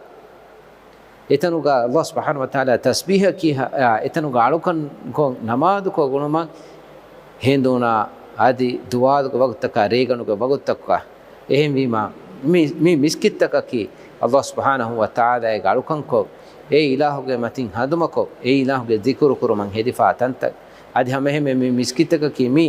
އެތަނުގަ ﷲ ސުބްޙާނަހޫ ވަތަޢާލާ ތަސްބީޙަ ކިޔާ، އެތަނުގަ އަޅުކަންކޮށް ނަމާދުކޮށް ގުނުމަށް ހެނދުނާ އަދި ދުވާލުގެ ވަގުތުތަކާ ރޭގަނޑުގެ ވަގުތުތަކުގަ. އެހެންވީމާ، މި، މި މިސްކިތްތަކަކީ ﷲ ސުބްޙާނަހޫ ވަތަޢާލާގެ އަޅުކަންކޮށް، އެ އިލާހުގެ މަތިން ހަނދުމަކޮށް، އެ އިލާހުގެ ޛިކުރު ކުރުމަށް ހެދިފާ ތަންތައް. އަދި ހަމައެހެންމެ މި މިސްކިތްތަކަކީ މި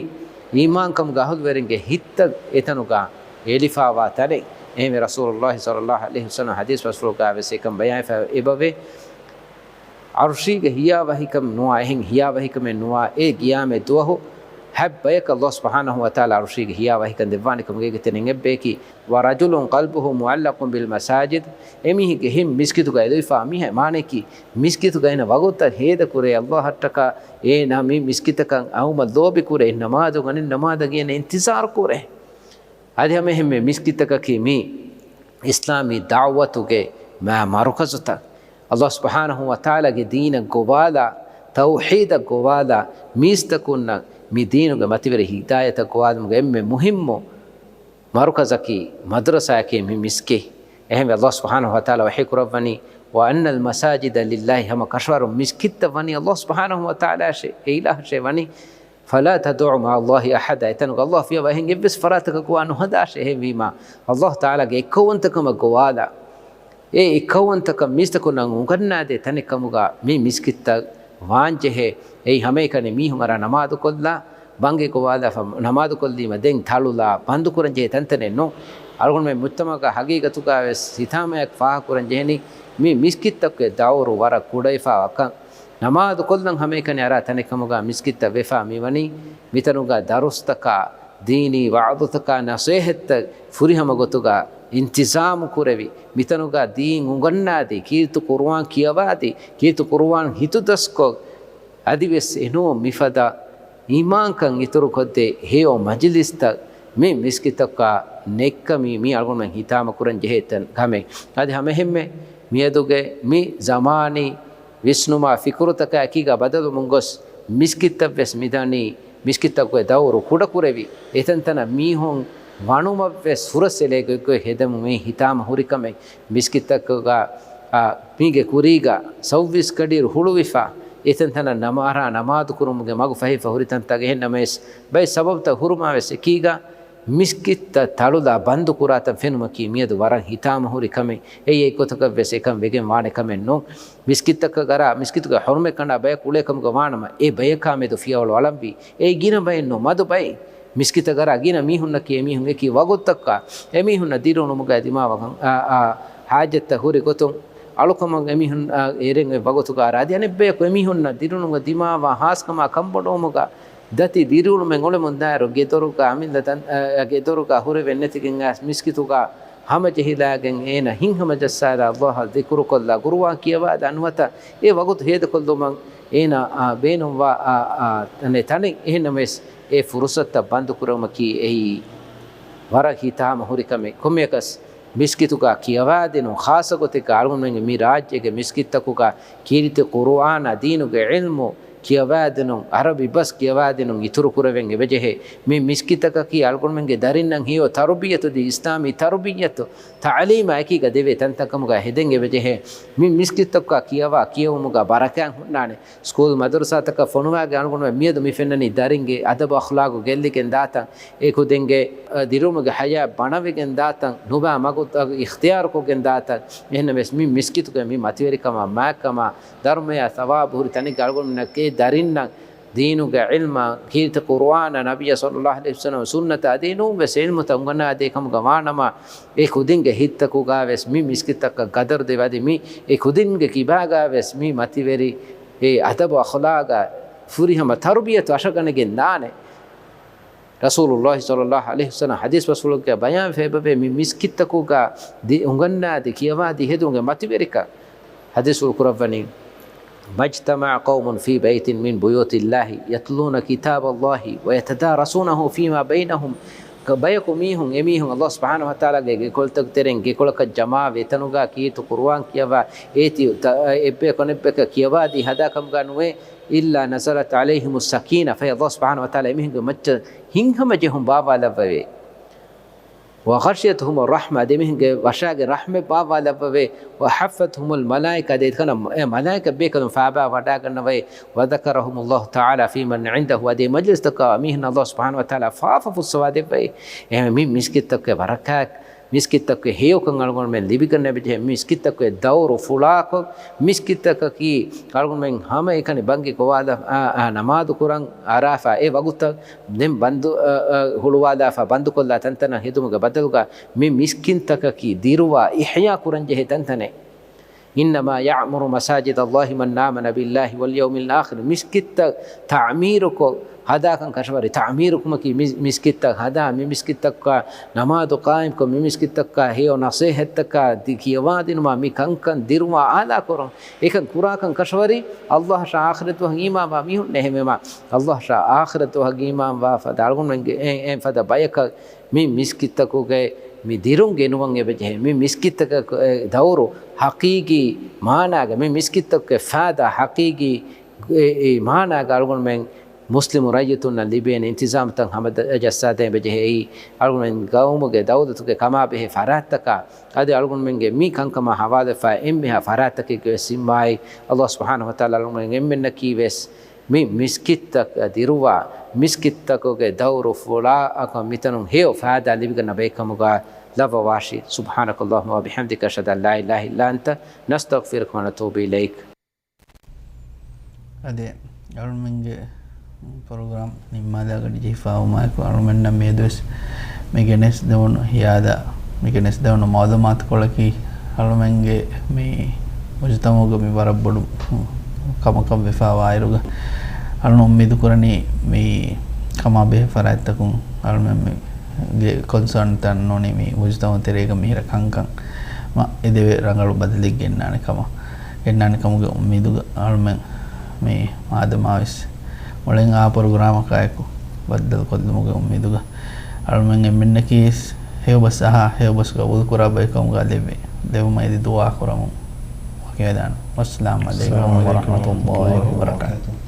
އީމާންކަމުގެ އަހުލުވެރިންގެ ހިތްތައް އެތަނުގަ އެލިފާވާ ތަނެއް. އެހެންވެ، ރަސޫލުﷲ ޞައްލަﷲ ޢަލައިހި ވަސައްލަމަ ޙަދީޘް ބަސްފުޅުގައިވެސް އެކަން ބަޔާންވެފަ އެބަވޭ. ޢަރުޝީގެ ހިޔާވަހިކަން ނުވާ، އެހެން ހިޔާވަހިކަމެއް ނުވާ، އެ ޤިޔާމަތް ދުވަހު ހަތް ބަޔަކަށް ﷲ ސުބްޙާނަހޫ ވަތަޢާލާ ޢަރުޝީގެ ހިޔާވަހިކަން ދެއްވާނެ ކަމުގެ ތެރެއިން އެއްބަޔަކީ، ورجل قلبه معلق بالمساجد، އެމީހެއްގެ ހިތް މިސްކިތުގަ އެލިފާ މީހެއް، މާނަޔަކީ މިސްކިތުގަ އޭނަ ވަގުތަށް ހޭދަކުރޭ، ﷲ އަށްޓަކާ އޭނަ މި މިސްކިތަކަށް އައުމަށް ލޯބިކުރޭ، ނަމާދު ގަނެ، ނަމާދަށް އޭނަ އިންތިޒާރު ކުރޭ. އަދި ހަމައެހެންމެ މިސްކިތްތަކަކީ މި އިސްލާމީ ދަޢުވަތުގެ މާ މަރުކަޒުތައް. ﷲ ސުބްޙާނަހޫ ވަތަޢާލާގެ ދީނަށް ގޮވާލާ، ތައުޙީދަށް ގޮވާލާ، މީސްތަކުންނަށް މި ދީނުގެ މަތިވެރި ހިދާޔަތަށް ގޮވާލުމުގެ އެންމެ މުހިއްމު މަރުކަޒަކީ މަދްރަސާއަކީ މި މިސްކިތް. އެހެންވެ، ﷲ ސުބްޙާނަހޫ ވަތަޢާލާ ވަޙީކުރައްވަނީ، وأن المساجد لله، ހަމަ ކަށަވަރުން މިސްކިތްތައް ވަނީ ﷲ ސުބްޙާނަހޫ ވަތަޢާލާއަށޭ، އެ އިލާހަށޭ ވަނީ. فلا تدعوا مع الله أحدا، އެތަނުގަ ﷲ ފިޔަވާ އެހެން އެއްވެސް ފަރާތަކަށް ގޮވާ ނުހަދާށޭ. އެހެންވީމާ، ﷲ ތަޢާލާގެ އެއްކައުވަންތަކަމަށް ގޮވާލާ، އެ އެއްކައުވަންތަކަން މީސްތަކުންނަށް އުނގަންނާދޭ ތަނެއް ކަމުގަ މި މިސްކިތްތައް ވާންޖެހޭ. އެއީ ހަމައެކަނި މީހުން އަރާ ނަމާދުކޮށްލާ، ބަންގެ ގޮވާލާފަ ނަމާދުކޮށްލީމަ ދެން ތަޅުލާ ބަންދުކުރަންޖެހޭ ތަންތަނެއް ނޫން. އަޅުގަނޑުމެން މުޖްތަމަޢުގަ ހަގީގަތުގަވެސް ހިތާމަޔަކަށް ފާހަގަކުރަންޖެހެނީ، މި މިސްކިތްތަކުގެ ދައުރު ވަރަށް ކުޑަވެފާވާކަން. ނަމާދުކޮށްލަން ހަމައެކަނި އަރާ ތަނެއް ކަމުގަ މިސްކިތްތައް ވެފާ މިވަނީ، މިތަނުގަ ދަރުސްތަކާ، ދީނީ ވަޢުޡުތަކާ، ނަޞޭޙަތްތައް ފުރިހަމަ ގޮތުގަ އިންތިޒާމު ކުރެވި، މިތަނުގަ ދީން އުނގަންނާދީ، ކީރިތި ޤުރުއާން ކިޔަވާދީ، ކީރިތި ޤުރުއާން ހިތުދަސްކޮށް، އަދިވެސް އެނޫން މިފަދަ އީމާންކަން އިތުރުކޮށްދޭ ހެޔޮ މަޖިލިސްތައް މި މިސްކިތަކާ ނެތްކަމީ މީ އަޅުގަނޑުމެން ހިތާމަކުރަން ޖެހޭ ތަން ކަމެއް. އަދި ހަމައެހެންމެ މިއަދުގެ މި ޒަމާނީ ވިސްނުމާ ފިކުރުތަކާ އެކީގަ ބަދަލުވަމުން ގޮސް، މިސްކިތްތައްވެސް މިދަނީ، މިސްކިތްތަކުގެ ދައުރު ކުޑަކުރެވި، އެތަންތަނަށް މީހުން ވަނުމަށްވެސް ފުރަސްއެޅޭ ގޮތްގޮތް ހެދެމުން މި ހިތާމަ ހުރި ކަމެއް. މިސްކިތްތަކުގަ، އާ، މީގެ ކުރީގަ ސައުވީސް ގަޑިއިރު ހުޅުވިފަ، އެތަންތަނަށް ނަމާ-، އަރާ ނަމާދުކުރުމުގެ މަގު ފަހިފަ ހުރި ތަންތަން. އެހެންނަމަވެސް، ބައެއް ސަބަބުތައް ހުރުމާވެސް އެކީގަ، މިސްކިތްތައް ތަޅުލާ ބަންދުކުރާތަން ފެނުމަކީ މިއަދު ވަރަށް ހިތާމަ ހުރި ކަމެއް. އެއީ އެއްގޮތަކަށްވެސް އެކަން ވެގެން ވާނެ ކަމެއް ނޫން. މިސްކިތްތަކަށް އަރާ، މިސްކިތުގެ ޙުރުމަތް ކަނޑާ ބަޔަކު އުޅޭ ކަމުގަ ވާނަމަ، އެ ބަޔަކާ މެދު ފިޔަވަޅު އަޅަންވީ. އެއީ ގިނަ ބައެއް ނޫން، މަދު ބައެއް. މިސްކިތަށް އަރާ ގިނަ މީހުންނަކީ އެމީހުން އެކި ވަގުތުތަކަށް އެމީހުންނަށް ދިރުނުމުގައި ދިމާވާ، އާ، އާ، ޙާޖަތްތައް ހުރި ގޮތުން އަޅުކަމަށް އެމީހުން، އާ، އެރެން އޮތް ވަގުތުގަ އަރާ، އަދި އަނެއްބަޔަކު އެމީހުންނަށް ދިރުނުމުގަ ދިމާވާ ހާސްކަމާ ކަންބޮޑުވުމުގަ ދަތި ދިރިއުޅުމެއް އުޅެމުންދާއިރު، ގެދޮރުގަ އަމިއްލަ ތަން-، އަ، ގެދޮރުގަ ހުރެވެން ނެތިގެން އައިސް މިސްކިތުގަ ހަމަޖެހިލާގެން އޭނަ ހިތްހަމަޖައްސާލާ ﷲ އަށް ޛިކުރުކޮށްލާ، ޤުރުއާން ކިޔަވާ، ނުވަތަ އެ ވަގުތު ހޭދަކޮށްލުމަށް އޭނަ، އާ، ބޭނުންވާ، އާ، އާ، ތަނެއް، ތަނެއް. އެހެންނަމަވެސް، އެ ފުރުޞަތުތައް ބަންދުކުރުމަކީ އެއީ ވަރަށް ހިތާމަ ހުރި ކަމެއް. ކޮންމެއަކަސް މިސްކިތުގަ ކިޔަވާދިނުން، ޚާއްޞަގޮތެއްގަ އަޅުގަނޑުމެންގެ މި ރާއްޖޭގެ މިސްކިތްތަކުގަ ކީރިތި ޤުރުއާނާ ދީނުގެ ޢިލްމު ކިޔަވާދިނުން، ޢަރަބި ބަސް ކިޔަވާދިނުން އިތުރު ކުރެވެން އެބަޖެހޭ. މި މިސްކިތަކަކީ އަޅުގަނޑުމެންގެ ދަރިންނަށް ހެޔޮ ތަރުބިޔަތު ދީ، އިސްލާމީ ތަރުބިޔަތު، ތަޢުލީމާ އެކީގަ ދެވޭ ތަންތަންކަމުގަ ހެދެން އެބަޖެހޭ. މި މިސްކިތްތަކުގަ ކިޔަވާ ކިޔެވުމުގަ ބަރަކާތް ހުންނާނެ. ސްކޫލް މަދަރުސާތަކަށް ފޮނުވާގެން އަޅުގަނޑުމެން މިއަދު މި ފެންނަނީ ދަރިންގެ އަދަބު އަޚްލާގު ގެއްލިގެން ދާތަން، އެ ކުދިންގެ، އަ، ދިރުމުގެ ޙަޔާތް ބަނަވެގެން ދާތަން، ނުބާ މަގުތައް އިޚްތިޔާރުކޮށްގެން ދާތަން. އެހެންނަމަވެސް މި މިސްކިތުގެ މި މަތިވެރިކަމާ މާތްކަމާ ދަރުމަޔާ ސަވާބު ހުރި ތަނެއްގަ އަޅުގަނޑުމެންނަކީ ދަރިންނަށް ދީނުގެ ޢިލްމާ، ކީރިތި ޤުރުއާނާ، ނަބިއްޔާ ޞައްލައްލާހު ޢަލައިހި ވަސައްލަމަ ސުންނަތާ އަދި ނޫންވެސް ޢިލްމުތައް އުނގަންނާދޭ ކަމުގަ ވާނަމަ، އެ ކުދިންގެ ހިތްތަކުގަވެސް މި މިސްކިތްތަކަށް ޤަދަރު ދެވޭ އަދި މި އެ ކުދިންގެ ކިބާގަވެސް މި މަތިވެރި އެ އަދަބު އަޚްލާގާ ފުރިހަމަ ތަރުބިޔަތު އަށަގަނެގެން ދާނެ. ރަސޫލުﷲ ޞައްލައްލާހު ޢަލައިހި ވަސައްލަމަ ޙަދީޘް ބަސްފުޅުގަ ބަޔާން ފޭބަވޭ މި މިސްކިތްތަކުގަ ދި-، އުނގަންނާދި ކިޔަވާދި ހެދުމުގެ މަތިވެރިކަން. ޙަދީޘްފުޅު ކުރައްވަނީ، "ما اجتمع قوم في بيت من بيوت الله يتلون كتاب الله ويتدارسونه فيما بينهم." ބަޔަކު މީހުން، އެމީހުން ﷲ ސުބްޙާނަހޫ ވަތަޢާލާގެ ގެކޮޅުތަކު ތެރެއިން ގެކޮޅަކަށް ޖަމާވެ، އެތަނުގަ ކީރިތި ޤުރުއާން ކިޔަވާ، އޭތި ތަ-، އެއްބަޔަކު އަނެއްބަޔަކަށް ކިޔަވާދީ ހަދާ ކަމުގަ ނުވޭ، "إلا نزلت عليهم السكينة." ފަހެ ﷲ ސުބްޙާނަހޫ ވަތަޢާލާ އެމީހުންގެ މައްޗަށް ހިތްހަމަޖެހުން ބާއްވާލައްވަވޭ. "وغشيتهم الرحمة." އަދި އެމީހުންގެ ވަށާގެ ރަޙްމަތް ބާއްވާލައްވަވޭ. "وحفتهم الملائكة." އަދި އެތަނަށް އެ މަލާއިކަ ބޭކަލުން ފާބާ ވަޑާގަންނަވައި. "وذكرهم الله تعالى فيمن عنده." އަދި މަޖިލިސްތަކަށް މީހުން ﷲ ސުބްޙާނަހޫ ވަތަޢާލާ ފާފަ ފުއްސަވާ ދެއްވައި. އެހެން މި މިސްކިތްތަކުގެ ބަރަކާތް، މިސްކިތްތަކުގެ ހެޔޮކަން އަޅުގަނޑުމެން ލިބިގަންނަ އެބަޖެހޭ. މި މިސްކިތްތަކުގެ ދައުރު ފުޅާކޮށް، މިސްކިތްތަކަކީ އަޅުގަނޑުމެން ހަމައެކަނި ބަންގި ގޮވާލަ، އާ، އާ، ނަމާދު ކުރަން އަރާފަ އެ ވަގުތަށް ދެން ބަންދު، އަ، އަ، ހުޅުވާލާފަ ބަންދުކޮށްލާ ތަންތަނަށް ހެދުމުގެ ބަދަލުގަ މި މިސްކިތްތަކަކީ ދިރުވާ އިޙްޔާ ކުރަންޖެހޭ ތަންތަނެއް. "إنما يعمر مساجد الله من آمن بالله واليوم الآخر." މިސްކިތްތައް ތަޢުމީރުކޮށް ހަދާކަން ކަށަވަރި، ތަޢުމީރުކުމަކީ މި، މިސްކިތްތައް ހަދާ، މި މިސްކިތްތަކަށް ނަމާދު ޤާއިމްކޮށް، މި މިސްކިތްތަކަށް ހެޔޮ ނަޞޭޙަތްތަކާ ދި، ކިޔަވާދިނުމާ މި ކަންކަން ދިރުވާ އާލާކުރުން. އެކަން ކުރާކަން ކަށަވަރި ﷲ އަށާ އާޚިރަތް ދުވަހަށް އީމާންވާ މީހުންނޭ. އެހެންވީމާ ﷲ އަށާ އާޚިރަތް ދުވަހަށް އީމާންވާ ފަދަ އަޅުގަނޑުމެންގެ އެ، އެ ފަދަ ބަޔަކަށް މި މިސްކިތްތަކުގެ މި ދިރުން ގެނުވަން އެބަޖެހޭ. މި މިސްކިތްތަކަށް އެ ދައުރު ޙަޤީޤީ މާނާގަ، މި މިސްކިތްތަކުގެ ފާއިދާ ޙަޤީޤީ އެ، އެ މާނާގަ އަޅުގަނޑުމެން މުސްލިމު ރައްޔިތުންނަށް ލިބޭނެ އިންތިޒާމުތައް ހަމަޖައްސާދޭން އެބަޖެހޭ. އެއީ އަޅުގަނޑުމެން ގައުމުގެ ދައުލަތުގެ ކަމާބެހޭ ފަރާތްތަކާ، އަދި އަޅުގަނޑުމެންގެ މި ކަންކަމާ ހަވާލުވެފަ އެންމެހާ ފަރާތްތަކެއްގެ ވެސް ޒިންމާއެއް. ﷲ ސުބްޙާނަހޫ ވަތަޢާލާ އަޅުގަނޑުމެން އެންމެންނަކީ ވެސް މި މިސްކިތްތައް ދިރުވާ، މިސްކިތްތަކުގެ ދައުރު ފުޅާއަކަށް މިތަނުން ހެޔޮ ފާއިދާ ލިބިގަންނަ ބައެއްކަމުގަ ލައްވަވާށި. سبحانك اللهم وبحمدك، أشهد أن لا إله إلا أنت، نستغفرك ونتوب إليك. އަދި އަޅުމެންގެ ޕްރޮގްރާމް ނިންމާލާ ގަޑި ޖެހިފާވުމާއެކު، އަޅުމެންނަށް މިއަދުވެސް މި ގެނެސްދެވުނު ހިޔާދާ، މި ގެނެސްދެވުނު މައުލޫމާތުކޮޅަކީ، އަޅުމެންގެ މި މުޖުތަމަޢުގަ މި ވަރަށް ބޮޑު ކަމަކަށް ވެފާވާއިރުގަ، އަޅުން އުއްމީދު ކުރަނީ މި ކަމާ ބެހޭ ފަރާތްތަކުން އަޅުމެން މި ގެ ކޮންސާންތައް ނޫނީ މި މުޖުތަމަޢު ތެރޭގަ މިހިރަ ކަންކަން މަ އެދެވޭ ރަނގަޅު ބަދަލެއް ގެންނާނެ ކަމަށް، ގެންނާނެ ކަމުގެ އުއްމީދުގަ އަޅުމެން މި މާދަމާވެސް މޮޅެން އާ ޕްރޮގްރާމަކާއެކު ބައްދަލުކޮށްލުމުގެ އުއްމީދުގަ އަޅުމެން އެންމެންނަކީ ހެޔޮބަސް އަހާ، ހެޔޮބަސް ގަބޫލުކުރާ ބައެއް ކަމުގަ ލެއްވި، ލެއްވުމަށް އެދި ދުޢާ ކުރަމުން ވަކިވެދާނެ. ވައްސަލާމް ޢަލައިކުމް ވަރަޙްމަތުﷲ ވަބަރަކާތުހު.